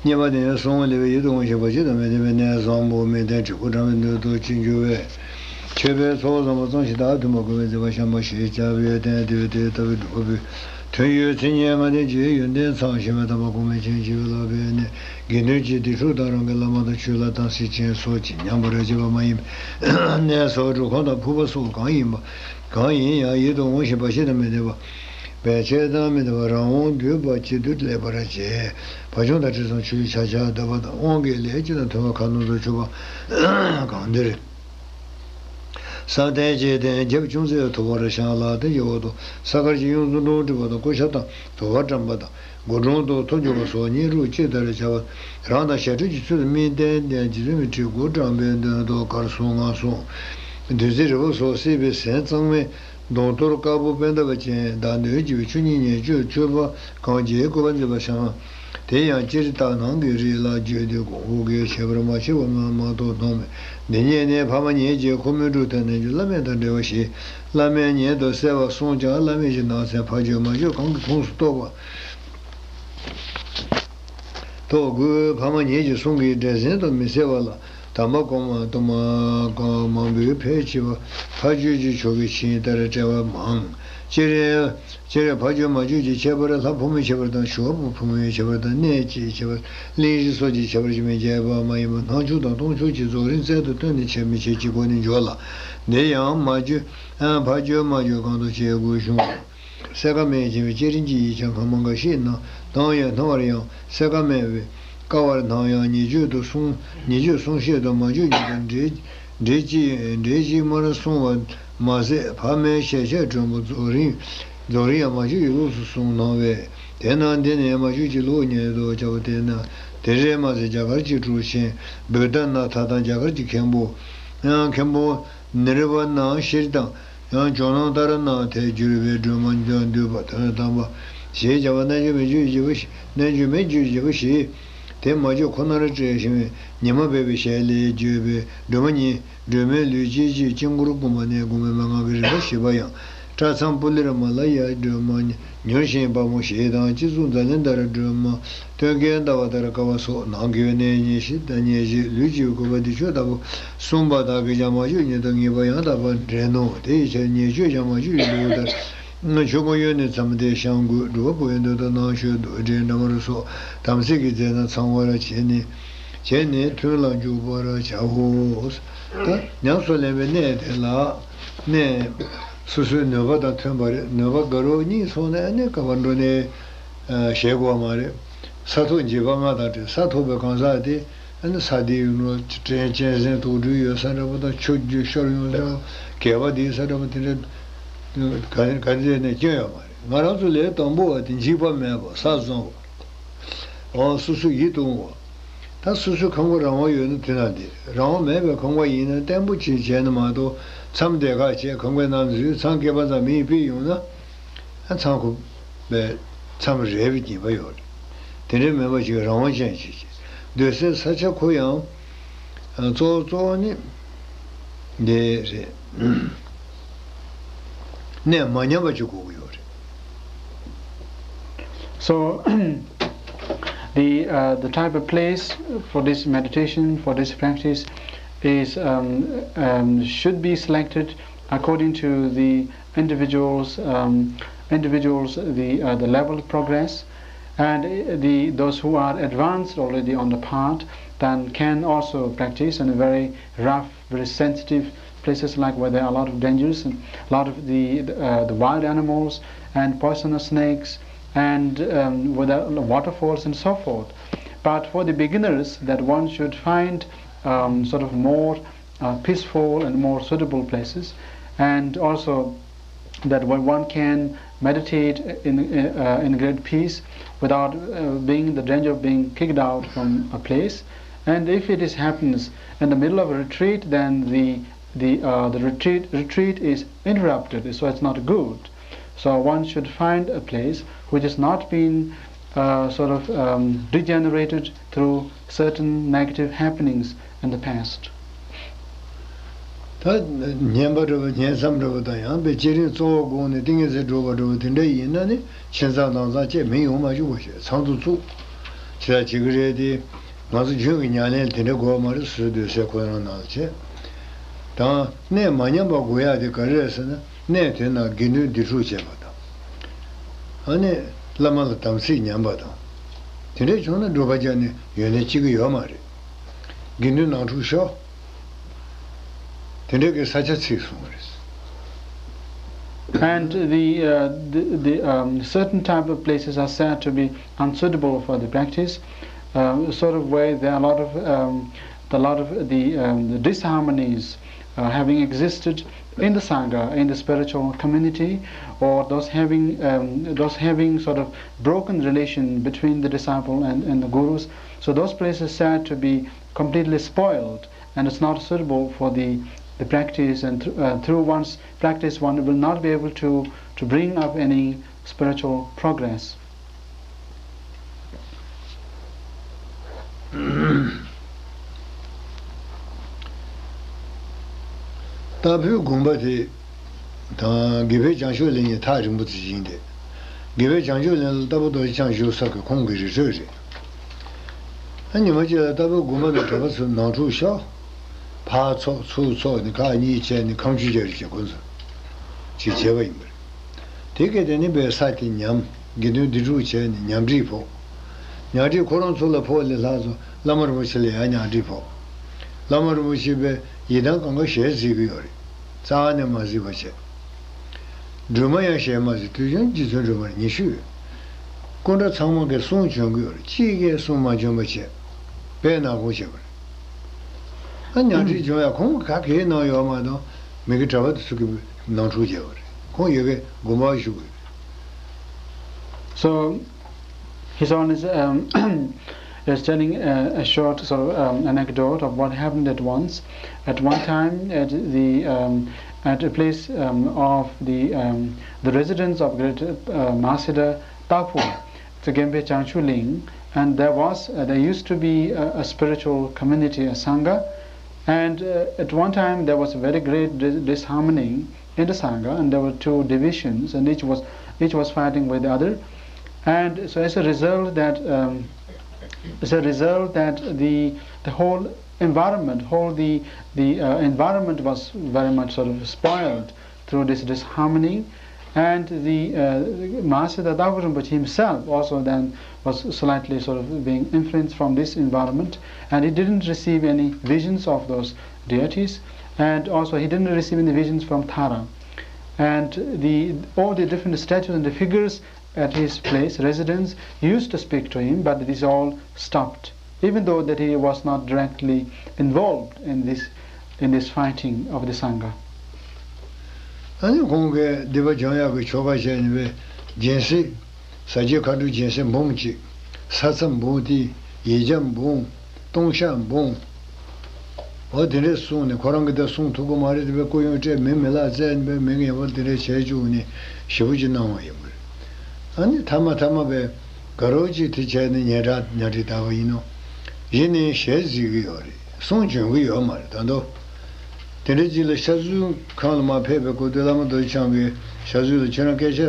གཉིས་པ་དེ་ཡང་གསང་བ་ལས་པའི་ཡིད་དུ་འོང་ཞིང་བར་ཆད་དང་མི་ལྡན་པའི་གནས་བཟང་པོ་མི་ལྡན་བྲིས་སྐུ་འགྲམ་པའི་མདུན་དུ་ཅི་འགྱུར་བས། མཆོད་པའི་ཚོགས་བཟང་པོ་བརྩམས་ཤིང་བདག་མཐུན་པར་བསྐུལ་བའི་མཛད་པ་བཤམས་པ་ཞེས་བྱ་བའི་རྟེན་དེ་དེ་ལྟ་བུའི་སྒྲུབ་པའི་དོན་ཡོད་ཚེ་སྙན་ངག་དེ་རྗེའི་ཡོན་ཏན་ཚང་ཞིང་མི་ཐོགས་པ་གོང་མའི་མཚན་ཅིག་ལ་འབད་ནས། དགེ་འདུན་གྱི་སྡིག་སྲོག་དང་རང་གི་བླ་མ་དང་ཆོས་ལ་དམ་ཚིག་ཅན་སོགས་ཀྱིས་ཉམས་པར་བྱེད་པ་མ་ཡིན་པའི་གནས་སོགས་སྒྲུབ་ཁང་དང་ཕུག་པ་སོགས་གང་ཡིན་པ། གང་ཡིན་ཡང་ཡིད་དུ་འོང་ཞིང་བར་ཆད་དང་མི་ལྡན་པ། བར་ཆད་དང་མི་ལྡན་པ་རང་དབང་འདུས་པ་ཅི་འདོད་ལེགས་པར་བྱེད། བ་བྱུང་དང་དྲི་བཟང་ཆུ་ཡི་ཆ་བྱད་བདོག་པ་དང་། དབང་གི་ལས་ཅན་དང་མཐུན་པ་ཁ་ནང་དུ་ཆུད་པ་གང་འདིར། བསམ་གཏན་བརྗེད་ལྡན་རྒྱབ་ཅུང་ཟད་མཐུ་བར་བཤམས་ལ། དེ་ཡི་འོག་ཏུ་ས་དཀར་གྱི་གཡུ་མཚོ་འབྲོང་བྲིས་པ་དང་། སྐུ་ཞབས་དང་དུ་བ་བཀྲམ་པ་དང་། མགོ་དྲུང་དུ་ཐོར་བཅུག་པ་སོགས་སྙིང་རུས་ཅི་ལྟར་བྱ་བ། རང་དང་ཞབས་ཁྲ་གི་ཚུལ་དུ་སྨིན་ལྡན་ལྡན། རྗེ་བཙུན་མའི་ཁྲི་གུ་བཀྲམ་པའི་མདུན་དུ་དཀར་གསུམ་མངའ་གསུམ། བདུད་རྩི་རི་བོ་སོགས་བསིལ་བའི་ཟན་གཙང་མའི་མདོངས་གཏོར་དཀར་པོ་པད་འདབ་ཅན། བདག་མདུན་བགྱིས་པའི་ཆུ་གཉིས་ཉེར་སྤྱོད་མཆོད་པ་གང་བགྱིའི་སྐུ་པར་མཛེས་པར་བཤམས། དེ་ཡང་སྤྱིར་ལྟར་ནང་གི་རིགས་ལ་བརྗོད་དུས་གོང་འོག་གི་ཁྱད་པར་མ་ཕྱེ་བ་ལྔ་མ་གཏོགས་མཐོང་མེད། འདི་ཉིད་ནི་ཕ་མ་ཉིད་ཀྱིས་ཁོ་མོས་སྒྲུབ་ཐབས་རྣལ་འབྱོར་བླ་མེད་དང་འབྲེལ་བ་ཞེས་བླ་མའི་ཉིད་དུ་གསལ་བར་གསུངས་ཀྱང་། བླ་མེད་ཀྱི་ནང་གསེས་ཕ་ཆོས་མ་ཆོས་གང་གི་ཁོངས་སུ་གཏོགས་པ། ཐོག་དགུའི་ཕ་མ་ཉིད་ཀྱི་གསུང་གི་སྒྲས་ཟིན་དུ་མི་གསལ་བ་ལ། དམ་པ་གོང་མ་དུ་མ་གང་མང་པོས་ཕལ་ཆེ་བ་ཕ་ཆོས་ཀྱི་ཕྱོགས་ཀྱི་ཆིངས་ལྟར་བཀྲལ་བ་མང་ སྤྱིར། སྤྱིར་ཕ་ཆོས་མ་ཆོས་ཀྱི་ཁྱད་པར། ལྷ་ཕོ་མོའི་ཁྱད་པར་དང་། ཞི་བ་ཕོ་མོའི་ཁྱད་པར་དང་། གནས་ཀྱི་ཁྱད་པར། གླིང་བཞི་སོགས་ཀྱི་ཁྱད་པར་གྱིས་མི་འགྱུར་བ་མ་ཡིན་པ། སྣང་ཕྱོགས་དང་སྟོང་ཕྱོགས་ཀྱི་རྫོགས་རིམ་རྩལ་དུ་སྟོན་ནས་འཆད་མི་འཆད་ཀྱི་སྒོ་ནས་འཇོག་ལ། འདིར་ཡང་མ་ཆོས། ཕ་ཆོས་མ་ཆོས་གང་དུ་བྱེད་དགོས་གཞུང་། གསལ་ཁ་མེད་ཅིང་བསྐྱེད་རིམ་གྱི་ཡིག་ཆ་གང་མང་གང་ཞིག་ནང་དང་ཡང་སྣང་བར་ཡང་གསལ་ཁ་མེད་པས། དཀའ་བར་སྣང་ཡང་ཉེས་སྤྱོད་དུ་གསུངས། ཉེས་སྤྱོད་གསུངས་བཤད་དུ་མ་ཆོས་ཉིད་དུ་འགྲེལ་འགྲེལ་གཅིག་འགྲེལ་གཅིག་མར་གསུངས་པ་མ་ཟད། ཕ་མའི་ཞལ་ཆད་དྲོན་པོ་རྫོགས་རིམ། རྫོགས་རིམ་ཡང་མ་ཆོས་ཀྱི་ལུགས་སུ་གསུངས་སྣང་བས། དེས་ན་འདི་ནི་མ་ཆོས་ཀྱི་ལུགས་ཉིད་དུ་བྱའོ། དེས་ན་དེ་རེད་མ་ཟད། རྒྱ་གར་གྱི་གྲུབ་ཆེན་བུདྡྷ་ནཱ་ཐ་དང་། རྒྱ་གར་གྱི་མཁན་པོ་ཡང་མཁན་པོ་ནི་རི་བ་ན་ཤྲཱི་དང་། ཡང་ཇོ་ནང་ཏཱ་ར་ནཱ་ཐས་བརྒྱུད་པའི་སྒྲོན་མ་འདུས་པ་དོན་དམ་པ་ཞེས་བྱ་བ། རྣལ་འབྱོར་མའི་རྒྱུད་བཞི་པ། རྣལ་འབྱོར་མའི་རྒྱུད་བཞི་པ་ཞེས་དེ་མ་ཆོས་ཁོ་ནར་བཀྲལ་ཞིང་ཉི་མ་སྦས་པའི་ཞལ་ལས་བརྗོད་པའི་སྒྲོན་མ་ཉིད། སྒྲོལ་མའི་ལུས་སྐྱེ་མཆེད་དཀྱིལ་འཁོར་བསྐུམ་པ་ནས་དགོངས་པའི་མན་ངག་གི་རིམ་པ་བཞི་པ་ཡང་། གྲྭ་ཚང་པུ་ལེར་མ་ལ་ཡ་སྒྲོལ་མ་མྱུར་ཞིང་དཔའ་མོ་ཞེས་དང་། སྤྱི་གཙུག་ཛཱ་ལན་དྷ་ར་སྒྲོལ་མ། སྟོན་ཀའི་ཟླ་བ་ལྟར་དཀར་བ་སོགས། ནང་གི་གནས་ཉེར་བཞི་དང་ཉེར་བཞི། ལུས་ཀྱི་བཀོད་པ་འདི་ཆོས་ལྟ་བུ་གསུངས་པ་དག་གིས་ཀྱང་མ་ཆོས་ཉིད་དུ་ངེས་པ་ཡང་དག་པར་འདྲེན་ནོ། དེ་ཡི་ཕྱིར་ཉེས་སྤྱོད་ཀྱང་མ་ཆོས་ཀྱི་ལུགས་ལྟར། ཆོས་སྐུ་གཡོན་ནས་མཚམས་དེ་བཤམས་དགོས། སྒྲུབ་པ་པོ་ཡི་མདུན་དུ་ནང་མཆོད་རྡོར་དྲིལ་འདྲ་མར་སོགས། དམ་ཚིག་གི་རྫས་རྣམས་ཚང་བར་བྱས་ནས། བྱས་ནས་ཐུན་ལ་འཇུག་པར་བྱའོ། ད་ཉམས་སུ་ལེན་པའི་གནས་དེ་ལ། གནས། སོ་སོའི་ནུས་པ་དང་མཐུན་པ་རེད། ནུས་པ་དགའ་རབ་གཉིས་སོང་ནས་ཨ་ནི་ག་པར་འགྲོ་ནས། བྱེད་དགོས་མ་རེད། ས་ཐོབ་འཇིགས་པ་ལྔ་དང་བྲལ། ས་ཐོབ་པའི་གང་ཟག་དེ་ཨ་ནི་ས་དེའི་ཡུལ་ནོར་གཅན་གཅན་གཟན་དུག་སྦྲུལ་ཡོད་ས་འདྲ་པོ་དང་། ཆུ་རྒྱུན་ཤོར་ཡོང་ས་འདྲ་པོ། གད་པ་དེའི་ས་འདྲ་པོ་དེ་འདྲ་ག་ག་ཚད་ནས་སྐྱོན་ཡོད་མ་རེད། ང་རང་ཚོ་ལས་དང་པོ་བ་དེ་འཇིགས་པ་མེད་པ། ས་བཟང་བ། འོ་སོ་སོ་ཡིད་དུ་འོང་བ། ད་སོ་སོའི་ཁང་པ་རང་དབང་ཡོད་ན་དེ་ན་འདི། རང་དབང་མེད་པའི་ཁང་པ་ཡིན་ན་བརྟན་པོ་ཅིག་བྱས་ན་མ་གཏོགས། མཚམས་དེ་ག་བྱས་ཁང་པའི་ནང་འཛུལ། མཚམས་བཀལ་པ་ཙམ་མིས་ཕུད་ཡོང་ན། ཨ་མཚམས་ཁོ་པའི་མཚམས་རེད་པའི་ཉེས་པ་ཡོད་རེད། དེ་འདྲའི་མེད་པ་ཞིག་རང་དབང་ཅན་ཞིག་བྱས། སྡོད་སའི་ས་ཆ་ཁོ་ཡང་། ཨ་གཙོ་བོ་གཙོ་བོ་ནི་འདི་རེད། གནས་མ་ཉམས་པ་ཅིག་དགོས་ཀྱི་ཡོད་རེད། So, the, uh, the type of place for this meditation, for this practice, is, um, um, should be selected according to the individuals, um, individuals, the, uh, the level of progress, and, uh, the, those who are advanced already on the path, then can also practice in a very rough, very sensitive places, like where there are a lot of dangers and a lot of the, uh, the wild animals and poisonous snakes and, um, where there are waterfalls and so forth. But for the beginners, that one should find, um, sort of more, uh, peaceful and more suitable places, and also that one, one can meditate in, uh, in great peace without, uh, being in the danger of being kicked out from a place. And if it is happens in the middle of a retreat, then the, the, uh, the retreat, retreat is interrupted, so it's not good. So one should find a place which has not been, uh, sort of, um, degenerated through certain negative happenings in the past. ད་ཉན་པ་འདྲ་པོ། ཉན་མཚམས་འདྲ་པོ་དང་། ཡང་པའི་བསྐྱེད་རིམ་གཙོ་བོ་དགོངས་ནས་ཏིང་ངེ་འཛིན་སྒྲུབ་པ་འདྲ་པོ་དེ་འདྲ་ཡིན་ན་ནི། ཁྱིམ་ཚང་ནང་ཚང་བཅས་མི་ཡོང་མ་བཅུག་པ་བྱས། ཚང་དུ་བཙུགས། ཇི་ལྟར་བྱེད་ཀྱི་རེད་དེ། ང་ཚོ་རྒྱུན་གྱི་ཉམས་ལེན་དེ་འདྲ་དགོས་མ་རེད། སོ་སོའི་སྡོད་སའི་ཁོ་རང་ནང་ལ་བྱས། དང་གནས་མ་ཉམས་པ་དགོས་ཡག་དེ་ག་རེ་རེད་ཟེར་ན། གནས་དེ་ན་དགེ་འདུན་སྡེ་འཁྲུག་བྱས་པ་དང་། ཨ་ནི་བླ་མ་ལ་དམ་ཚིག་ཉམས་པ་དང་། དེ་འདྲ་བྱུང་ན་སྒྲུབ་པ་རྒྱག་ནས་ཡོན་ཏན་སྐྱེ་གི་ཡོད་མ་རེད། དགེ་འདུན་ནང་འཁྲུག་ཤོར། དེ་འདྲ་གི་ས་ཆ་ཚིག་གསུངས་པ་རེད། And the, uh, the, the, um, certain type of places are said to be unsuitable for the practice, uh, sort of where there are a lot of, um, a lot of the, um, the disharmonies, uh, having existed in the Sangha, in the spiritual community, or those having, um, those having sort of broken relation between the disciple and, and the gurus. So those places said to be completely spoiled, and it's not suitable for the, the practice, and th- uh, through one's practice one will not be able to, to bring up any spiritual progress. ལྟ་བུའི་དགོངས་པ་དེ་དང་། དགེ་བའི་བྱང་ཆུབ་ལེན་གཉིས་ཐག་རིང་པོ་དེ་བཞིན་ཏེ། དགེ་བའི་བྱང་ཆུབ་ལེན་ལ་ལྟ་བུ་རྡོ་རྗེ་འཆང་བཞུགས་ས་གི་ཁོང་གི་རི་ཁྲོད་རེད། ཨ་ཉི་མ་གཅིག་ལ་ལྟ་བུའི་དགོངས་པ་དང་གྲྭ་པ་ཚོ་ནང་འཁྲུག་ཤོར། ཕར་ཚོགས་ཚུར་ཚོགས་ནས་ཁག་གཉིས་བྱས་ནས་ཁ་མཆུ་རྒྱག་རེས་བྱེད། ཁོ་ཚོ་ཅིག་བྱས་པ་ཡིན་པ་རེད། དེ་གས་དེ་ནི་བའི་ས་དེ་ཉམས། དགེ་འདུན་སྡེ་དྲུག་བྱས་ནས་ཉམས་ཁྲིད་ཕོག། ཉམས་ཁྲིད་ཁོ་རང་ཚོ་ལ་ཕོག་ལས་ལྷག་ཙམ་བླ་མ་རིན་པོ་ཆེ་ལ་ཡང་ཉམས་ཁྲིད་ཕོག། བླ་མ་རིན་པོ་ཆེ་བའི་ཡི་དམ་གང་ག་ཞལ་གཟིགས་ཀྱི་ཡོད་རེད། རྩ་བ་ནས་མ་གཟིགས་པ་བྱས། སྒྲོལ་མ་ཡང་ཞལ་མ་གཟིགས། དུས་རྒྱུན་རྗེ་བཙུན་སྒྲོལ་མ་ཉི་ཤུ་ཡོད། སྐུ་འདྲ་ཚང་མ་གིས་གསུང་བྱོན་གྱི་ཡོད་རེད། གཅིག་གིས་གསུང་མ་བྱོན་པ་བྱས། དཔེ་ནག་པོ་བྱས་པ་རེད། ཨ་ཉམས་ཁྲིད་བྱུང་ཡ་ཁོང་ག་གེ་གནང་ཡོད་མ་གཏོགས་མི་གི་གྲྭ་པ་དེ་ཚོ་གི་ནང་འཁྲུག་བྱས་པ་རེད། ཁོང་ཡོད་གི་དགོངས་པ་ཞུ་དགོས། So, he's always um, is telling a, a short sort of um, anecdote of what happened at once. At one time, at the um, at a place um, of the um, the residence of great uh, Mahasiddha Tapu, the Gempe Changchuling, and there was uh, there used to be a, a spiritual community, a sangha, and uh, at one time there was a very great dis- disharmony in the sangha, and there were two divisions, and each was each was fighting with the other, and so as a result that um, as a result that the the whole environment, whole the the uh, environment was very much sort of spoiled through this disharmony. And the uh, Mahasiddha Dapu Rinpoche himself also then was slightly sort of being influenced from this environment, and he didn't receive any visions of those deities, and also he didn't receive any visions from Tara. And the all the different statues and the figures at his place residence used to speak to him, but this all stopped, even though that he was not directly involved in this in this fighting of the Sangha. ཨ་ནི་ཁོང་གིས་སྡིག་པ་སྦྱང་ཡག་གི་ཆོ་ག་བྱས་ནས་པའི་སྦྱིན་སྲེག་ཟ་བྱེད་མཁའ་འགྲོའི་སྦྱིན་སྲེག་འབུམ་གཅིག་ས་མཚམས་འབུམ་གཅིག་ཡིག་བརྒྱ་འབུམ་ལྟུང་བཤགས་འབུམ། འོ་དེ་འདྲས་གསུངས་ནས་ཁོ་རང་གིས་ད་གསུང་ཐུབ་ཀྱི་མ་རེད་དེ་པའི་སྐུ་ཡོན་སྤྲད། མི་མི་ལ་བཙལ་ནས་པའི་མི་ངན་པ་དེ་འདྲས་བྱས་བཅུག་ནས་ཞེ་པོ་ཅིག་གནང་བ་ཡིན་པ་རེད། ཨ་ནི་མཐའ་མ་མཐའ་མ་པའི་དགའ་རོགས་ཅིག་དེ་བྱས་ནས་ཉལ་ཁྲག་ཉལ་ཁྲི་བཏབ་པ་ཡིན་ནོ། གཞི་ནས་ཞལ་གཟིགས་ཀྱི་ཡོད་རེད། གསུང་བྱོན་གྱི་ཡོད་མ་རེད་ད་དོ། དེ་འདྲ་ཅིག་ལ་ཤ་ཟུར་ཁང་ལ་མ་ཕེབས་པའི་སྐོར་དུ་བླ་མ་རྡོ་རྗེ་འཆང་གིས་ཤ་ཟུར་ལ་ཁྱེད་རང་སྐད་ཆ་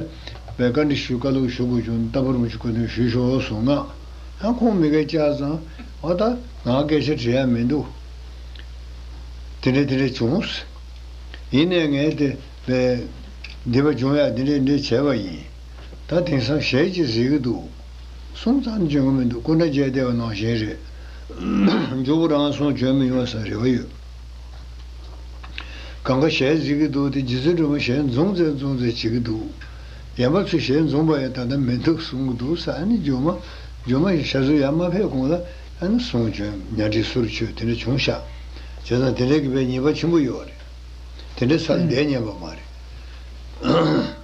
བའི་བཀའ་འདྲི་ཞུ་བཀའ་སློབ་ཞུ་དགོས་བྱུང་། རྟ་ཕོ་རིན་པོ་ཆེ་སྐུ་མདུན་ཞུས་ཤོག་གསུངས་ང་། ཡང་ཁོང་མི་སྐད་བཅག་ཙང་འོ་ད་ང་སྐད་ཆ་དྲི་ཡ་མི་འདུག་དེ་འདྲ་དེ་འདྲ་བྱུང་། ཡིན་ནའི་ངས་དེ་བས་སྡིག་པ་སྦྱོང་ཡ་འདི་འདྲས་འདྲས་བྱས་པ་ཡིན། ད་དེང་སང་ཞལ་གྱིས་གཟིགས་ཀྱི་འདུག་གསུང་ཙམ་བྱུང་གི་མི་འདུག་སྐུ་འདྲ་མཇལ་བདེ་བ་ནང་བཞིན་རེད། མགྱོགས་པོ་རང་གསུང་བྱོན་མི་ཡོང་ས་རེ་བ་ཡོད། གང་ག་ཞལ་གཟིགས་ཀྱི་འདུག་དེ་རྗེ་བཙུན་སྒྲོལ་མ་ཞལ་འཛུམ་ཙེ་འཛུམ་ཙེ་བྱེད་ཀྱི་འདུག་གཞན་པ་ཚོས་ཞལ་འཛུམ་པ་ཡང་ད་ལྟ་མི་འདུག་གསུང་གི་འདུག་ས། ཨ་ནི་སྒྱུ་མ་སྒྱུ་མ་ཞལ་གཟིགས་ཡར་མ་ཕེབས་གོང་ལ་ཨ་ནི་གསུང་བྱོན་ཉ་སྒྲིག་གསུར་མཆོད་དེ་འདྲ་བྱུང་ཤག་བྱས་ཙང་དེ་འདྲའི་གི་བའི་ཉེས་པ་ཆེན་པོ་ཡོད་རེད། དེ་འདྲའི་ས་ལ་བསྡད་ཉན་པ་མ་རེད།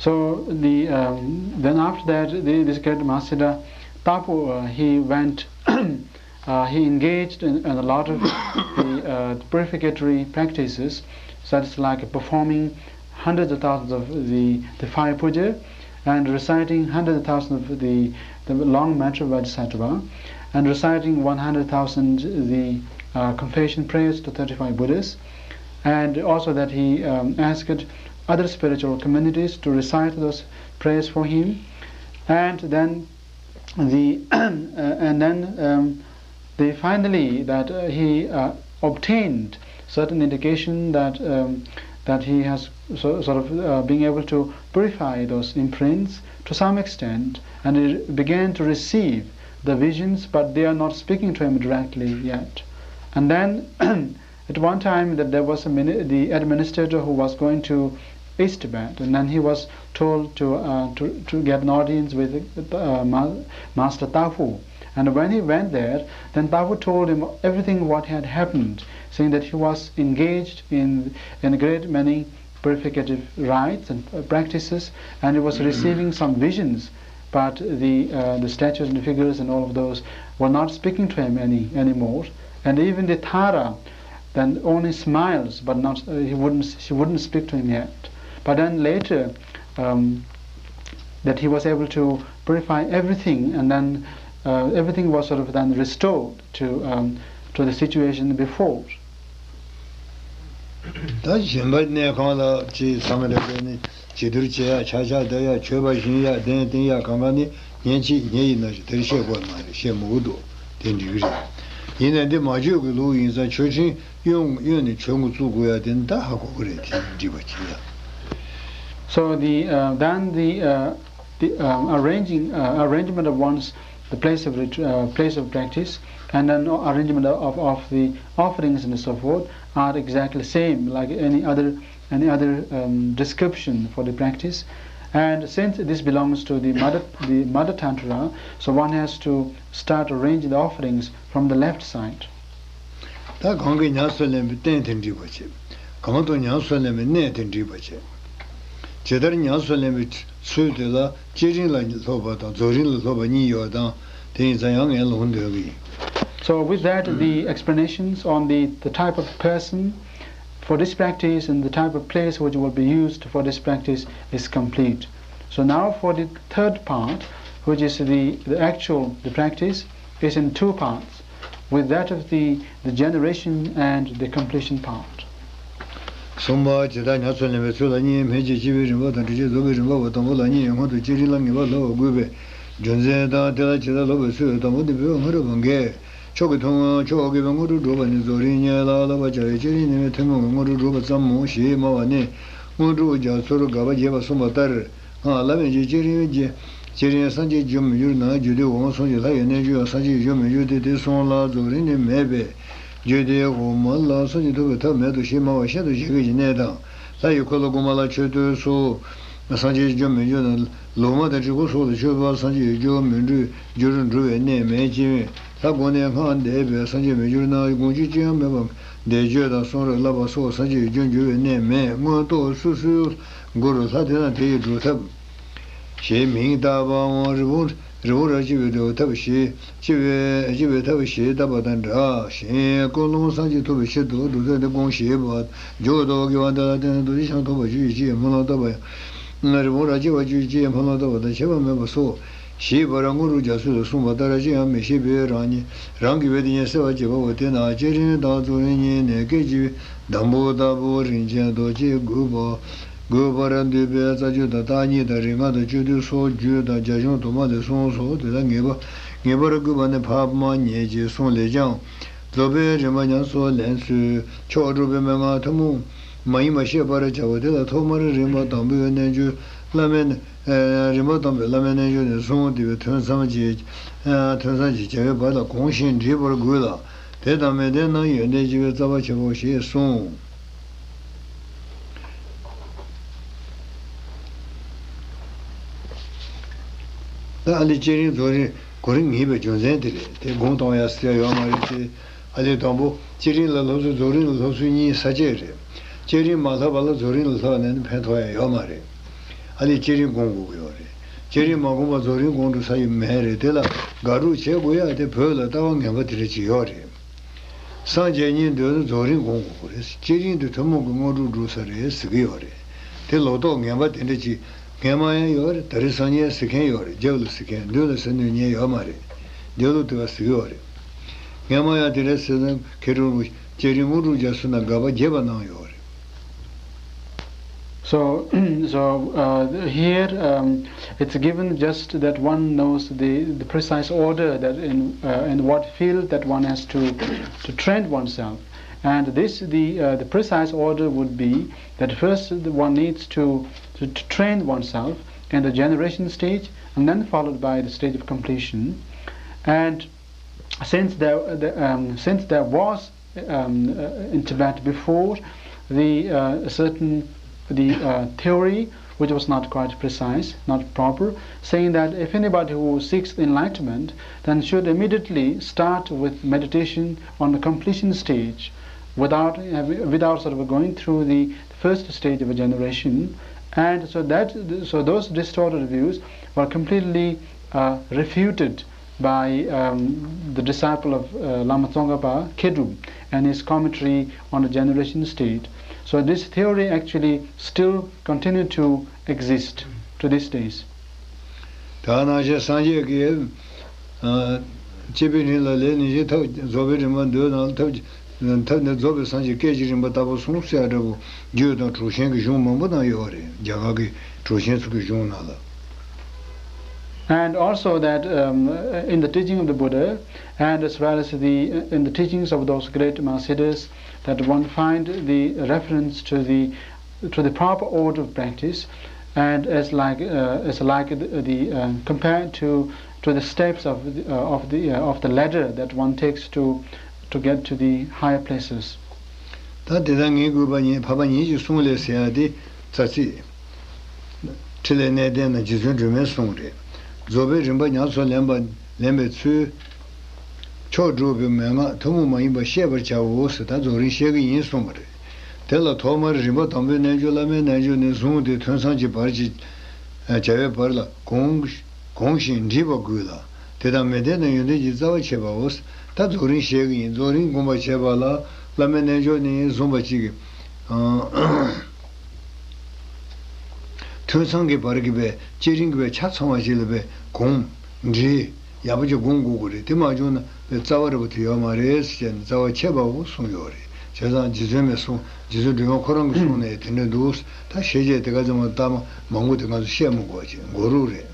So the um, then after that, the, this great Mahasiddha Tapu, uh, he went, uh, he engaged in, in a lot of the uh, purificatory practices, such as like performing hundreds of thousands of the, the fire puja and reciting hundreds of thousands of the, the long mantra Bodhisattva and reciting one hundred thousand the uh, confession prayers to thirty-five Buddhas, and also that he um, asked other spiritual communities to recite those prayers for him, and then the uh, and then um, the finally that uh, he uh, obtained certain indication that um, that he has so, sort of uh, being able to purify those imprints to some extent, and he began to receive the visions, but they are not speaking to him directly yet. And then at one time that there was a mini- the administrator who was going to East Tibet, and then he was told to uh, to to get an audience with uh, Ma- Master Tafu. And when he went there, then Tafu told him everything what had happened, saying that he was engaged in in a great many purificative rites and uh, practices, and he was receiving some visions, but the uh, the statues and the figures and all of those were not speaking to him any anymore, and even the Tara then only smiles, but not uh, he wouldn't she wouldn't speak to him yet. But then later, um, that he was able to purify everything, and then uh, everything was sort of then restored to um, to the situation before. ད་གཞན་པ་གནས་ཁང་ལ་ཅིག་ཚང་མ་རེ་རེ་ནི་བྱི་དོར་བྱེད་ཡ་ཆ་ཆ་བསྡད་ཡ་མཆོད་པ་སྦྱིན་ཡ་གདན་བཏིང་ཡ་གང་ག་ནི་ཉན་ཅིག་ཉན་ཡིན་ན་ཞིག་དེར་བཤད་དགོས་མ་རེད། བཤད་མི་དགོས་འདུག་དེ་འགྲིག་གི་རེད། ཡིན་ན་འདི་མ་བརྗོད་ཀྱི་ལུགས་ཡིན་ཙང་མཆོད་སྤྲིན་གཡོན་གཡོན་ནས་མཆོད་འགོ་བཙུགས་དགོས་ཡ་དེ་ནི་ད་ཧ་གོ་གི་རེད། དེ་འགྲིག་པ་བྱེད་ཡ། So the uh, then the uh, the um, arranging uh, arrangement of one's the place of ret- uh, place of practice, and then arrangement of, of the offerings and so forth are exactly same like any other any other um, description for the practice. And since this belongs to the mother the mother tantra, so one has to start arranging the offerings from the left side. ད་གང་གིས་ཉམས་སུ་ལེན་པའི་རྟེན་དེ་འགྲིག་པ་བྱེད། གང་དུ་ཉམས་སུ་ལེན་པའི་གནས་དེ་འགྲིག་པ་བྱེད། ཇི་ལྟར་ཉམས་སུ་ལེན་པའི་ཚུལ་དེ་ལ་བསྐྱེད་རིམ་ལ་སློབ་པ་དང་རྫོགས་རིམ་ལ་སློབ་པ་གཉིས་ཡོད་དང་། དེ་ཡིན་ཙང་ཡང་ངས་ལུང་འདོན་གྱི་ཡིན། So with that, the explanations on the, the type of person for this practice and the type of place which will be used for this practice is complete. So now for the third part, which is the, the actual the practice, is in two parts, with that of the, the generation and the completion part. གསུམ་པ། ཇི་ལྟར་ཉམས་སུ་ལེན་པའི་ཚུལ་ལ་གཉིས། སྨིན་བྱེད་སྐྱེ་བའི་རིམ་པ་དང་སྒྲིབ་བྱེད་རྫོགས་པའི་རིམ་པ་བ་དང་པོ་ལ་གཉིས། སྔོན་དུ་བསྐྱེད་རིམ་ལ་ངེས་པ་སློབ་པར་དགོས་པའི་རྒྱུ་མཚན་དང་། དེ་ལ་ཇི་ལྟར་སློབ་པའི་ཚུལ་དང་པོ་འདི་བོད་སྔ་རབས་པ་འགས། མཆོག་གི་ཐུན་མོང་མཆོག་དགེ་བའི་དངོས་གྲུབ་སྒྲུབ་པ་ནི། རྫོགས་རིམ་གཉིས་ལ་བསླབ་པར་བྱ་བའི་བསྐྱེད་རིམ་ནི་ཐུན་མོང་གི་དངོས་གྲུབ་སྒྲུབ་པ་ཙམ་མོ་ཞེས་སྨྲ་བ་ནི། དངོས་གྲུབ་རྒྱ་མཚོར་དགག་པ་རྒྱས་པར་གསུངས་པ་ལྟར། སྔགས་བླ་མེད་ཀྱི་བསྐྱེད་རིམ་གྱི་བསྐྱེད་རིམ་སངས་རྒྱས་རྒྱུར་མི་འགྱུར་ན། རྒྱུད་སྡེ་འོག་མ་གསུམ་གྱི་ལྷ་ཡི་རྣལ་འབྱོར་ཡང་སངས་རྒྱས་རྒྱུར་མི་འགྱུར་ཏེ། དེ་གསུམ་ལ་རྫོགས་རིམ་ནི་མེད་པས། རྒྱུད་སྡེ་འོག་མ་ལ་སངས་རྒྱས་ཐོབ་པའི་ཐབས་མེད་དོ་ཞེས་སྨྲ་བ་ཤིན་ཏུ་ཞེ་གས་ཀྱི་གནས་དང་། ལྷ་ཡི་འཁོར་ལོ་དབུ་མ་ལ་མཆོད་བསྟོད་སོགས་སངས་རྒྱས་རྒྱུར་མི་འགྱུར་ན། ལུགས་མ་དང་དྲིལ་བུ་སོགས་ལ་མཆོད་པ་སངས་རྒྱས་རྒྱུར་མི་འགྱུར། རྒྱུར་འགྲོ་བའི་གནས་མེད་ཅིང་། ལྷ་དགོན་ནས་སྔགས་བཟླས་པས་སངས་རྒྱས་མི་འགྱུར་ན། དགོངས་གཅིག་ཅི་ཡང་མེད་པར་བཟླས་བརྗོད་དང་གསུང་རབ་བསླབ་པ་སོགས་སངས་རྒྱས་རྒྱུར་འགྱུར་བའི་གནས་མེད། མངོན་རྟོགས་སོ་སོའི་སྒོ་རུ་ལྷ་དེ་དང་དེ་ཡི་སྒྲུབ་ཐབས་ཞེས་མིང་བཏགས་པའམ། རི་བོ་རི་བོ་ར་གཅིག་པའི་སྒྲུབ་ཐབས་ཞེས་གཅིག་པའི་གཅིག་པའི་ཐབས་ཞེས་བཏགས་པ་དང་འདྲ་ཞིང་། ཀུན་སློང་སངས་རྒྱས་ཐོབ་པའི་ཕྱིར་དུ་སྒྲུབ་ཐབས་དེ་དགོངས་ཞེས་པ་འཇུག་ཏོ། དགེ་བ་འདི་ལ་བརྟེན་ནས་རྡོ་རྗེ་འཆང་ཐོབ་པར་གྱུར་ཅིག་ཅེས་སྨོན་ལམ་བཏབ་པ་ཡང་། རི་བོ་ར་གཅིག་པར་གྱུར་ཅིག་ཅེས་སྨོན་ལམ་བཏབ་པ་དང་ཁྱད་པར་མེད་པ་སོགས། ཞེས་པར་དངོས་གྲུབ་རྒྱ་མཚོ་ལས་གསུངས་པ་ལྟར། ཅི་ཡང་མི་ཤེས་པས་རང་ཉིད་རང་གི་བའི་དེ་ཉིད་གསལ་བར་བྱེད་པའོ། དེས་ན་བསྐྱེད་རིམ་དང་རྫོགས་རིམ་གཉིས་ནི་སྐད་ཅིག་དང་པོ་ལྟ་བུ་རིན་ཆེན་རྡོ་རྗེ་དགོས་པ་དགོས་པར་འདོད་པས་རྩ་རྒྱུད་དང་བརྟག་གཉིས་དང་རིགས་ལྔ་དང་བཅུད་བསྡུས་སོགས་རྒྱུད་དང་རྒྱ་གཞུང་དུ་མ་ལས་གསུངས་སོ། དེ་ལ་ངེས་པ་ངེས་པར་དགོས་པ་ནི་ཕབ་མ་ཉེས་ཀྱི་གསུང་ལས་ཀྱང་། རྫོགས་པའི་རིམ་པ་ཉམས་སུ་ལེན་ཚུལ་མཆོག་སྒྲུབ་པའི་མན་ངག་ཐུན་མོང་མ་ཡིན་པ་ཤེས་པར་བྱའོ། དེ་ལ་ཐོག་མར་རིམ་པ་དང་པོའི་རྣལ་འབྱོར་བླ་མའི། རིམ་པ་དང་པོའི་བླ་མའི་རྣལ་འབྱོར་ནས་བཟུང་དེ་བས་ཐུན་མཚམས་ཀྱི་ཐུན་མཚམས་ཀྱི་བྱ་བའི་བར་ལ་གོང་བཞིན་འགྲིག་པར་དགོས་ལ། དེ་དང་མི་ལྡན་ན་ཡོན་ཏན་སྐྱེ་བའི་རྩ་བ་ཆེ་བོ་ཞེས་གསུངས། ད་ཨ་ལི་བསྐྱེད་རིམ་རྫོགས་རིམ་གོ་རིམ་ངེས་པའི་རྒྱུ་མཚན་དེ་རེད། དེ་དགོངས་གཏོང་ཡ་ཟེར་ཡ་ཡོད་མ་རེད་དེ། ཨ་ལི་དང་པོ་བསྐྱེད་རིམ་ལ་སློབ་ཚུལ་རྫོགས་རིམ་ལ་སློབ་ཚུལ་གཉིས་ས་བཅད་རེད། བསྐྱེད་རིམ་མ་ལྷག་པ་ལ་རྫོགས་རིམ་ལ་ལྷག་ནས་ནི་ཕན་ཐོགས་ཡ་ཡོད་མ་རེད། ཨ་ལས་བསྐྱེད་རིམ་སྒོམ་དགོས་ཀྱི་ཡོད་རེད། བསྐྱེད་རིམ་མ་སྒོམ་པར་རྫོགས་རིམ་སྒོམ་འགྲོ་ས་ཡོད་མེད་རེད། དེ་ལ་དགག་སྒྲུབ་བྱེད་དགོས་ཡ་དེ་བོད་ལ་ལྟ་བ་ངན་པ་དེ་འདྲ་ཅིག་ཡོད་རེད། སངས་རྒྱས་ཉིད་འདོད་ན་རྫོགས་རིམ་སྒོམ་དགོས་ཀྱི་རེད། བསྐྱེད་རིམ་དེ་ཐུན་མོང་གི་དངོས་གྲུབ་སྒྲུབ་ས་རེད་ཟེར་གྱི་ཡོད་རེད། དེ་ལོག་རྟོག་ངན་པ་དེ་འདྲ་ཅིག་སྔན་མ་ཡང་ཡོད་རེད། ད་རེས་སང་ཉིན་ཟེར་མཁན་ཡོད་རེད། རྒྱབ་ལ་ཟེར་མཁན་མདུན་ལ་ཟེར་སྣོན་མཁན་ཡོད་མ་རེད། རྒྱབ་ལོགས་དེ་བ་ཟེར་གྱི་ཡོད་རེད། སྔན་མ་ཡང་དེ་འདྲ་ཟེར་ན་མཁས་གྲུབ་རིན་པོ་ཆེས་བསྐྱེད་རིམ་དངོས་གྲུབ་རྒྱ་མཚོ་ན་དགག་པ་རྒྱས་པ་གནང་ཡོད་རེད། So, so uh, here um, it's given just that one knows the, the precise order that in, uh, in what field that one has to, to train oneself. And this, the, uh, the precise order would be that first one needs to, to, to train oneself in the generation stage and then followed by the stage of completion. And since there, the, um, since there was um, uh, in Tibet before the uh, certain the uh, theory which was not quite precise, not proper, saying that if anybody who seeks enlightenment, then should immediately start with meditation on the completion stage, without without sort of going through the first stage of a generation, and so that so those distorted views were completely uh, refuted by um, the disciple of uh, Lama Tsongkhapa, Khedrub, and his commentary on the generation state. So this theory actually still continued to exist to these days. ད་ནང་བཞིན་སངས་རྒྱས་ཀྱིས་བསྐྱེད་པའི་རིམ་ལ་ལས་ནི་བཞི་ཐབས་རྫོགས་པའི་རིམ་པ་འདོད་ན་ཐབས་ཐབས་ནི་རྫོགས་པའི་སངས་རྒྱས་སྐད་ཀྱི་རིམ་པ་ལྟ་བུ་གསུངས་ཟེར་འདྲ་བོ་རྒྱུད་དང་དྲུག་ཆེན་གྱི་གཞུང་མང་པོ་ནང་ཡོད་རེད། རྒྱ་གར་གྱི་དྲུག་ཆེན་ཚོ་གི་གཞུང་ནང་ལ། And also that um, in the teaching of the Buddha, and as well as the in the teachings of those great masters, that one find the reference to the to the proper order of practice, And it's like, uh, it's like the, the, uh, compared to, to the steps of the, uh, of the, uh, of the ladder that one takes to, to get to the higher places. ད་དེ་ལྟར་ངེས་དགོས་པ་ཉིད་འཕགས་པ་ཉིད་ཀྱི་གསུང་ལས་ཟེར་ཡ་དེ་རྩ་ཚིག་འཕྲིན་ལས་གནས་བརྟན་ན་རྗེ་བཙུན་སྒྲོལ་མའི་གསུང་རེད། རྫོགས་པའི་རིམ་པ་ཉམས་སུ་ལེན་པ་ལེན་པའི་ཚུལ། མཆོག་གྲུབ་པའི་མན་ངག་ཐུན་མོང་མ་ཡིན་པ་བཤད་པར་བྱའོ་ཟེར་ད་རྫོགས་རིམ་བཤད་ཀྱི་ཡིན་གསུངས་པ་རེད། དེ་ལ་ཐོག་མར་རིམ་པ་དང་པོའི་རྣལ་འབྱོར་བླ་མའི་རྣལ་འབྱོར་ནས་བཟུང་སྟེ་ཐུན་བསམ་གྱི་བར་གྱི་བྱ་བའི་བར་ལ་གོམས་གོམས་ཤིང་འདྲིས་པ་དགོས་ལ། དེ་དང་མི་ལྡན་ན་ཡོན་ཏན་གྱི་རྩ་བ་ཆད་པའོ། ད་རྫོགས་རིམ་བཤད་ཀྱི་ཡིན། རྫོགས་རིམ་བསྒོམ་པར་བྱེད་པ་ལ་བླ་མའི་རྣལ་འབྱོར་ནས་བཟུང་བ་གཅིག་གིས། ཐུན་བསམ་གྱི་བར་གྱི་པའི་བསྐྱེད་རིམ་གྱི་པའི་ཆ་ཚང་བ་ཞིག་ལ་པའི་གོམས་འདྲིས་ཡག་པོ་ཅིག་སྒོམ་དགོས་ཀྱི་རེད། དེ་མ་བྱུང་ན་པའི་རྩ་བ་རེད་པ་དེ་ཡོད་མ་རེད་ཟེར་བྱས་ནས་རྩ་བ་ཆད་པའོ་གསུངས་ཡོད་རེད། བྱས་ཙང་རྗེ་བཙུན་མའི་གསུང་རྗེ་བཙུན་སྒྲོལ་མ་ཁོ་རང་གི་གསུང་ནས་དེ་འདྲ་འདུག་ད་ཤེས་བྱས་དེ་ག་ཙམ་མ་ལྟ་མ་མང་པོ་དེ་ག་ཚོད་བཤད་མི་དགོས་པ་ཅིག་མགོ་རུ་རེད།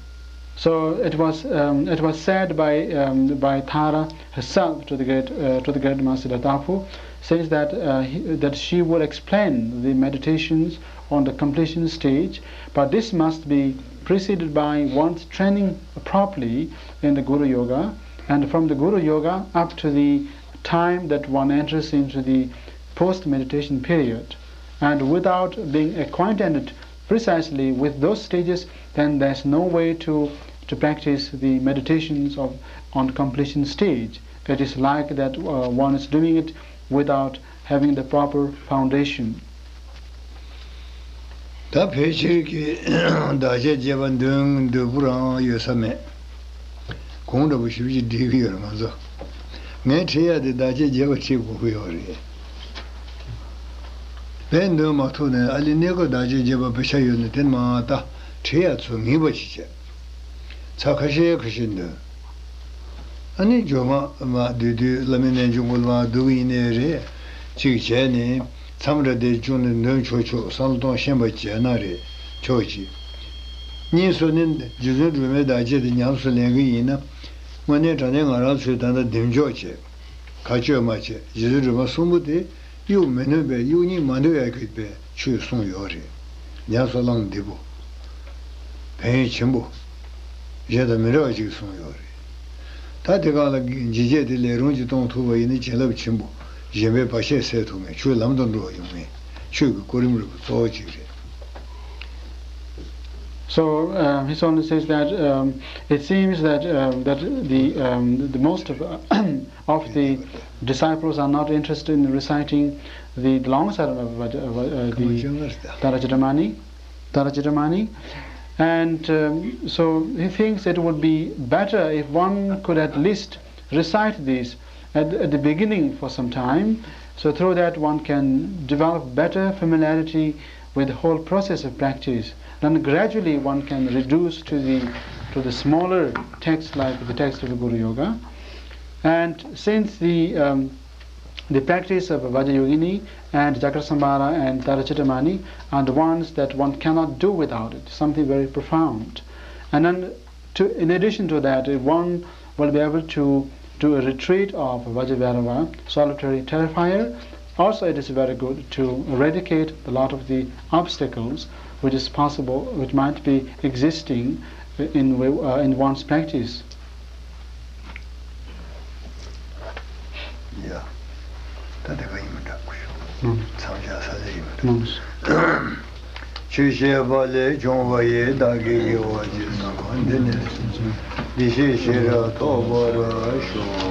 So it was, um, it was said by, um, by Tara herself to the great, uh, to the great Mahasi Datta, saying that, uh, he, that she would explain the meditations on the completion stage, but this must be preceded by one's training properly in the Guru Yoga, and from the Guru Yoga up to the time that one enters into the post meditation period. And without being acquainted precisely with those stages, then there's no way to, to practice the meditations of, on completion stage. It is like that, uh, one is doing it without having the proper foundation. ད་ཕལ་ཆེར་གྱི་བདག་ཅག་རྒྱས་པ་འདོན་འདོད་པོ་རང་ཡོད་ས་མེད། གོང་འདྲ་པོ་ཞིབ་ཅིག་འགྲིག་གི་ཡོད་རེད་ང་ཚོ། ངས་ཁྲིད་ཡ་དེ་བདག་ཅག་རྒྱས་པ་ཁྲིད་དགོས་ཀྱི་ཡོད་རེད། བས་འདོན་མ་ཐུབ་ནས་ཨ་ལི་གནས་སྐབས་བདག་ཅག་རྒྱས་པ་དཔེ་ཆ་ཡོད་ནས་དེ་མ་ལྟ་ཁྲིད་ཡ་ཚོ་ངེས་པ་ཞིག་བྱས། ཚར་ཁ་ཤས་ཁ་ཤས་འདོན། ཨ་ནི་འཇོག་མ་མ་བསྡུས་བསྡུས་བླ་མའི་རྣལ་འབྱོར་མགོ་ལ་མ་བསྡུ་གི་ཡིན་ནའི་རེད། གཅིག་བྱས་ནས་མཚམས་རེ་དེ་བཅུག་ནས་འདོན་ཆོག་ཆོག་བསམ་བློ་གཏོང་ཤེས་པ་བྱས་ན་རེད་ཆོག་ཅིག་གཉིས་སུ་ནི་རྗེ་བཙུན་སྒྲོལ་མའི་བདག་བསྐྱེད་དེ་ཉམས་སུ་ལེན་གི་ཡིན་ན། དངོས་གནས་དྲང་གནས་ང་རང་ཚོས་ད་ལྟ་འདེམས་འཇོག་བྱས། ག་བཅོས་མ་བྱས་རྗེ་བཙུན་སྒྲོལ་མ་གསུམ་པོ་དེ་གཡུག་མི་ནུས་པའི་གཡུག་སྙིང་མ་འདོད་ཡ་གི་པའི་ཆོས་གསུངས་ཡོད་རེད། ཉམས་སུ་བླངས་འདི་པོ། ཕན་ཡོན་ཆེན་པོ། གཞན་དང་མི་འདྲ་བ་ཅིག་གསུངས་ཡོད་རེད། ད་དེ་གང་ལ་ཇི་བྱས་དེ་ལས་རུང་ཅིག་གཏོང་ཐུབ་པ་ཡིན་ན་བྱིན་རླབས་ཆེན་པོ། གཞན་པའི་བར་ཆད་སེལ་ཐུབ་མཁན་ཆོས་ལམ་དུ་འགྲོ་བ་ཡོང་མཁན་ཆོས་ཀྱི་གོ་རིམ་རིམ་པ་གཙོ་བོ་ཅིག་རེད། So, um, he only says that, um, it seems that, um, that the, um, the most of, of the disciples are not interested in reciting the, the long Saranam of, uh, uh, the Tara Chintamani, Tara Chintamani. And, um, so he thinks it would be better if one could at least recite these at, at the beginning for some time. So through that one can develop better familiarity with the whole process of practice. Then gradually one can reduce to the, to the smaller texts like the text of Guru Yoga. And since the, um, the practice of Vajrayogini and Chakrasamhara and Tara Chintamani are the ones that one cannot do without it, something very profound. And then to, in addition to that, if one will be able to do a retreat of Vajrabhairava, solitary terrifier, also it is very good to eradicate a lot of the obstacles which is possible, which might be existing in, uh, in one's practice. ཡ། ད་དེ་ག་ཡིན་མི་འདྲ་ཁུ་ཤོ། ཨང་། མཚམས་བཞག་ས་ལེ་ཡིན་མི་འདྲ། ཨང་། ཆོས་བཤད་པ་ལས་བྱུང་བ་ཡི། བདག་གིས་དགེ་བ་ཅི་བསགས་པ་འདི་ནི། འདི་ཞེས་ཤེས་རབ་ཐོབ་པར་ཤོག